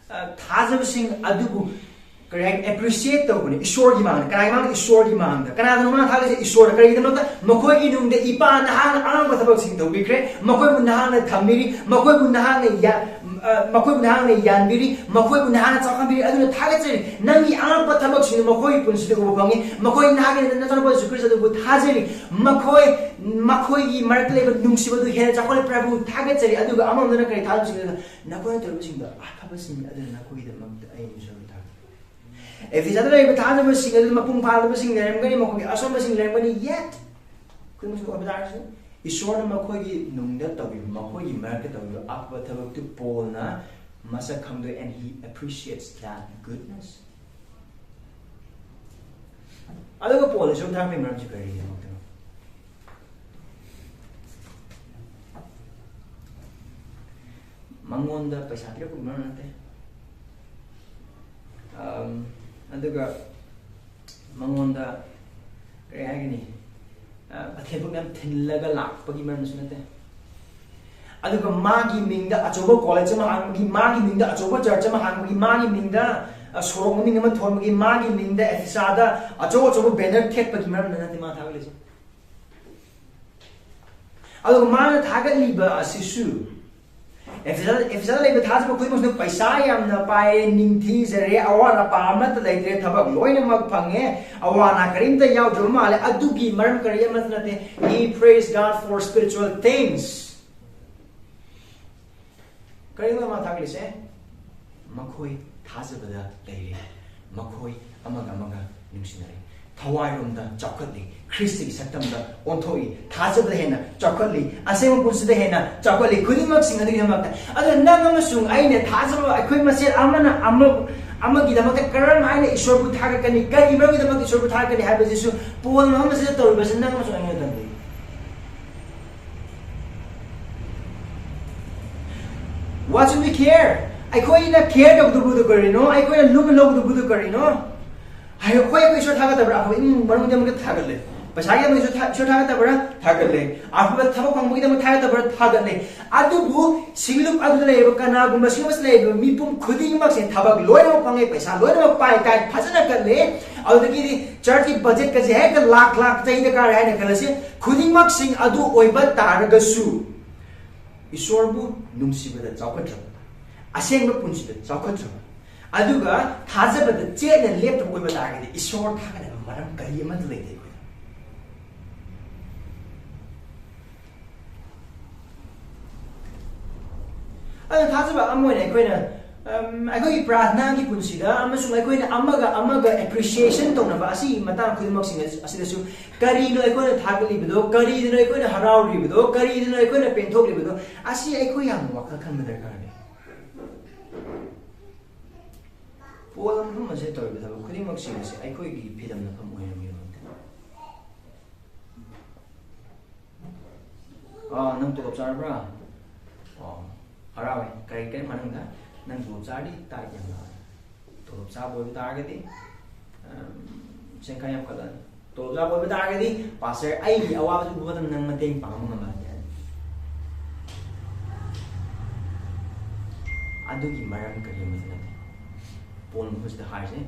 ꯑ, ꯊꯥꯖꯕꯁꯤꯡ ꯑꯗꯨꯕꯨ ꯀꯔꯤ ꯍꯥꯏ, ꯑꯦꯄ꯭ꯔꯤꯁꯤꯌꯦꯠ ꯇꯧꯕꯅꯤ ꯏꯁꯣꯔꯒꯤ ꯃꯥꯡꯗ꯫ ꯀꯅꯥꯒꯤ ꯃꯥꯡꯗ? ꯏꯁꯣꯔꯒꯤ ꯃꯥꯡꯗ꯫ ꯀꯅꯥꯗꯅꯣ ꯃꯥꯅ ꯊꯥꯒꯠꯂꯤꯁꯦ? ꯏꯁꯣꯔꯗ꯫ ꯀꯔꯤꯒꯤꯗꯃꯛꯇ? ꯃꯈꯣꯏꯒꯤ ꯅꯨꯡꯗ ꯏꯄꯥ ꯅꯍꯥꯛꯅ ꯑꯉꯛꯄ ꯊꯕꯛꯁꯤꯡ ꯇꯧꯕꯤꯈ꯭ꯔꯦ꯫ ꯃꯈꯣꯏꯕꯨ ꯅꯍꯥꯛꯅ ꯊꯝꯕꯤꯔꯤ꯫ ꯃꯈꯣꯏꯕꯨ ꯅꯍꯥꯛꯅ ꯌꯥ-, ꯑ, ꯃꯈꯣꯏꯕꯨ ꯅꯍꯥꯛꯅ ꯌꯥꯟꯕꯤꯔꯤ꯫ ꯃꯈꯣꯏꯕꯨ ꯅꯍꯥꯛꯅ ꯆꯥꯎꯈꯠꯄꯤꯔꯤ꯫ ꯑꯗꯨꯅ ꯊꯥꯒꯠꯆꯔꯤ꯫ ꯅꯪꯒꯤ ꯑꯉꯛꯄ ꯊꯕꯛꯁꯤꯡꯗꯨ ꯃꯈꯣꯏꯒꯤ ꯄꯨꯟꯁꯤꯗ ꯎꯕ ꯐꯪꯉꯤ꯫ ꯃꯈꯣꯏ ꯅꯍꯥꯛꯀꯤ ꯅꯆꯥꯅꯨꯄꯥ ꯖꯤꯁꯨ ꯈ꯭ꯔꯤꯁꯇ ꯑꯗꯨꯕꯨ ꯊꯥꯖꯔꯤ꯫ ꯃꯈꯣꯏ, ꯃꯈꯣꯏꯒꯤ ꯃꯔꯛꯇ ꯂꯩꯕ ꯅꯨꯡꯁꯤꯕꯗꯨ ꯍꯦꯟꯅ ꯆꯥꯎꯈꯠꯂꯦ꯫ ꯄ꯭ꯔꯚꯨ ꯊꯥꯒꯠꯆꯔꯤ꯫ ꯑꯗꯨꯒ ꯑꯃꯔꯣꯝꯗꯅ ꯀꯔꯤ ꯊꯥꯒꯠꯂꯤꯕꯁꯤꯡꯗꯨꯅ ꯅꯈꯣꯏꯅ ꯇꯧꯔꯤꯕꯁꯤꯡꯗꯣ ꯑꯐꯕꯁꯤꯡ ꯑꯗꯨꯅ ꯅꯈꯣꯏꯒꯤꯗꯃꯛꯇ ꯑꯩ ꯏꯁꯣꯔꯕꯨ ꯊꯥꯒꯠꯂꯤ꯫ ꯑꯦꯐꯤꯁꯥꯗ ꯂꯩꯔꯤꯕ ꯊꯥꯖꯕꯁꯤꯡ ꯑꯗꯨ ꯃꯄꯨꯡ ꯐꯥꯗꯕꯁꯤꯡ ꯂꯩꯔꯝꯒꯅꯤ, ꯃꯈꯣꯏꯒꯤ ꯑꯁꯣꯟꯕꯁꯤꯡ ꯂꯩꯔꯝꯒꯅꯤ꯫ Yet, ꯑꯩꯈꯣꯏ ꯃꯁꯤ ꯑꯣꯏꯕ ꯇꯥꯔꯁꯨ, ꯏꯁꯣꯔꯅ ꯃꯈꯣꯏꯒꯤ ꯅꯨꯡꯗ ꯇꯧꯕꯤꯕ, ꯃꯈꯣꯏꯒꯤ ꯃꯔꯛꯇ ꯇꯧꯕꯤꯕ ꯑꯐꯕ ꯊꯕꯛꯇꯨ ꯄꯣꯜꯅ ꯃꯁꯛ ꯈꯪꯗꯣꯛꯏ, and he appreciates that goodness. ꯑꯗꯨꯒ ꯄꯣꯜꯅ ꯁꯨꯝ ꯊꯥꯔꯛꯄꯒꯤ ꯃꯔꯝꯁꯤ ꯀꯔꯤꯒꯤꯗꯃꯛꯇꯅꯣ? ꯃꯉꯣꯟꯗ ꯄꯩꯁꯥ ꯄꯤꯔꯛꯄꯒꯤ ꯃꯔꯝ ꯅꯠꯇꯦ꯫ ꯑꯝ, ꯑꯗꯨꯒ ꯃꯉꯣꯟꯗ ꯀꯔꯤ ꯍꯥꯏꯒꯅꯤ? ꯑ, ꯑꯊꯦꯟꯄꯣꯠ ꯃꯌꯥꯝ ꯊꯤꯜꯂꯒ ꯂꯥꯛꯄꯒꯤ ꯃꯔꯝꯁꯨ ꯅꯠꯇꯦ꯫ ꯑꯗꯨꯒ ꯃꯥꯒꯤ ꯃꯤꯡꯗ ꯑꯆꯧꯕ ꯀꯣꯂꯦꯖ ꯑꯃ ꯍꯥꯡꯕꯒꯤ, ꯃꯥꯒꯤ ꯃꯤꯡꯗ ꯑꯆꯧꯕ ꯆꯔꯆ ꯑꯃ ꯍꯥꯡꯕꯒꯤ, ꯃꯥꯒꯤ ꯃꯤꯡꯗ, ꯑ, ꯁꯣꯔꯣꯛ ꯃꯃꯤꯡ ꯑꯃ ꯊꯣꯟꯕꯒꯤ, ꯃꯥꯒꯤ ꯃꯤꯡꯗ ꯑꯦꯐꯤꯁꯥꯗ ꯑꯆꯧ ꯑꯆꯧꯕ ꯕꯦꯅꯔ ꯊꯦꯠꯄꯒꯤ ꯃꯔꯝꯗ ꯅꯠꯇꯦ ꯃꯥ ꯊꯥꯒꯠꯂꯤꯁꯦ꯫ ꯑꯗꯨꯒ ꯃꯥꯅ ꯊꯥꯒꯠꯂꯤꯕ ꯑꯁꯤꯁꯨ ꯑꯦꯐꯤꯁꯥꯗ, ꯑꯦꯐꯤꯁꯥꯗ ꯂꯩꯕ ꯊꯥꯖꯕ ꯈꯨꯗꯤꯡꯃꯛꯁꯤꯅ ꯄꯩꯁꯥ ꯌꯥꯝꯅ ꯄꯥꯏꯔꯦ, ꯅꯤꯡꯊꯤꯖꯔꯦ, ꯑꯋꯥꯠ ꯑꯄꯥ ꯑꯃꯠꯇ ꯂꯩꯇ꯭ꯔꯦ, ꯊꯕꯛ ꯂꯣꯏꯅꯃꯛ ꯐꯪꯉꯦ, ꯑꯋꯥ ꯑꯅꯥ ꯀꯔꯤꯝꯇ ꯌꯥꯎꯗ꯭ꯔꯕ ꯃꯥꯜꯂꯦ꯫ ꯑꯗꯨꯒꯤ ꯃꯔꯝ ꯀꯔꯤ ꯑꯃꯠꯇ ꯅꯠꯇꯦ꯫ He praised God for spiritual things. ꯀꯔꯤꯅꯣ ꯃꯥ ꯊꯥꯒꯠꯂꯤꯁꯦ? ꯃꯈꯣꯏ ꯊꯥꯖꯕꯗ ꯂꯩꯔꯤ꯫ ꯃꯈꯣꯏ ꯑꯃꯒ ꯑꯃꯒ ꯅꯨꯡꯁꯤꯅꯔꯤ꯫ ꯊꯋꯥꯏꯔꯣꯝꯗ ꯆꯥꯎꯈꯠꯂꯤ꯫ ꯈ꯭ꯔꯤꯁꯇꯒꯤ ꯁꯛꯇꯝꯗ ꯑꯣꯟꯊꯣꯛꯏ꯫ ꯊꯥꯖꯕꯗ ꯍꯦꯟꯅ ꯆꯥꯎꯈꯠꯂꯤ꯫ ꯑꯁꯦꯡꯕ ꯄꯨꯟꯁꯤꯗ ꯍꯦꯟꯅ ꯆꯥꯎꯈꯠꯂꯤ꯫ ꯈꯨꯗꯤꯡꯃꯛꯁꯤꯡ ꯑꯗꯨꯒꯤꯗꯃꯛꯇ꯫ ꯑꯗꯨꯅ ꯅꯪ ꯑꯃꯁꯨꯡ ꯑꯩꯅ ꯊꯥꯖꯕ ꯑꯩꯈꯣꯏ ꯃꯁꯦꯜ ꯑꯃꯅ ꯑꯃ, ꯑꯃꯒꯤꯗꯃꯛꯇ ꯀꯔꯝ ꯍꯥꯏꯅ ꯏꯁꯣꯔꯕꯨ ꯊꯥꯒꯠꯀꯅꯤ? ꯀꯔꯤ ꯃꯔꯝꯒꯤꯗꯃꯛꯇ ꯏꯁꯣꯔꯕꯨ ꯊꯥꯒꯠꯀꯅꯤ ꯍꯥꯏꯕꯁꯤꯁꯨ ꯄꯣꯜ ꯃꯐꯝ ꯑꯁꯤꯗ ꯇꯧꯔꯤꯕꯁꯤ ꯅꯪ ꯑꯃꯁꯨꯡ ꯑꯩꯅ ꯇꯝꯕꯤ꯫ What should we care? ꯑꯩꯈꯣꯏꯅ ꯀꯦꯌꯔ ꯇꯧꯒꯗꯕꯗꯨ ꯀꯔꯤꯅꯣ? ꯑꯩꯈꯣꯏꯅ ꯂꯨꯝꯅ ꯂꯧꯒꯗꯕꯗꯨ ꯀꯔꯤꯅꯣ? ꯑꯩꯈꯣꯏ ꯑꯩꯈꯣꯏ ꯏꯁꯣꯔ ꯊꯥꯒꯠꯇꯕ꯭ꯔꯥ? ꯑꯐꯕ ꯏꯃꯨꯡ ꯃꯅꯨꯡꯒꯤꯗꯃꯛꯇ ꯊꯥꯒꯠꯂꯦ꯫ ꯄꯩꯁꯥꯒꯤꯗꯃꯛ ꯏꯁꯣꯔ ꯊꯥ- ꯏꯁꯣꯔ ꯊꯥꯒꯠꯇꯕ꯭ꯔꯥ? ꯊꯥꯒꯠꯂꯦ꯫ ꯑꯐꯕ ꯊꯕꯛ ꯐꯪꯕꯒꯤꯗꯃꯛ ꯊꯥꯒꯠꯇꯕ꯭ꯔꯥ? ꯊꯥꯒꯠꯂꯦ꯫ ꯑꯗꯨꯕꯨ ꯁꯤꯡꯂꯨꯞ ꯑꯗꯨꯗ ꯂꯩꯔꯤꯕ ꯀꯅꯥꯒꯨꯝꯕ ꯁꯤꯒꯨꯝꯕꯁꯤ ꯂꯩꯔꯤꯕ ꯃꯤꯄꯨꯝ ꯈꯨꯗꯤꯡꯃꯛꯁꯦ ꯊꯕꯛ ꯂꯣꯏꯅꯃꯛ ꯐꯪꯉꯦ, ꯄꯩꯁꯥ ꯂꯣꯏꯅꯃꯛ ꯄꯥꯏ ꯇꯥꯏ ꯐꯖꯅ ꯀꯠꯂꯦ꯫ ꯑꯗꯨꯗꯒꯤꯗꯤ ꯆꯔꯆꯀꯤ ꯕꯖꯦꯠꯀꯁꯦ ꯍꯦꯛꯇ ꯂꯥꯛ ꯂꯥꯛ ꯆꯍꯤꯗ ꯀꯥꯔꯦ ꯍꯥꯏꯅ ꯈꯜꯂꯁꯤ꯫ ꯈꯨꯗꯤꯡꯃꯛꯁꯤꯡ ꯑꯗꯨ ꯑꯣꯏꯕ ꯇꯥꯔꯒꯁꯨ ꯏꯁꯣꯔꯕꯨ ꯅꯨꯡꯁꯤꯕꯗ ꯆꯥꯎꯈꯠꯇ꯭ꯔꯕ, ꯑꯁꯦꯡꯕ ꯄꯨꯟꯁꯤꯗ ꯆꯥꯎꯈꯠꯇ꯭ꯔꯕ, ꯑꯗꯨꯒ ꯊꯥꯖꯕꯗ ꯆꯦꯠꯅ ꯂꯦꯞꯇꯕ ꯑꯣꯏꯕ ꯇꯥꯔꯒꯗꯤ ꯏꯁꯣꯔ ꯊꯥꯒꯠꯅꯕ ꯃꯔꯝ ꯀꯔꯤ ꯑꯃꯠꯇ ꯂꯩꯇꯦ ꯑꯩꯈꯣꯏꯗ꯫ ꯑꯗꯨ ꯊꯥꯖꯕ ꯑꯃ ꯑꯣꯏꯅ ꯑꯩꯈꯣꯏꯅ, ꯑꯝ, ꯑꯩꯈꯣꯏꯒꯤ ꯄ꯭ꯔꯥꯔꯊꯅꯥꯒꯤ ꯄꯨꯟꯁꯤꯗ ꯑꯃꯁꯨꯡ ꯑꯩꯈꯣꯏꯅ ꯑꯃꯒ ꯑꯃꯒ ꯑꯦꯄ꯭ꯔꯤꯁꯤꯌꯦꯁꯟ ꯇꯧꯅꯕ ꯑꯁꯤꯒꯤ ꯃꯇꯥꯡ ꯈꯨꯗꯤꯡꯃꯛꯁꯤꯡ ꯑꯁꯤꯗꯁꯨ ꯀꯔꯤꯅꯣ ꯑꯩꯈꯣꯏꯅ ꯊꯥꯒꯠꯂꯤꯕꯗꯣ, ꯀꯔꯤꯗꯅꯣ ꯑꯩꯈꯣꯏꯅ ꯍꯔꯥꯎꯔꯤꯕꯗꯣ, ꯀꯔꯤꯗꯅꯣ ꯑꯩꯈꯣꯏꯅ ꯄꯦꯟꯊꯣꯛꯂꯤꯕꯗꯣ, ꯑꯁꯤ ꯑꯩꯈꯣꯏ ꯌꯥꯝꯅ ꯋꯥꯈꯜ ꯈꯟꯕ ꯗꯔꯀꯥꯔ ꯂꯩ꯫ ꯄꯣꯜ ꯑꯃ ꯐꯝꯕꯁꯦ ꯇꯧꯔꯤꯕ ꯊꯕꯛ ꯈꯨꯗꯤꯡꯃꯛꯁꯤꯡ ꯑꯁꯤ ꯑꯩꯈꯣꯏꯒꯤ ꯐꯤꯂꯝ ꯅꯝꯐꯝ ꯑꯣꯏꯔꯝꯒꯅꯤ꯫ ꯑꯥ, ꯅꯪ ꯇꯣꯂꯣꯞ ꯆꯥꯔꯕ꯭ꯔꯥ? ꯑꯣ, ꯍꯔꯥꯎꯋꯦ꯫ ꯀꯔꯤ, ꯀꯔꯤ ꯃꯅꯨꯡꯗ? ꯅꯪ ꯇꯣꯂꯣꯞ ꯆꯥꯔꯗꯤ ꯇꯥꯏꯠ ꯌꯥꯝ ꯂꯥꯛꯑꯅꯤ꯫ ꯇꯣꯂꯣꯞ ꯆꯥꯕ ꯑꯣꯏꯕ ꯇꯥꯔꯒꯗꯤ, ꯑꯝ, ꯁꯦꯟꯈꯥꯏ ꯌꯥꯝꯈꯠꯂꯅꯤ꯫ ꯇꯣꯂꯣꯞ ꯆꯥꯕ ꯑꯣꯏꯕ ꯇꯥꯔꯒꯗꯤ ꯄꯥꯁꯇꯔ ꯑꯩꯒꯤ ꯑꯋꯥꯕꯗꯨ ꯎꯕ ꯃꯇꯝꯗ ꯅꯪ ꯃꯇꯦꯡ ꯄꯥꯡꯕ ꯉꯝꯂꯛꯑꯅꯤ꯫ ꯑꯗꯨꯒꯤ ꯃꯔꯝ ꯀꯔꯤ ꯑꯃꯠꯇ ꯅꯠꯇꯦ꯫ ꯄꯣꯜ ꯃꯈꯣꯏꯁꯤꯗ ꯍꯥꯏꯔꯤꯁꯦ,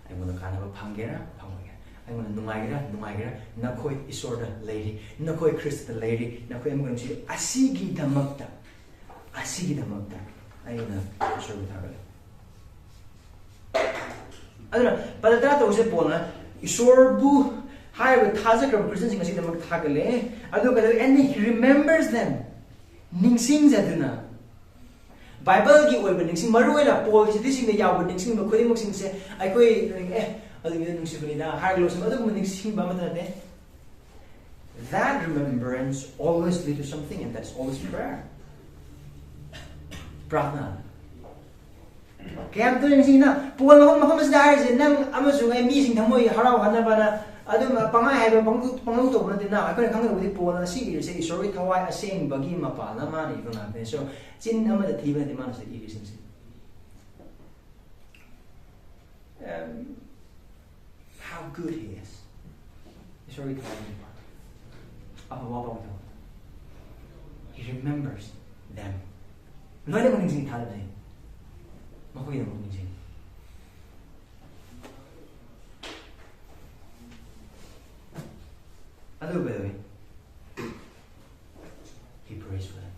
ꯑꯩꯉꯣꯟꯗ ꯀꯥꯟꯅꯕ ꯐꯪꯒꯦꯔꯥ ꯐꯪꯉꯣꯏꯒꯦꯔꯥ, ꯑꯩꯉꯣꯟꯗ ꯅꯨꯡꯉꯥꯏꯒꯦꯔꯥ ꯅꯨꯡꯉꯥꯏꯒꯦꯔꯥ, ꯅꯈꯣꯏ ꯏꯁꯣꯔꯗ ꯂꯩꯔꯤ, ꯅꯈꯣꯏ ꯈ꯭ꯔꯤꯁꯇꯗ ꯂꯩꯔꯤ, ꯅꯈꯣꯏ ꯑꯃꯒ ꯅꯨꯡꯁꯤꯔꯤ꯫ ꯑꯁꯤꯒꯤꯗꯃꯛꯇ, ꯑꯁꯤꯒꯤꯗꯃꯛꯇ ꯑꯩꯅ ꯏꯁꯣꯔꯕꯨ ꯊꯥꯒꯠꯂꯤ꯫ ꯑꯗꯨꯅ ꯄꯗ ꯇꯔꯥ ꯇꯔꯨꯛꯁꯦ ꯄꯣꯜꯅ ꯏꯁꯣꯔꯕꯨ ꯍꯥꯏꯔꯤꯕ ꯊꯥꯖꯈ꯭ꯔꯕ ꯈ꯭ꯔꯤꯁꯇꯤꯌꯟꯁꯤꯡ ꯑꯁꯤꯒꯤꯗꯃꯛ ꯊꯥꯒꯠꯂꯦ꯫ ꯑꯗꯨꯒ and he remembers them, ꯅꯤꯡꯁꯤꯡꯖꯗꯨꯅ꯫ ꯕꯥꯏꯕꯜꯒꯤ ꯑꯣꯏꯕ ꯅꯤꯡꯁꯤꯡ, ꯃꯔꯨꯑꯣꯏꯅ ꯄꯣꯜꯒꯤ ꯆꯤꯊꯤꯁꯤꯡꯗ ꯌꯥꯎꯕ ꯅꯤꯡꯁꯤꯡꯕ ꯈꯨꯗꯤꯡꯃꯛꯁꯤꯡꯁꯦ ꯑꯩꯈꯣꯏ, ꯑꯦ, ꯑꯗꯨꯒꯤꯗꯣ ꯅꯨꯡꯁꯤꯕꯅꯤꯗ ꯍꯥꯏꯔꯒ ꯂꯣꯏꯁꯤꯟꯕ, ꯑꯗꯨꯒꯨꯝꯕ ꯅꯤꯡꯁꯤꯡꯕ ꯑꯃꯠꯇ ꯅꯠꯇꯦ꯫ That remembrance always lead to something, and that's always prayer. ꯄ꯭ꯔꯥꯊꯅꯥ꯫ ꯀꯌꯥꯝ ꯇꯣꯏꯅ ꯅꯤꯡꯁꯤꯡꯉꯤꯅ? ꯄꯣꯜ ꯃꯐꯝ, ꯃꯐꯝ ꯑꯁꯤꯗ ꯍꯥꯏꯔꯤꯁꯦ ꯅꯪ ꯑꯃꯁꯨꯡ ꯑꯩ ꯃꯤꯁꯤꯡ ꯊꯃꯣꯏ ꯍꯔꯥꯎꯍꯟꯅꯕꯅ ꯑꯗꯨꯝ ꯄꯪꯍꯥꯏ ꯍꯥꯏꯕ, ꯄꯪꯂꯧ, ꯄꯪꯂꯧ ꯇꯧꯕ ꯅꯠꯇꯦ꯫ ꯅ ꯑꯩꯈꯣꯏꯅ ꯈꯪꯒꯗꯕꯗꯤ ꯄꯣꯜꯅ ꯑꯁꯤ ꯏꯔꯤꯁꯦ ꯏꯁꯣꯔꯒꯤ ꯊꯋꯥꯏ ꯑꯁꯦꯡꯕꯒꯤ ꯃꯄꯥꯜꯅ ꯃꯥꯅ ꯏꯕ ꯉꯥꯛꯇꯅꯤ꯫ So, ꯆꯤꯟ ꯑꯃꯗ ꯊꯤꯕ ꯅꯠꯇꯦ ꯃꯥꯅ ꯁꯤꯗ ꯏꯔꯤꯁꯤꯡꯁꯦ꯫ ꯑꯝ, Good he is. ꯏꯁꯣꯔꯒꯤ ꯊꯋꯥꯏ ꯅꯨꯡꯉꯥꯏꯕ, ꯑꯐꯕ ꯄꯥꯎ ꯇꯝꯕ꯫ He remembers them. ꯂꯣꯏꯅꯃꯛ ꯅꯤꯡꯁꯤꯡꯉꯤ ꯊꯥꯖꯕꯁꯦ꯫ ꯃꯈꯣꯏꯒꯤꯗꯃꯛ ꯅꯤꯡꯁꯤꯡꯉꯤ꯫ ꯑꯗꯨ ꯀꯩꯗꯧꯏ? He prays for them.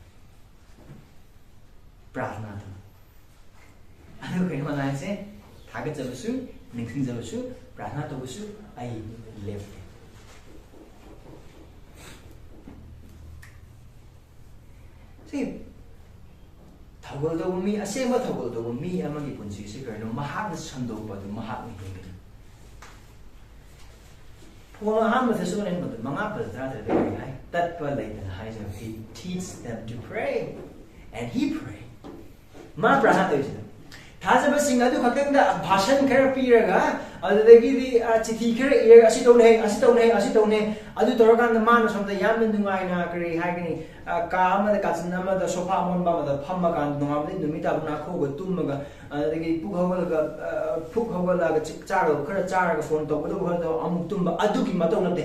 ꯄ꯭ꯔꯥꯔꯊꯅꯥ ꯇꯧꯏ꯫ ꯑꯗꯨ ꯀꯩꯅꯣ ꯃꯥꯅ ꯍꯥꯏꯁꯦ? ꯊꯥꯒꯠꯆꯕꯁꯨ, ꯅꯤꯡꯁꯤꯡꯖꯕꯁꯨ, ꯄ꯭ꯔꯥꯔꯊꯅꯥ ꯇꯧꯕꯁꯨ ꯑꯩ ꯂꯦꯞꯇꯦ꯫ ꯁꯤ ꯊꯧꯒꯜ ꯇꯧꯕ ꯃꯤ, ꯑꯁꯦꯡꯕ ꯊꯧꯒꯜ ꯇꯧꯕ ꯃꯤ ꯑꯃꯒꯤ ꯄꯨꯟꯁꯤꯁꯤ ꯀꯔꯤꯅꯣ? ꯃꯍꯥꯛꯅ ꯁꯟꯗꯣꯛꯄ ꯑꯗꯨ ꯃꯍꯥꯛꯅ ꯍꯦꯟꯒꯅꯤ꯫ ꯄꯣꯜ ꯑꯍꯥꯟꯕ ꯊꯦꯁꯥꯂꯣꯅꯤꯀꯥꯗ ꯃꯉꯥ ꯄꯗ ꯇꯔꯥꯇꯔꯦꯠꯇ ꯀꯔꯤ ꯍꯥꯏ? ꯇꯠꯄ ꯂꯩꯇꯅ ꯍꯥꯏꯖꯕ, "He teach them to pray, and he pray." ꯃꯥ ꯄ꯭ꯔꯥꯔꯊꯅꯥ ꯇꯧꯔꯤꯁꯤꯅ ꯊꯥꯖꯕꯁꯤꯡ ꯑꯗꯨ ꯈꯛꯇꯪꯗ ꯚꯥꯁꯟ ꯈꯔ ꯄꯤꯔꯒ, ꯑꯗꯨꯗꯒꯤꯗꯤ, ꯑ, ꯆꯤꯊꯤ ꯈꯔ ꯏꯔꯒ, "ꯑꯁꯤ ꯇꯧꯅꯦ, ꯑꯁꯤ ꯇꯧꯅꯦ, ꯑꯁꯤ ꯇꯧꯅꯦ", ꯑꯗꯨ ꯇꯧꯔꯀꯥꯟꯗ ꯃꯥꯅ ꯁꯣꯝꯗ ꯌꯥꯝꯅ ꯅꯨꯡꯉꯥꯏꯅ, ꯀꯔꯤ ꯍꯥꯏꯒꯅꯤ, ꯑ, ꯀꯥ ꯑꯃꯗ, ꯀꯥꯆꯤꯟ ꯑꯃꯗ, ꯁꯣꯐꯥ ꯑꯃꯣꯟꯕ ꯑꯃꯗ ꯐꯝꯃꯀꯥꯟꯗ ꯅꯣꯡꯉꯥꯟꯕꯗꯩ ꯅꯨꯃꯤꯠ ꯇꯥꯕ ꯅꯥꯈꯣꯛꯑꯒ ꯇꯨꯝꯃꯒ, ꯑꯗꯨꯗꯒꯤ ꯄꯨꯛ ꯍꯧꯒꯠꯂꯒ, ꯑ, ꯄꯨꯛ ꯍꯧꯒꯠꯂꯒ ꯆꯤꯛ ꯆꯥꯔꯒ ꯈꯔ ꯆꯥꯔꯒ ꯐꯣꯟ ꯇꯧꯒꯗꯕ ꯈꯔ ꯇꯧꯔꯒ ꯑꯃꯨꯛ ꯇꯨꯝꯕ, ꯑꯗꯨꯒꯤ ꯃꯇꯧ ꯅꯠꯇꯦ꯫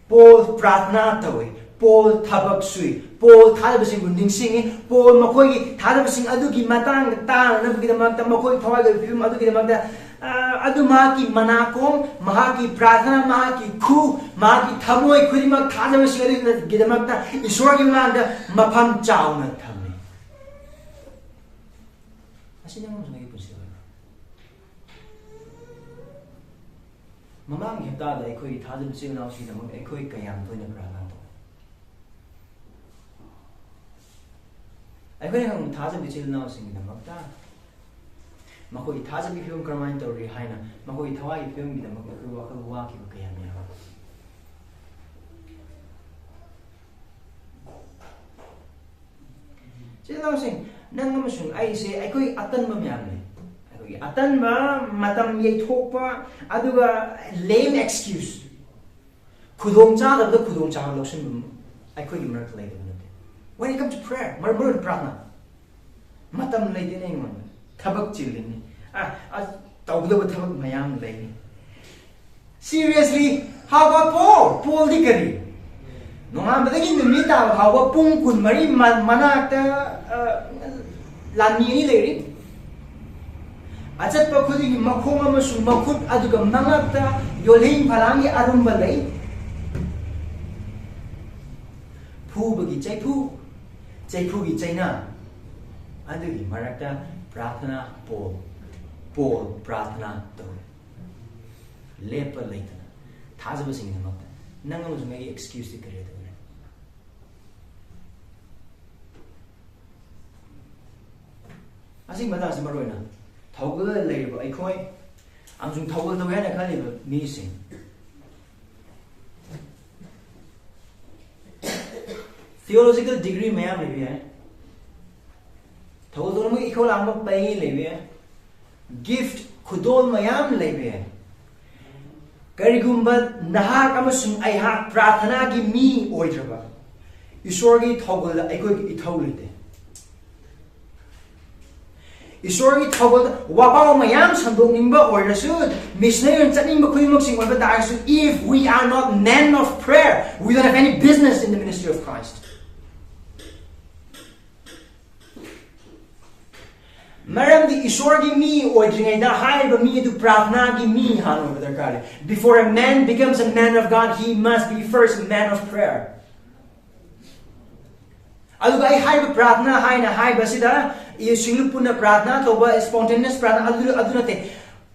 ꯄꯣꯜ ꯄ꯭ꯔꯥꯔꯊꯅꯥ ꯇꯧꯏ, ꯄꯣꯜ ꯊꯕꯛ ꯁꯨꯏ, ꯄꯣꯜ ꯊꯥꯖꯕꯁꯤꯡꯕꯨ ꯅꯤꯡꯁꯤꯡꯉꯤ, ꯄꯣꯜ ꯃꯈꯣꯏꯒꯤ ꯊꯥꯖꯕꯁꯤꯡ ꯑꯗꯨꯒꯤ ꯃꯇꯥꯡꯗ ꯇꯥꯅꯅꯕꯒꯤꯗꯃꯛꯇ, ꯃꯈꯣꯏ ꯊꯋꯥꯏꯒꯤ ꯐꯤꯕꯝ ꯑꯗꯨꯒꯤꯗꯃꯛꯇ, ꯑ, ꯑꯗꯨ ꯃꯍꯥꯛꯀꯤ ꯃꯅꯥꯀꯣꯡ, ꯃꯍꯥꯛꯀꯤ ꯄ꯭ꯔꯥꯔꯊꯅꯥ, ꯃꯍꯥꯛꯀꯤ ꯈꯨ, ꯃꯍꯥꯛꯀꯤ ꯊꯃꯣꯏ ꯈꯨꯗꯤꯡꯃꯛ ꯊꯥꯖꯕꯁꯤꯡ ꯑꯗꯨꯒꯤꯗꯃꯛꯇ ꯏꯁꯣꯔꯒꯤ ꯃꯃꯥꯡꯗ ꯃꯐꯝ ꯆꯥꯎꯅ ꯊꯝꯃꯤ꯫ ꯑꯁꯤ ꯅꯪ ꯑꯃꯁꯨꯡ ꯑꯩꯒꯤ ꯄꯨꯟꯁꯤꯗ ꯑꯣꯏꯕ꯭ꯔꯥ? ꯃꯃꯥꯡꯒꯤ ꯍꯞꯇꯥꯗ ꯑꯩꯈꯣꯏꯒꯤ ꯊꯥꯖꯕ ꯏꯆꯤꯜ ꯏꯅꯥꯎꯁꯤꯡꯒꯤꯗꯃꯛ ꯑꯩꯈꯣꯏ ꯀꯌꯥꯝ ꯇꯣꯏꯅ ꯄ꯭ꯔꯥꯔꯊꯅꯥ ꯇꯧ? ꯑꯩꯈꯣꯏꯅ ꯈꯪꯕ ꯊꯥꯖꯕ ꯏꯆꯤꯜ ꯏꯅꯥꯎꯁꯤꯡꯒꯤꯗꯃꯛꯇ ꯃꯈꯣꯏꯒꯤ ꯊꯥꯖꯕꯒꯤ ꯐꯤꯕꯝ ꯀꯔꯝꯍꯥꯏꯅ ꯇꯧꯔꯤ ꯍꯥꯏꯅ ꯃꯈꯣꯏꯒꯤ ꯊꯋꯥꯏꯒꯤ ꯐꯤꯕꯝꯒꯤꯗꯃꯛꯇ ꯑꯩꯈꯣꯏ ꯋꯥꯈꯜ ꯋꯥꯈꯤꯕ ꯀꯌꯥꯝ ꯌꯥꯎꯏ? ꯏꯆꯤꯜ ꯏꯅꯥꯎꯁꯤꯡ, ꯅꯪ ꯑꯃꯁꯨꯡ ꯑꯩꯁꯦ ꯑꯩꯈꯣꯏ ꯑꯇꯟꯕ ꯃꯌꯥꯝ ꯂꯩ꯫ ꯑꯩꯈꯣꯏꯒꯤ ꯑꯇꯟꯕ, ꯃꯇꯝ ꯌꯩꯊꯣꯛꯄ, ꯑꯗꯨꯒ lame excuse, ꯈꯨꯗꯣꯡ ꯆꯥꯗꯕꯗ ꯈꯨꯗꯣꯡ ꯆꯥꯕ ꯂꯧꯁꯤꯟꯕ ꯑꯩꯈꯣꯏꯒꯤ ꯃꯔꯛꯇ ꯂꯩꯇꯕ ꯅꯠꯇꯦ꯫ When it comes to prayer, ꯃꯔꯨ ꯃꯔꯨ ꯑꯣꯏꯅ ꯄ꯭ꯔꯥꯔꯊꯅꯥ, ꯃꯇꯝ ꯂꯩꯇꯦꯅꯦ ꯑꯩꯉꯣꯟꯗ, ꯊꯕꯛ ꯆꯤꯜꯂꯤꯅꯤ, ꯑ, ꯑ, ꯇꯧꯒꯗꯕ ꯊꯕꯛ ꯃꯌꯥꯝ ꯂꯩꯅꯤ꯫ Seriously, how about Paul? ꯄꯣꯜꯗꯤ ꯀꯔꯤ? ꯅꯣꯡꯉꯥꯟꯕꯗꯒꯤ ꯅꯨꯃꯤꯠ ꯇꯥꯕ ꯐꯥꯎꯕ ꯄꯨꯡ ꯀꯨꯟꯃꯔꯤ ꯃ- ꯃꯅꯥꯛꯇ ꯑ, ꯂꯥꯟꯃꯤ ꯑꯅꯤ ꯂꯩꯔꯤ꯫ ꯑꯆꯠꯄ ꯈꯨꯗꯤꯡꯒꯤ ꯃꯈꯣꯡ ꯑꯃꯁꯨꯡ ꯃꯈꯨꯠ, ꯑꯗꯨꯒ ꯃꯉꯛꯇ ꯌꯣꯜꯍꯤꯡ ꯐꯂꯥꯡꯒꯤ ꯑꯔꯨꯝꯕ ꯂꯩ꯫ ꯐꯨꯕꯒꯤ ꯆꯩꯐꯨ, ꯆꯩꯐꯨꯒꯤ ꯆꯩꯅꯥ, ꯑꯗꯨꯒꯤ ꯃꯔꯛꯇ ꯄ꯭ꯔꯥꯊꯅꯥ꯫ ꯄꯣꯜ ꯄꯣꯜ ꯄ꯭ꯔꯥꯊꯅꯥ ꯇꯧꯔꯤ꯫ ꯂꯦꯞꯄ ꯂꯩꯇꯅ ꯊꯥꯖꯕꯁꯤꯡꯒꯤꯗꯃꯛꯇ꯫ ꯅꯪ ꯑꯃꯁꯨꯡ ꯑꯩꯒꯤ ꯑꯦꯛꯁꯀ꯭ꯌꯨꯁꯇꯤ ꯀꯔꯤ ꯑꯣꯏꯗꯧꯔꯦ? ꯑꯁꯤꯒꯤ ꯃꯇꯥꯡꯁꯤ ꯃꯔꯨ ꯑꯣꯏꯅ ꯊꯧꯒꯜꯗ ꯂꯩꯔꯤꯕ ꯑꯩꯈꯣꯏ ꯑꯃꯁꯨꯡ ꯊꯧꯒꯜ ꯇꯧꯒꯦ ꯍꯥꯏꯅ ꯈꯜꯂꯤꯕ ꯃꯤꯁꯤꯡ, ꯊꯤꯑꯣꯂꯣꯖꯤꯀꯦꯜ ꯗꯤꯒ꯭ꯔꯤ ꯃꯌꯥꯝ ꯂꯩꯕ ꯌꯥꯏ, ꯊꯧꯒꯜ ꯇꯧꯅꯕꯒꯤ ꯏꯈꯧ ꯂꯥꯡꯕ ꯄꯩ ꯂꯩꯕ ꯌꯥꯏ, ꯒꯤꯐ ꯈꯨꯗꯣꯜ ꯃꯌꯥꯝ ꯂꯩꯕ ꯌꯥꯏ꯫ ꯀꯔꯤꯒꯨꯝꯕ ꯅꯍꯥꯛ ꯑꯃꯁꯨꯡ ꯑꯩꯍꯥꯛ ꯄ꯭ꯔꯥꯊꯅꯥꯒꯤ ꯃꯤ ꯑꯣꯏꯗ꯭ꯔꯕ, ꯏꯁꯣꯔꯒꯤ ꯊꯧꯒꯜꯗ ꯑꯩꯈꯣꯏꯒꯤ ꯏꯊꯧ ꯂꯩꯇꯦ꯫ ꯏꯁꯣꯔꯒꯤ ꯊꯧꯒꯜꯗ ꯋꯥꯄꯥꯎ ꯃꯌꯥꯝ ꯁꯟꯗꯣꯛꯅꯤꯡꯕ ꯑꯣꯏꯔꯁꯨ, ꯃꯤꯁꯅꯔꯤ ꯑꯣꯏꯅ ꯆꯠꯅꯤꯡꯕ ꯈꯨꯗꯤꯡꯃꯛꯁꯤꯡ ꯑꯣꯏꯕ ꯇꯥꯔꯁꯨ, if we are not men of prayer, we don't have any business in the ministry of Christ. ꯃꯔꯝꯗꯤ ꯏꯁꯣꯔꯒꯤ ꯃꯤ ꯑꯣꯏꯗ꯭ꯔꯤꯉꯩꯗ ꯍꯥꯏꯔꯤꯕ ꯃꯤ ꯑꯗꯨ ꯄ꯭ꯔꯥꯊꯅꯥꯒꯤ ꯃꯤ ꯍꯥꯟꯅ ꯑꯣꯏꯕ ꯗꯔꯀꯥꯔ ꯂꯩ꯫ Before a man becomes a man of God, he must be first a man of prayer. ꯑꯗꯨꯒ ꯑꯩ ꯍꯥꯏꯔꯤꯕ ꯄ꯭ꯔꯥꯊꯅꯥ ꯍꯥꯏꯅ ꯍꯥꯏꯕꯁꯤꯗ, ꯏꯁꯤꯡꯂꯨ ꯄꯨꯟꯅ ꯄ꯭ꯔꯥꯊꯅꯥ ꯇꯧꯕ, ꯁ꯭ꯄꯣꯟꯇꯦꯅꯤꯌꯁ ꯄ꯭ꯔꯥꯊꯅꯥ, ꯑꯗꯨ ꯑꯗꯨ ꯅꯠꯇꯦ꯫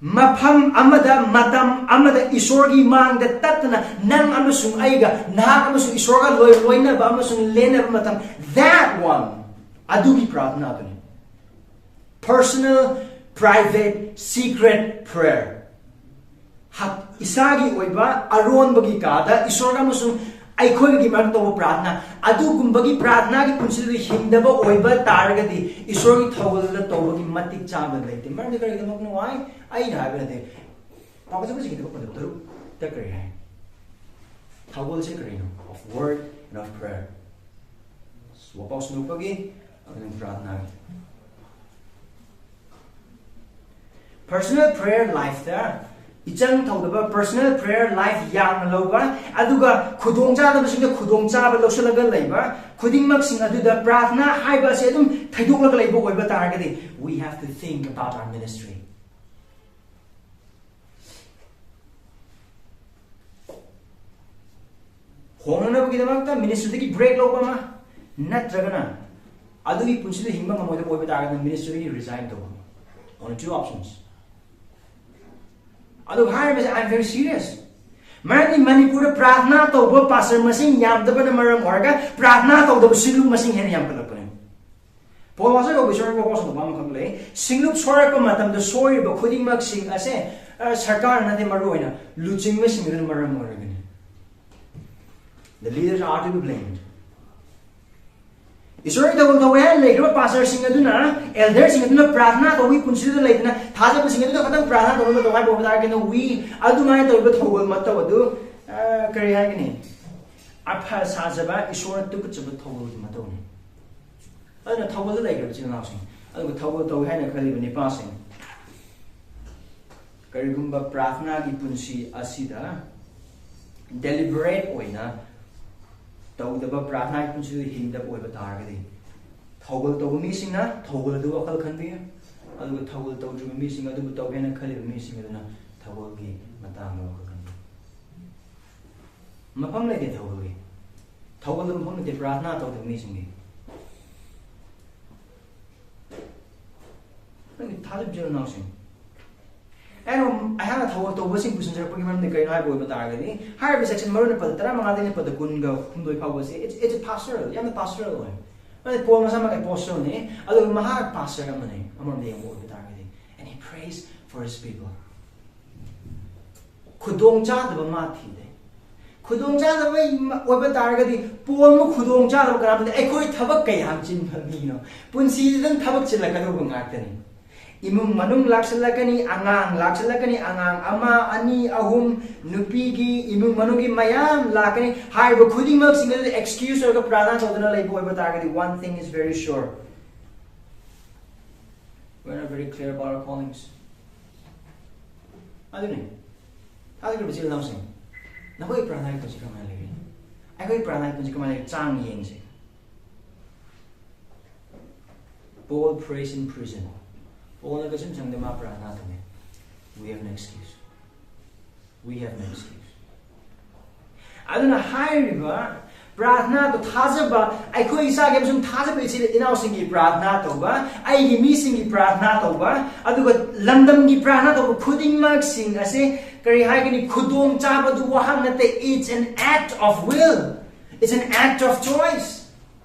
ꯃꯐꯝ ꯑꯃꯗ, ꯃꯇꯝ ꯑꯃꯗ ꯏꯁꯣꯔꯒꯤ ꯃꯥꯡꯗ ꯇꯠꯇꯅ ꯅꯪ ꯑꯃꯁꯨꯡ ꯑꯩꯒ, ꯅꯍꯥꯛ ꯑꯃꯁꯨꯡ ꯏꯁꯣꯔꯒ ꯂꯣꯏ ꯂꯣꯏꯅꯕ ꯑꯃꯁꯨꯡ ꯂꯦꯟꯅꯕ ꯃꯇꯝ, that one, ꯑꯗꯨꯒꯤ ꯄ꯭ꯔꯥꯊꯅꯥ ꯑꯗꯨꯅꯤ꯫ Personal, private, secret prayer. ꯍꯛ- ꯏꯁꯥꯒꯤ ꯑꯣꯏꯕ ꯑꯔꯣꯟꯕꯒꯤ ꯀꯥꯗ ꯏꯁꯣꯔ ꯑꯃꯁꯨꯡ ꯑꯩꯈꯣꯏꯒꯤ ꯃꯔꯛ ꯇꯧꯕ ꯄ꯭ꯔꯥꯊꯅꯥ, ꯑꯗꯨꯒꯨꯝꯕꯒꯤ ꯄ꯭ꯔꯥꯊꯅꯥꯒꯤ ꯄꯨꯟꯁꯤꯗꯨꯗ ꯍꯤꯡꯗꯕ ꯑꯣꯏꯕ ꯇꯥꯔꯒꯗꯤ, ꯏꯁꯣꯔꯒꯤ ꯊꯧꯒꯜꯗ ꯇꯧꯕꯒꯤ ꯃꯇꯤꯛ ꯆꯥꯕ ꯂꯩꯇꯦ꯫ ꯃꯔꯝꯗꯤ ꯀꯔꯤꯒꯤꯗꯃꯛꯅꯣ ꯍꯥꯏ? ꯑꯩꯅ ꯍꯥꯏꯕ ꯅꯠꯇꯦ꯫ ꯄꯥꯎꯀꯠꯆꯕꯁꯤꯡꯒꯤꯗꯃꯛ ꯄꯟꯖꯕ ꯇꯔꯨꯛꯇ ꯀꯔꯤ ꯍꯥꯏ? ꯊꯧꯒꯜꯁꯦ ꯀꯔꯤꯅꯣ? Of word and of prayer. ꯋꯥꯄꯥꯎ ꯁꯟꯗꯣꯛꯄꯒꯤ ꯑꯃꯁꯨꯡ ꯄ꯭ꯔꯥꯊꯅꯥꯒꯤ꯫ Personal prayer lifeꯇ ꯏꯆꯪ ꯊꯧꯗꯕ personal prayer life ꯌꯥꯝꯅ ꯂꯧꯕ, ꯑꯗꯨꯒ ꯈꯨꯗꯣꯡꯆꯥꯗꯕꯁꯤꯡꯗ ꯈꯨꯗꯣꯡꯆꯥꯕ ꯂꯧꯁꯤꯜꯂꯒ ꯂꯩꯕ, ꯈꯨꯗꯤꯡꯃꯛꯁꯤꯡ ꯑꯗꯨꯗ ꯄ꯭ꯔꯥꯊꯅꯥ ꯍꯥꯏꯕ ꯑꯁꯤ ꯑꯗꯨꯝ ꯊꯩꯗꯣꯛꯂꯒ ꯂꯩꯕ ꯑꯣꯏꯕ ꯇꯥꯔꯒꯗꯤ, we have to think about our ministry. ꯍꯣꯡꯅꯅꯕꯒꯤꯗꯃꯛꯇ ministryꯗꯒꯤ break ꯂꯧꯕ ꯑꯃ, ꯅꯠꯇ꯭ꯔꯒꯅ ꯑꯗꯨꯒꯤ ꯄꯨꯟꯁꯤꯗ ꯍꯤꯡꯕ ꯉꯝꯃꯣꯏꯗꯕ ꯑꯣꯏꯕ ꯇꯥꯔꯒꯗꯤ ministryꯗꯒꯤ resign ꯇꯧꯕ ꯑꯃ. Only two options. ꯑꯗꯨ ꯍꯥꯏꯔꯤꯕꯁꯦ, I am very serious. ꯃꯔꯝꯗꯤ ꯃꯅꯤꯄꯨꯔꯗ ꯄ꯭ꯔꯥꯊꯅꯥ ꯇꯧꯕ ꯄꯥꯁꯇꯔ ꯃꯁꯤꯡ ꯌꯥꯝꯗꯕꯅ ꯃꯔꯝ ꯑꯣꯏꯔꯒ ꯄ꯭ꯔꯥꯊꯅꯥ ꯇꯧꯗꯕ ꯁꯤꯡꯂꯨꯞ ꯃꯁꯤꯡ ꯍꯦꯟꯅ ꯌꯥꯝꯈꯠꯂꯛꯄꯅꯦ. ꯄꯣꯜ ꯋꯥꯁꯀ ꯀꯧꯕ ꯏꯁꯣꯔꯒꯤ ꯋꯥꯐꯝ ꯑꯃꯈꯛ ꯂꯩ. ꯁꯤꯡꯂꯨꯞ ꯁꯣꯏꯔꯛꯄ ꯃꯇꯝꯗ ꯁꯣꯏꯔꯤꯕ ꯈꯨꯗꯤꯡꯃꯛꯁꯤꯡ ꯑꯁꯦ, ꯑ, ꯁꯔꯀꯥꯔꯅ ꯅꯠꯇꯦ, ꯃꯔꯨ ꯑꯣꯏꯅ ꯂꯨꯆꯤꯡꯕꯁꯤꯡ ꯑꯗꯨꯅ ꯃꯔꯝ ꯑꯣꯏꯔꯒꯅꯤ. The leaders are to be blamed. ꯏꯁꯣꯔꯒꯤ ꯊꯧꯒꯜ ꯇꯧꯋꯦ ꯍꯥꯏꯅ ꯂꯩꯈ꯭ꯔꯕ ꯄꯥꯁꯇꯔꯁꯤꯡ ꯑꯗꯨꯅ, ꯑꯦꯜꯗꯔꯁꯤꯡ ꯑꯗꯨꯅ ꯄ꯭ꯔꯥꯊꯅꯥ ꯇꯧꯕꯒꯤ ꯄꯨꯟꯁꯤꯗꯨꯗ ꯂꯩꯗꯅ, ꯊꯥꯖꯕꯁꯤꯡ ꯑꯗꯨꯅ ꯈꯛꯇꯪ ꯄ꯭ꯔꯥꯊꯅꯥ ꯇꯧꯔꯒ ꯇꯧ ꯍꯥꯏꯕ ꯑꯣꯏꯕ ꯇꯥꯔꯒꯗꯤ, we, ꯑꯗꯨꯃꯥꯏꯅ ꯇꯧꯔꯤꯕ ꯊꯧꯒꯜ ꯃꯇꯧ ꯑꯗꯨ, ꯑ, ꯀꯔꯤ ꯍꯥꯏꯒꯅꯤ? ꯑꯐ ꯁꯥꯖꯕ, ꯏꯁꯣꯔꯅ ꯇꯨꯀꯠꯆꯕ ꯊꯧꯒꯜꯒꯤ ꯃꯇꯧꯅꯤ. ꯑꯗꯨꯅ ꯊꯧꯒꯜꯗ ꯂꯩꯈ꯭ꯔꯕ ꯏꯆꯤꯜ ꯏꯅꯥꯎꯁꯤꯡ, ꯑꯗꯨꯒ ꯊꯧꯒꯜ ꯇꯧꯏ ꯍꯥꯏꯅ ꯈꯜꯂꯤꯕ ꯅꯤꯄꯥꯁꯤꯡ, ꯀꯔꯤꯒꯨꯝꯕ ꯄ꯭ꯔꯥꯊꯅꯥꯒꯤ ꯄꯨꯟꯁꯤ ꯑꯁꯤꯗ deliberate ꯑꯣꯏꯅ ꯇꯧꯗꯕ, ꯄ꯭ꯔꯥꯊꯅꯥꯒꯤ ꯄꯨꯟꯁꯤꯗ ꯍꯤꯡꯗꯕ ꯑꯣꯏꯕ ꯇꯥꯔꯒꯗꯤ, ꯊꯧꯒꯜ ꯇꯧꯕ ꯃꯤꯁꯤꯡꯅ ꯊꯧꯒꯜ ꯑꯗꯨ ꯋꯥꯈꯜ ꯈꯟꯕꯤ, ꯑꯗꯨꯒ ꯊꯧꯒꯜ ꯇꯧꯗ꯭ꯔꯤꯕ ꯃꯤꯁꯤꯡ, ꯑꯗꯨꯕꯨ ꯇꯧꯒꯦꯅ ꯈꯜꯂꯤꯕ ꯃꯤꯁꯤꯡ ꯑꯗꯨꯅ ꯊꯧꯒꯜꯒꯤ ꯃꯇꯥꯡꯗ ꯋꯥꯈꯜ ꯈꯟꯕꯤ. ꯃꯐꯝ ꯂꯩꯇꯦ ꯊꯧꯒꯜꯒꯤ. ꯊꯧꯒꯜꯗ ꯃꯐꯝ ꯂꯩꯇꯦ ꯄ꯭ꯔꯥꯊꯅꯥ ꯇꯧꯗꯕ ꯃꯤꯁꯤꯡꯒꯤ. ꯅꯪꯒꯤ ꯊꯥꯖꯕ ꯏꯆꯤꯜ ꯏꯅꯥꯎꯁꯤꯡ, ꯑꯩꯅ, ꯑꯩꯍꯥꯛꯅ ꯊꯧꯒꯜ ꯇꯧꯕꯁꯤꯡ ꯄꯨꯁꯤꯟꯖꯔꯛꯄꯒꯤ ꯃꯔꯝꯗꯤ ꯀꯔꯤꯅꯣ ꯍꯥꯏꯕ ꯑꯣꯏꯕ ꯇꯥꯔꯒꯗꯤ, ꯍꯥꯏꯔꯤꯕ section ꯃꯔꯨꯑꯣꯏꯅ ꯄꯗ ꯇꯔꯥꯃꯉꯥꯗꯒꯤꯅ ꯄꯗ ꯀꯨꯟꯒ ꯍꯨꯝꯗꯣꯏ ꯐꯥꯎꯕꯁꯦ, it's, it's a pastoral, ꯌꯥꯝꯅ pastoral ꯑꯣꯏ. ꯑꯗꯨꯅ ꯄꯣꯜ ꯃꯁꯥꯃꯛ apostleꯅꯤ, ꯑꯗꯨꯒ ꯃꯍꯥꯛ ꯄꯥꯁꯇꯔ ꯑꯃꯅꯤ, ꯑꯃꯔꯣꯝꯗ ꯌꯦꯡꯕ ꯑꯣꯏꯕ ꯇꯥꯔꯒꯗꯤ. And he prays for his people. ꯈꯨꯗꯣꯡ ꯆꯥꯗꯕ ꯃꯥ ꯊꯤꯗꯦ. ꯈꯨꯗꯣꯡ ꯆꯥꯗꯕ ꯑꯣꯏꯕ ꯇꯥꯔꯒꯗꯤ, ꯄꯣꯜꯕꯨ ꯈꯨꯗꯣꯡ ꯆꯥꯗꯕ ꯀꯅꯥꯝꯇ ꯂꯩꯇꯦ꯫ ꯑꯩꯈꯣꯏ ꯊꯕꯛ ꯀꯌꯥꯝ ꯆꯤꯟꯕ ꯃꯤꯅꯣ? ꯄꯨꯟꯁꯤꯗꯪ ꯊꯕꯛ ꯆꯤꯜꯂꯛꯀꯗꯧꯕ ꯉꯥꯛꯇꯅꯤ꯫ ꯏꯃꯨꯡ ꯃꯅꯨꯡ ꯂꯥꯛꯁꯤꯜꯂꯛꯀꯅꯤ, ꯑꯉꯥꯡ ꯂꯥꯛꯁꯤꯜꯂꯛꯀꯅꯤ, ꯑꯉꯥꯡ ꯑꯃ, ꯑꯅꯤ, ꯑꯍꯨꯝ, ꯅꯨꯄꯤꯒꯤ ꯏꯃꯨꯡ ꯃꯅꯨꯡꯒꯤ ꯃꯌꯥꯝ ꯂꯥꯛꯀꯅꯤ꯫ ꯍꯥꯏꯔꯤꯕ ꯈꯨꯗꯤꯡꯃꯛꯁꯤꯡ ꯑꯗꯨꯗ excuse ꯑꯣꯏꯔꯒ ꯄ꯭ꯔꯥꯊꯅꯥ ꯇꯧꯗꯨꯅ ꯂꯩꯕ ꯑꯣꯏꯕ ꯇꯥꯔꯒꯗꯤ, one thing is very sure, we are not very clear about our callings. ꯑꯗꯨꯅꯤ꯫ ꯊꯥꯖꯈ꯭ꯔꯕ ꯏꯆꯤꯜ ꯏꯅꯥꯎꯁꯤꯡ, ꯅꯈꯣꯏꯒꯤ ꯄ꯭ꯔꯥꯔꯊꯅꯥꯒꯤ ꯄꯨꯟꯁꯤ ꯀꯃꯥꯏꯅ ꯂꯩꯔꯤ? ꯑꯩꯈꯣꯏꯒꯤ ꯄ꯭ꯔꯥꯔꯊꯅꯥꯒꯤ ꯄꯨꯟꯁꯤ ꯀꯃꯥꯏꯅ ꯂꯩꯔꯤ? ꯆꯥꯡ ꯌꯦꯡꯁꯦ꯫ Paul prays in prison. ꯄꯣꯜꯅ ꯀꯩꯁꯨꯝ ꯁꯪꯗꯦ, ꯃꯥ ꯄ꯭ꯔꯥꯔꯊꯅꯥ ꯇꯧꯋꯦ꯫ We have no excuse. We have no excuse. ꯑꯗꯨꯅ ꯍꯥꯏꯔꯤꯕ ꯄ꯭ꯔꯥꯔꯊꯅꯥꯗꯣ ꯊꯥꯖꯕ, ꯑꯩꯈꯣꯏ ꯏꯁꯥꯒꯤ ꯑꯃꯁꯨꯡ ꯊꯥꯖꯕ ꯏꯆꯤꯜ ꯏꯅꯥꯎꯁꯤꯡꯒꯤ ꯄ꯭ꯔꯥꯔꯊꯅꯥ ꯇꯧꯕ, ꯑꯩꯒꯤ ꯃꯤꯁꯤꯡꯒꯤ ꯄ꯭ꯔꯥꯔꯊꯅꯥ ꯇꯧꯕ, ꯑꯗꯨꯒ ꯂꯝꯗꯝꯒꯤ ꯄ꯭ꯔꯥꯔꯊꯅꯥ ꯇꯧꯕ ꯈꯨꯗꯤꯡꯃꯛꯁꯤꯡ ꯑꯁꯤ ꯀꯔꯤ ꯍꯥꯏꯒꯅꯤ? ꯈꯨꯗꯣꯡ ꯆꯥꯕꯗꯨ ꯋꯥꯍꯪ ꯅꯠꯇꯦ, it's an act of will, it's an act of choice.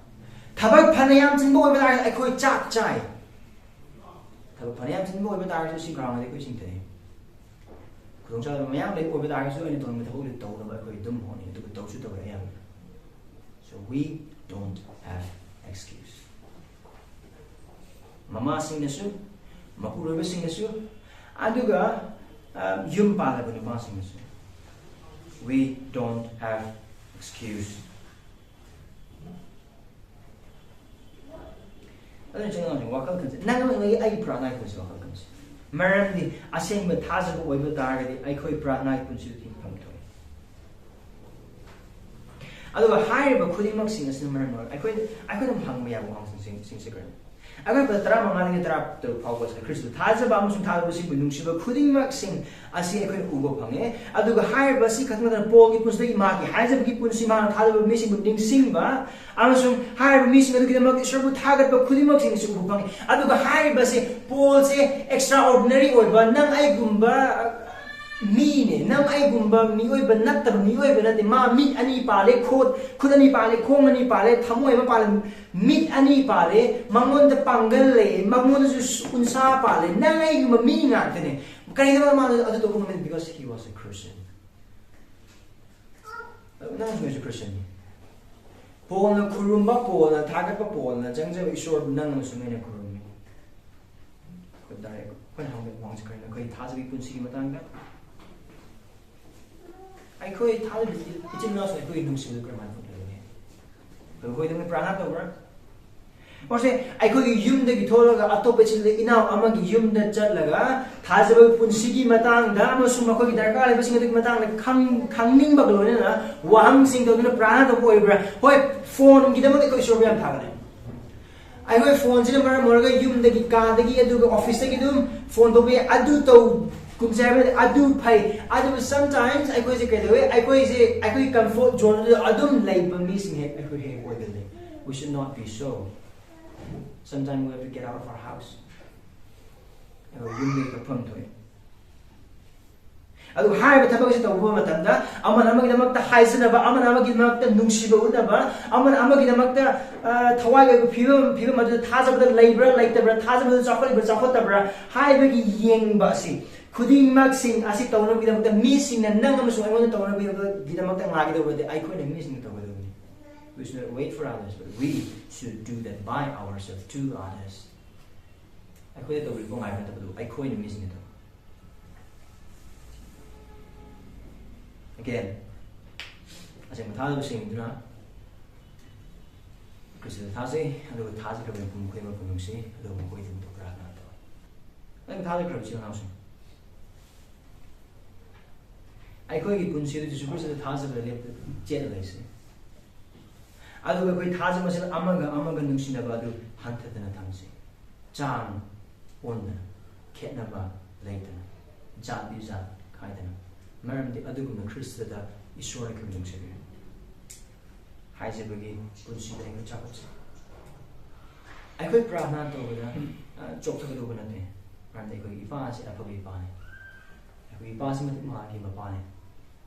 ꯊꯕꯛ ꯐꯅ ꯌꯥꯝ ꯆꯤꯟꯕ ꯑꯣꯏꯕ ꯇꯥꯔꯒꯁꯨ ꯑꯩꯈꯣꯏ ꯆꯥꯛ ꯆꯥꯏ꯫ ꯊꯕꯛ ꯐꯅ ꯌꯥꯝ ꯆꯤꯟꯕ ꯑꯣꯏꯕ ꯇꯥꯔꯒꯁꯨ ꯁꯤ ꯒ꯭ꯔꯥꯎꯟꯗꯗꯤ ꯑꯩꯈꯣꯏ ꯁꯤꯡꯊꯅꯩ꯫ ꯈꯨꯗꯣꯡꯆꯥꯗꯕ ꯃꯌꯥꯝ ꯂꯩꯕ ꯑꯣꯏꯕ ꯇꯥꯔꯒꯁꯨ ꯑꯩꯅ ꯇꯧꯅꯤꯡꯕ ꯊꯕꯛꯇꯨ ꯇꯧꯅꯕ ꯑꯩꯈꯣꯏ ꯑꯗꯨꯝ ꯍꯣꯠꯅꯩ, ꯑꯗꯨꯕꯨ ꯇꯧꯁꯨ ꯇꯧꯔꯦ ꯑꯌꯥꯝꯕ꯫ So we don't have excuse. ꯃꯃꯥꯁꯤꯡꯅꯁꯨ, ꯃꯄꯨꯔꯣꯏꯕꯁꯤꯡꯅꯁꯨ, ꯑꯗꯨꯒ ꯑ, ꯌꯨꯝ ꯄꯥꯜꯂꯕ ꯅꯨꯄꯥꯁꯤꯡꯅꯁꯨ, we don't have excuse. ꯑꯗꯨꯅ ꯏꯆꯤꯟ ꯏꯅꯥꯎꯁꯤꯡ, ꯋꯥꯈꯜ ꯈꯟꯁꯦ꯫ ꯅꯪ ꯑꯃ ꯑꯩ ꯄ꯭ꯔꯥꯔꯊꯅꯥꯒꯤ ꯄꯨꯟꯁꯤ ꯋꯥꯈꯜ ꯈꯟꯁꯦ꯫ ꯃꯔꯝꯗꯤ ꯑꯁꯦꯡꯕ ꯊꯥꯖꯕ ꯑꯣꯏꯕ ꯇꯥꯔꯒꯗꯤ ꯑꯩꯈꯣꯏ ꯄ꯭ꯔꯥꯔꯊꯅꯥꯒꯤ ꯄꯨꯟꯁꯤꯗ ꯍꯤꯡꯐꯝ ꯊꯣꯛꯏ꯫ ꯑꯗꯨꯒ ꯍꯥꯏꯔꯤꯕ ꯈꯨꯗꯤꯡꯃꯛꯁꯤꯡ ꯑꯁꯤꯅ ꯃꯔꯝ ꯑꯣꯏꯔꯒ ꯑꯩꯈꯣꯏ, ꯑꯩꯈꯣꯏꯅ ꯍꯪꯕ ꯌꯥꯕ ꯋꯥꯍꯪꯁꯤꯡꯁꯦ ꯁꯤꯡꯁꯦ ꯀꯔꯤꯅꯣ? ꯑꯩꯈꯣꯏ ꯄꯗ ꯇꯔꯥꯃꯉꯥꯗꯒꯤ ꯇꯔꯥꯇꯔꯨꯛ ꯐꯥꯎꯕꯁꯤꯗ ꯈ꯭ꯔꯤꯁꯇ ꯊꯥꯖꯕ ꯑꯃꯁꯨꯡ ꯊꯥꯖꯕꯁꯤꯡꯕꯨ ꯅꯨꯡꯁꯤꯕ ꯈꯨꯗꯤꯡꯃꯛꯁꯤꯡ ꯑꯁꯤ ꯑꯩꯈꯣꯏꯅ ꯎꯕ ꯐꯪꯉꯦ꯫ ꯑꯗꯨꯒ ꯍꯥꯏꯔꯤꯕ ꯑꯁꯤ ꯈꯛꯇ ꯅꯠꯇꯅ ꯄꯣꯜꯒꯤ ꯄꯨꯟꯁꯤꯗꯒꯤ ꯃꯥꯒꯤ ꯍꯥꯏꯖꯕꯒꯤ ꯄꯨꯟꯁꯤ, ꯃꯥꯅ ꯊꯥꯖꯕ ꯃꯤꯁꯤꯡꯕꯨ ꯅꯤꯡꯁꯤꯡꯕ ꯑꯃꯁꯨꯡ ꯍꯥꯏꯔꯤꯕ ꯃꯤꯁꯤꯡ ꯑꯗꯨꯒꯤꯗꯃꯛ ꯏꯁꯣꯔꯕꯨ ꯊꯥꯒꯠꯄ ꯈꯨꯗꯤꯡꯃꯛꯁꯤꯡ ꯑꯁꯤ ꯎꯕ ꯐꯪꯉꯦ꯫ ꯑꯗꯨꯒ ꯍꯥꯏꯔꯤꯕꯁꯤ ꯄꯣꯜꯁꯦ extraordinary ꯑꯣꯏꯕ, ꯅꯪ ꯑꯩꯒꯨꯝꯕ ꯃꯤꯅꯦ, ꯅꯪ ꯑꯩꯒꯨꯝꯕ ꯃꯤꯑꯣꯏꯕ ꯅꯠꯇꯕ ꯃꯤꯑꯣꯏꯕ ꯅꯠꯇꯦ꯫ ꯃꯥ ꯃꯤꯠ ꯑꯅꯤ ꯄꯥꯜꯂꯦ, ꯈꯨꯠ, ꯈꯨꯠ ꯑꯅꯤ ꯄꯥꯜꯂꯦ, ꯈꯣꯡ ꯑꯅꯤ ꯄꯥꯜꯂꯦ, ꯊꯃꯣꯏ ꯑꯃ ꯄꯥꯜꯂꯦ, ꯃꯤꯠ ꯑꯅꯤ ꯄꯥꯜꯂꯦ, ꯃꯉꯣꯟꯗ ꯄꯥꯡꯒꯜ ꯂꯩ, ꯃꯉꯣꯟꯗꯁꯨ ꯎꯟꯁꯥ ꯄꯥꯜꯂꯦ꯫ ꯅꯪ ꯑꯩꯒꯨꯝꯕ ꯃꯤ ꯉꯥꯛꯇꯅꯦ꯫ ꯀꯔꯤꯒꯤꯅꯣ ꯃꯥꯅ ꯑꯗꯨ ꯇꯧꯕ ꯉꯝꯃꯤ? Because he was a Christian. ꯅꯪꯁꯨ ꯑꯩꯁꯨ Christianꯅꯤ꯫ ꯄꯣꯜꯅ ꯈꯨꯔꯨꯝꯕ, ꯄꯣꯜꯅ ꯊꯥꯒꯠꯄ, ꯄꯣꯜꯅ ꯆꯪꯖꯕ ꯏꯁꯣꯔꯕꯨ ꯅꯪ ꯑꯃꯁꯨꯡ ꯑꯩꯅ ꯈꯨꯔꯨꯝꯃꯤ꯫ ꯑꯩꯈꯣꯏ ꯇꯥꯔꯦ, ꯑꯩꯈꯣꯏꯅ ꯍꯪꯕ ꯋꯥꯍꯪꯁꯤ ꯀꯔꯤꯅꯣ? ꯑꯩꯈꯣꯏ ꯊꯥꯖꯕꯒꯤ ꯄꯨꯟꯁꯤꯒꯤ ꯃꯇꯥꯡꯗ꯫ ꯑꯩꯈꯣꯏ ꯊꯥꯖꯕꯒꯤ ꯏꯆꯤꯜ ꯏꯅꯥꯎꯁꯤꯡ ꯑꯩꯈꯣꯏꯒꯤ ꯅꯨꯡꯁꯤꯕꯗꯨ ꯀꯔꯝꯍꯥꯏꯅ ꯎꯠꯀꯗꯒꯦ? ꯑꯩꯈꯣꯏ ꯃꯈꯣꯏꯗ ꯄ꯭ꯔꯥꯔꯊꯅꯥ ꯇꯧꯕ꯭ꯔꯥ? ꯃꯁꯦ ꯑꯩꯈꯣꯏꯒꯤ ꯌꯨꯝꯗꯒꯤ ꯊꯣꯛꯂꯒ ꯑꯇꯣꯞꯄ ꯏꯆꯤꯜ ꯏꯅꯥꯎ ꯑꯃꯒꯤ ꯌꯨꯝꯗ ꯆꯠꯂꯒ ꯊꯥꯖꯕ ꯄꯨꯟꯁꯤꯒꯤ ꯃꯇꯥꯡꯗ ꯑꯃꯁꯨꯡ ꯃꯈꯣꯏꯒꯤ ꯗꯔꯀꯥꯔ ꯂꯩꯕꯁꯤꯡ ꯑꯗꯨꯒꯤ ꯃꯇꯥꯡꯗ ꯈꯪ- ꯈꯪꯅꯤꯡꯕꯒ ꯂꯣꯏꯅꯅ ꯋꯥꯍꯪꯁꯤꯡ ꯇꯧꯗꯨꯅ ꯄ꯭ꯔꯥꯔꯊꯅ ꯇꯧꯕ ꯑꯣꯏꯕ꯭ꯔꯥ? ꯍꯣꯏ, ꯐꯣꯟꯒꯤꯗꯃꯛ ꯑꯩꯈꯣꯏ ꯏꯁꯣꯔꯕꯨ ꯌꯥꯝ ꯊꯥꯒꯠꯂꯦ꯫ ꯑꯩꯈꯣꯏ ꯐꯣꯟꯁꯤꯅ ꯃꯔꯝ ꯑꯣꯏꯔꯒ ꯌꯨꯝꯗꯒꯤ, ꯀꯥꯗꯒꯤ, ꯑꯗꯨꯒ ꯑꯣꯐꯤꯁꯇꯒꯤ ꯑꯗꯨꯝ ꯐꯣꯟ ꯇꯧꯕ ꯌꯥꯏ꯫ ꯑꯗꯨ ꯇꯧ, ꯀꯨꯝꯁꯦ ꯍꯥꯏꯕ ꯅꯠꯇꯦ, ꯑꯗꯨ ꯐꯩ꯫ ꯑꯗꯨꯕꯨ sometimes ꯑꯩꯈꯣꯏꯁꯦ ꯀꯩꯗꯧꯋꯦ? ꯑꯩꯈꯣꯏꯁꯦ ꯑꯩꯈꯣꯏꯒꯤ comfort zone ꯑꯗꯨꯗ ꯑꯗꯨꯝ ꯂꯩꯕ ꯃꯤꯁꯤꯡ ꯍꯦꯛ ꯑꯩꯈꯣꯏ ꯍꯦꯛ ꯑꯣꯏꯒꯜꯂꯤ꯫ We should not be so. Sometimes we have to get out of our house. ꯑꯗꯨꯒ ꯌꯨꯝꯗꯒꯤ ꯀꯛꯐꯝ ꯊꯣꯛꯑꯦ꯫ ꯑꯗꯨ ꯍꯥꯏꯔꯤꯕ ꯊꯕꯛ ꯑꯁꯤ ꯇꯧꯕ ꯃꯇꯝꯗ ꯑꯃꯅ ꯑꯃꯒꯤꯗꯃꯛꯇ ꯍꯥꯏꯖꯅꯕ, ꯑꯃꯅ ꯑꯃꯒꯤꯗꯃꯛꯇ ꯅꯨꯡꯁꯤꯕ ꯎꯠꯅꯕ, ꯑꯃꯅ ꯑꯃꯒꯤꯗꯃꯛꯇ, ꯑ, ꯊꯋꯥꯏꯒꯤ ꯑꯣꯏꯕ ꯐꯤꯕꯝ, ꯐꯤꯕꯝ ꯑꯗꯨꯗ ꯊꯥꯖꯕꯗ ꯂꯩꯕ꯭ꯔꯥ ꯂꯩꯇꯕ꯭ꯔꯥ, ꯊꯥꯖꯕꯗ ꯆꯥꯎꯈꯠꯂꯤꯕ꯭ꯔꯥ ꯆꯥꯎꯈꯠꯇꯕ꯭ꯔꯥ ꯍꯥꯏꯕꯒꯤ ꯌꯦꯡꯕ ꯑꯁꯤ, ꯈꯨꯗꯤꯡꯃꯛꯁꯤꯡ ꯑꯁꯤ ꯇꯧꯅꯕꯒꯤꯗꯃꯛꯇ ꯃꯤꯁꯤꯡꯅ ꯅꯪ ꯑꯃꯁꯨꯡ ꯑꯩꯉꯣꯟꯗ ꯇꯧꯅꯕꯒꯤꯗꯃꯛꯇ ꯉꯥꯏꯒꯗꯧꯕꯗꯤ ꯑꯩꯈꯣꯏꯅ ꯃꯤꯁꯤꯡꯅ ꯇꯧꯒꯗꯕꯅꯤ꯫ We should not wait for others, but we should do that by ourselves to others. ꯑꯩꯈꯣꯏꯅ ꯇꯧꯔꯤꯕ ꯉꯥꯏꯕ ꯅꯠꯇꯕꯗꯨ ꯑꯩꯈꯣꯏꯅ ꯃꯤꯁꯤꯡꯅ ꯇꯧ꯫ Again, ꯑꯁꯦꯡꯕ ꯊꯥꯖꯕꯁꯤꯡꯗꯨꯅ ꯈ꯭ꯔꯤꯁꯇꯗ ꯊꯥꯖꯩ, ꯑꯗꯨꯒ ꯊꯥꯖꯈ꯭ꯔꯕ ꯃꯤꯄꯨꯝ ꯈꯨꯗꯤꯡꯃꯛꯄꯨ ꯅꯨꯡꯁꯤ, ꯑꯗꯨꯒ ꯃꯈꯣꯏꯒꯤꯗꯃꯛꯇ ꯄ꯭ꯔꯥꯔꯊꯅꯥ ꯇꯧꯏ꯫ ꯅꯪ ꯊꯥꯖꯈ꯭ꯔꯕ ꯏꯆꯤꯜ ꯏꯅꯥꯎꯁꯤꯡ, ꯑꯩꯈꯣꯏꯒꯤ ꯄꯨꯟꯁꯤꯗ ꯖꯤꯁꯨ ꯈ꯭ꯔꯤꯁꯇꯗ ꯊꯥꯖꯕꯗ ꯂꯦꯞꯇ ꯆꯦꯠꯅ ꯂꯩꯁꯤ꯫ ꯑꯗꯨꯒ ꯑꯩꯈꯣꯏ ꯊꯥꯖꯕꯁꯤꯗ ꯑꯃꯒ ꯑꯃꯒ ꯅꯨꯡꯁꯤꯅꯕ ꯑꯗꯨ ꯍꯟꯊꯗꯅ ꯊꯝꯁꯤ꯫ ꯆꯥꯡ ꯑꯣꯟꯗꯅ, ꯈꯦꯠꯅꯕ ꯂꯩꯇꯅ, ꯖꯥꯠ ꯕꯤꯖꯥꯠ ꯈꯥꯏꯗꯅ, ꯃꯔꯝꯗꯤ ꯑꯗꯨꯒꯨꯝꯅ ꯈ꯭ꯔꯤꯁꯇꯗ ꯏꯁꯣꯔꯅ ꯑꯩꯈꯣꯏꯕꯨ ꯅꯨꯡꯁꯤꯕꯤꯔꯦ ꯍꯥꯏꯖꯕꯒꯤ ꯄꯨꯟꯁꯤꯗ ꯑꯩꯈꯣꯏ ꯆꯥꯎꯈꯠꯆꯩ꯫ ꯑꯩꯈꯣꯏ ꯄ꯭ꯔꯥꯔꯊꯅꯥ ꯇꯧꯕꯗ, ꯑ, ꯆꯣꯛꯊꯒꯗꯧꯕ ꯅꯠꯇꯦ, ꯃꯔꯝꯗꯤ ꯑꯩꯈꯣꯏꯒꯤ ꯏꯄꯥ ꯑꯁꯤ ꯑꯐꯕ ꯏꯄꯥꯅꯤ꯫ ꯑꯩꯈꯣꯏꯒꯤ ꯏꯄꯥ ꯑꯁꯤ ꯃꯇꯤꯛ ꯃꯍꯥꯛꯀꯤ ꯃꯄꯥꯅꯤ꯫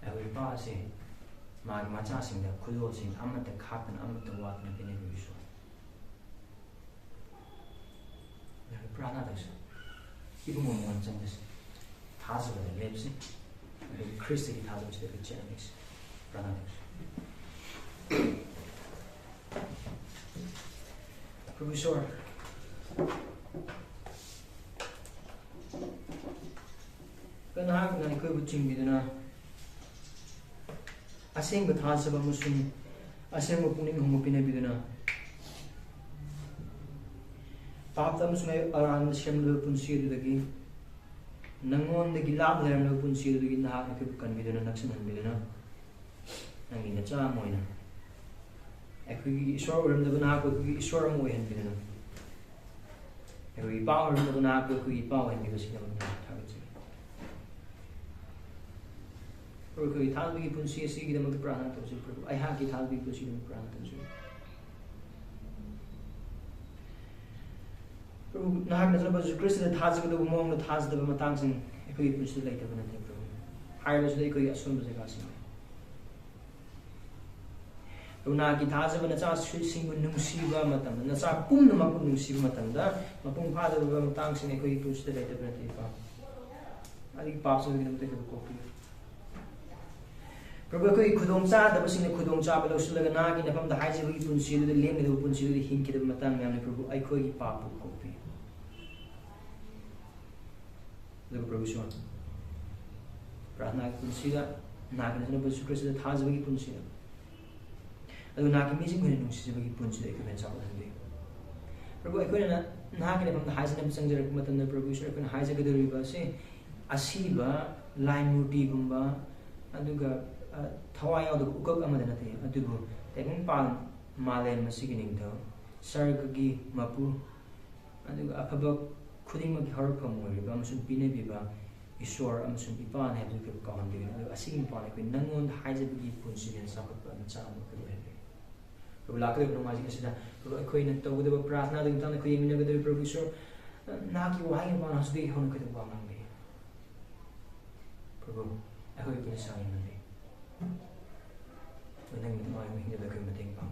ꯑꯩꯈꯣꯏꯒꯤ ꯏꯄꯥ ꯑꯁꯤ ꯃꯥꯒꯤ ꯃꯆꯥꯁꯤꯡꯗ ꯈꯨꯗꯣꯜꯁꯤꯡ ꯑꯃꯠꯇ ꯈꯥꯛꯇꯅ, ꯑꯃꯠꯇ ꯋꯥꯠꯇꯅ ꯄꯤꯅꯕꯤꯕꯁꯨ ꯄ꯭ꯔꯥꯔꯊꯅꯥ ꯇꯧꯁꯤ꯫ ꯏꯕꯨꯡꯉꯣ ꯃꯉꯣꯟꯗ ꯆꯪꯗꯁꯤ꯫ ꯊꯥꯖꯕꯗ ꯂꯦꯞꯁꯤ꯫ ꯑꯗꯨꯒ ꯈ꯭ꯔꯤꯁꯇꯒꯤ ꯊꯥꯖꯕꯁꯤꯗ ꯑꯩꯈꯣꯏ ꯆꯦꯟꯅꯕꯤꯁꯤ꯫ ꯄ꯭ꯔꯥꯔꯊꯅꯥ ꯇꯧꯁꯤ꯫ ꯄ꯭ꯔꯚꯨ ꯏꯁꯣꯔ, ꯅꯍꯥꯛꯅ ꯑꯩꯈꯣꯏꯕꯨ ꯆꯤꯡꯕꯤꯗꯨꯅ ꯑꯁꯦꯡꯕ ꯊꯥꯖꯕ ꯑꯃꯁꯨꯡ ꯑꯁꯦꯡꯕ ꯄꯨꯛꯅꯤꯡ ꯍꯣꯡꯕ ꯄꯤꯅꯕꯤꯗꯨꯅ ꯄꯥꯞꯇ ꯑꯃꯁꯨꯡ ꯑꯔꯥꯟꯕ ꯁꯦꯝꯂꯕ ꯄꯨꯟꯁꯤ ꯑꯗꯨꯗꯒꯤ, ꯅꯪꯉꯣꯟꯗꯒꯤ ꯂꯥꯞꯅ ꯂꯩꯔꯝꯂꯕ ꯄꯨꯟꯁꯤ ꯑꯗꯨꯗꯒꯤ ꯅꯍꯥꯛꯅ ꯑꯩꯈꯣꯏꯕꯨ ꯀꯟꯕꯤꯗꯨꯅ, ꯅꯛꯁꯤꯟꯍꯟꯕꯤꯗꯨꯅ, ꯅꯪꯒꯤ ꯅꯆꯥ ꯑꯃ ꯑꯣꯏꯅ, ꯑꯩꯈꯣꯏꯒꯤ ꯏꯁꯣꯔ ꯑꯣꯏꯔꯝꯗꯕ ꯅꯍꯥꯛꯄꯨ ꯑꯩꯈꯣꯏꯒꯤ ꯏꯁꯣꯔ ꯑꯃ ꯑꯣꯏꯍꯟꯕꯤꯗꯨꯅ, ꯑꯩꯈꯣꯏꯒꯤ ꯏꯄꯥ ꯑꯣꯏꯔꯝꯗꯕ ꯅꯍꯥꯛꯄꯨ ꯑꯩꯈꯣꯏꯒꯤ ꯏꯄꯥ ꯑꯣꯏꯍꯟꯕꯤꯕꯁꯤꯒꯤꯗꯃꯛ ꯅꯍꯥꯛꯄꯨ ꯊꯥꯒꯠꯆꯔꯤ꯫ ꯄ꯭ꯔꯚꯨ, ꯑꯩꯈꯣꯏꯒꯤ ꯊꯥꯖꯕꯒꯤ ꯄꯨꯟꯁꯤ ꯑꯁꯤꯒꯤꯗꯃꯛꯇ ꯄ꯭ꯔꯥꯔꯊꯅꯥ ꯇꯧꯖꯩ꯫ ꯄ꯭ꯔꯚꯨ, ꯑꯩꯍꯥꯛꯀꯤ ꯊꯥꯖꯕꯒꯤ ꯄꯨꯟꯁꯤꯒꯤꯗꯃꯛ ꯄ꯭ꯔꯥꯔꯊꯅꯥ ꯇꯧꯖꯩ꯫ ꯄ꯭ꯔꯚꯨ, ꯅꯍꯥꯛ ꯅꯆꯥꯅꯨꯄꯥ ꯖꯤꯁꯨ ꯈ꯭ꯔꯤꯁꯇꯗ ꯊꯥꯖꯒꯗꯕ ꯃꯑꯣꯡꯗ ꯊꯥꯖꯗꯕ ꯃꯇꯥꯡꯁꯤꯡ ꯑꯩꯈꯣꯏꯒꯤ ꯄꯨꯟꯁꯤꯗ ꯂꯩꯇꯕ ꯅꯠꯇꯦ, ꯄ꯭ꯔꯚꯨ꯫ ꯍꯥꯏꯔꯤꯕꯁꯤꯗ ꯑꯩꯈꯣꯏꯒꯤ ꯑꯁꯣꯟꯕ ꯖꯒꯥꯁꯤꯡ꯫ ꯄ꯭ꯔꯚꯨ, ꯅꯍꯥꯛꯀꯤ ꯊꯥꯖꯕ ꯅꯆꯥꯁꯤꯡꯕꯨ ꯅꯨꯡꯁꯤꯕ ꯃꯇꯝꯗ, ꯅꯆꯥ ꯄꯨꯝꯅꯃꯛꯄꯨ ꯅꯨꯡꯁꯤꯕ ꯃꯇꯝꯗ, ꯃꯄꯨꯡ ꯐꯥꯗꯕ ꯃꯇꯥꯡꯁꯤꯡ ꯑꯩꯈꯣꯏꯒꯤ ꯄꯨꯟꯁꯤꯗ ꯂꯩꯇꯕ ꯅꯠꯇꯦ, ꯏꯄꯥ꯫ ꯑꯗꯨꯒꯤ ꯄꯥꯞꯁꯤꯡꯗꯨꯒꯤꯗꯃꯛꯇ ꯑꯩꯈꯣꯏꯕꯨ ꯀꯣꯛꯄꯤꯌꯨ꯫ ꯄ꯭ꯔꯚꯨ, ꯑꯩꯈꯣꯏꯒꯤ ꯈꯨꯗꯣꯡ ꯆꯥꯗꯕꯁꯤꯡꯅ ꯈꯨꯗꯣꯡ ꯆꯥꯕ ꯂꯧꯁꯤꯜꯂꯒ ꯅꯍꯥꯛꯀꯤ ꯅꯐꯝꯗ ꯍꯥꯏꯖꯕꯒꯤ ꯄꯨꯟꯁꯤ ꯑꯗꯨꯗ ꯂꯦꯝꯒꯗꯕ ꯄꯨꯟꯁꯤ ꯑꯗꯨꯗ ꯍꯤꯡꯈꯤꯗꯕ ꯃꯇꯥꯡ ꯃꯌꯥꯝꯅ, ꯄ꯭ꯔꯚꯨ, ꯑꯩꯈꯣꯏꯒꯤ ꯄꯥꯞꯄꯨ ꯀꯣꯛꯄꯤꯌꯨ꯫ ꯑꯗꯨꯒ ꯄ꯭ꯔꯚꯨ ꯏꯁꯣꯔ, ꯄ꯭ꯔꯥꯔꯊꯅꯥꯒꯤ ꯄꯨꯟꯁꯤꯗ, ꯅꯍꯥꯛꯀꯤ ꯅꯆꯥꯅꯨꯄꯥ ꯖꯤꯁꯨ ꯈ꯭ꯔꯤꯁꯇꯗ ꯊꯥꯖꯕꯒꯤ ꯄꯨꯟꯁꯤꯗ, ꯑꯗꯨꯒ ꯅꯍꯥꯛꯀꯤ ꯃꯤꯁꯤꯡꯕꯨ ꯍꯦꯟꯅ ꯅꯨꯡꯁꯤꯖꯕꯒꯤ ꯄꯨꯟꯁꯤꯗ ꯑꯩꯈꯣꯏꯕꯨ ꯍꯦꯟꯅ ꯆꯥꯎꯈꯠꯍꯟꯕꯤꯌꯨ꯫ ꯄ꯭ꯔꯚꯨ, ꯑꯩꯈꯣꯏꯅ ꯅꯍꯥꯛꯀꯤ ꯅꯐꯝꯗ ꯍꯥꯏꯖꯅꯕ ꯆꯪꯖꯔꯛꯄ ꯃꯇꯝꯗ, ꯄ꯭ꯔꯚꯨ ꯏꯁꯣꯔ, ꯑꯩꯈꯣꯏꯅ ꯍꯥꯏꯖꯒꯗꯧꯔꯤꯕ ꯑꯁꯤ ꯑꯁꯤꯕ ꯂꯥꯏ ꯃꯨꯔꯇꯤꯒꯨꯝꯕ, ꯑꯗꯨꯒ, ꯑ, ꯊꯋꯥꯏ ꯌꯥꯎꯗꯕ ꯎꯀꯛ ꯑꯃꯗ ꯅꯠꯇꯦ, ꯑꯗꯨꯕꯨ ꯇꯥꯏꯕꯪꯄꯥꯟ ꯃꯥꯂꯦꯝ ꯑꯁꯤꯒꯤ ꯅꯤꯡꯊꯧ, ꯁꯔꯒꯒꯤ ꯃꯄꯨ, ꯑꯗꯨꯒ ꯑꯐꯕ ꯈꯨꯗꯤꯡꯃꯛꯀꯤ ꯍꯧꯔꯛꯐꯝ ꯑꯣꯏꯔꯤꯕ ꯑꯃꯁꯨꯡ ꯄꯤꯅꯕꯤꯕ ꯏꯁꯣꯔ ꯑꯃꯁꯨꯡ ꯏꯄꯥꯅꯤ ꯍꯥꯏꯕꯗꯨ ꯑꯩꯈꯣꯏꯕꯨ ꯀꯥꯎꯍꯟꯕꯤꯒꯅꯨ꯫ ꯑꯗꯨꯒ ꯑꯁꯤꯒꯤ ꯃꯄꯥꯟꯗ ꯑꯩꯈꯣꯏ ꯅꯪꯉꯣꯟꯗ ꯍꯥꯏꯖꯕꯒꯤ ꯄꯨꯟꯁꯤꯅ ꯆꯥꯎꯈꯠꯄ ꯃꯆꯥ ꯑꯃ ꯑꯩꯈꯣꯏ ꯑꯣꯏꯍꯟꯕꯤꯌꯨ꯫ ꯄ꯭ꯔꯚꯨ, ꯂꯥꯛꯀꯗꯧꯔꯤꯕ ꯅꯣꯡꯃꯥꯏꯖꯤꯡ ꯑꯁꯤꯗ, ꯄ꯭ꯔꯚꯨ, ꯑꯩꯈꯣꯏꯅ ꯇꯧꯒꯗꯕ ꯄ꯭ꯔꯥꯔꯊꯅꯥꯗꯒꯤ ꯃꯇꯥꯡꯗ ꯑꯩꯈꯣꯏ ꯌꯦꯡꯃꯤꯟꯅꯒꯗꯧꯔꯤꯕ, ꯄ꯭ꯔꯚꯨ ꯏꯁꯣꯔ, ꯅꯍꯥꯛꯀꯤ ꯋꯥꯍꯩꯒꯤ ꯃꯄꯥꯟ ꯍꯧꯖꯤꯛꯇꯒꯤ ꯍꯧꯅ ꯑꯩꯈꯣꯏꯗ ꯋꯥ ꯉꯥꯡꯕꯤꯌꯨ꯫ ꯄ꯭ꯔꯚꯨ, ꯑꯩꯈꯣꯏ ꯄꯨꯟꯁꯤ ꯁꯥꯡꯅ ꯅꯪꯒꯤ ꯅꯪꯒꯤ ꯃꯥꯏ ꯃꯤꯡꯗꯨꯗ ꯑꯩꯈꯣꯏ ꯃꯇꯦꯡ ꯄꯥꯡꯕꯤꯌꯨ꯫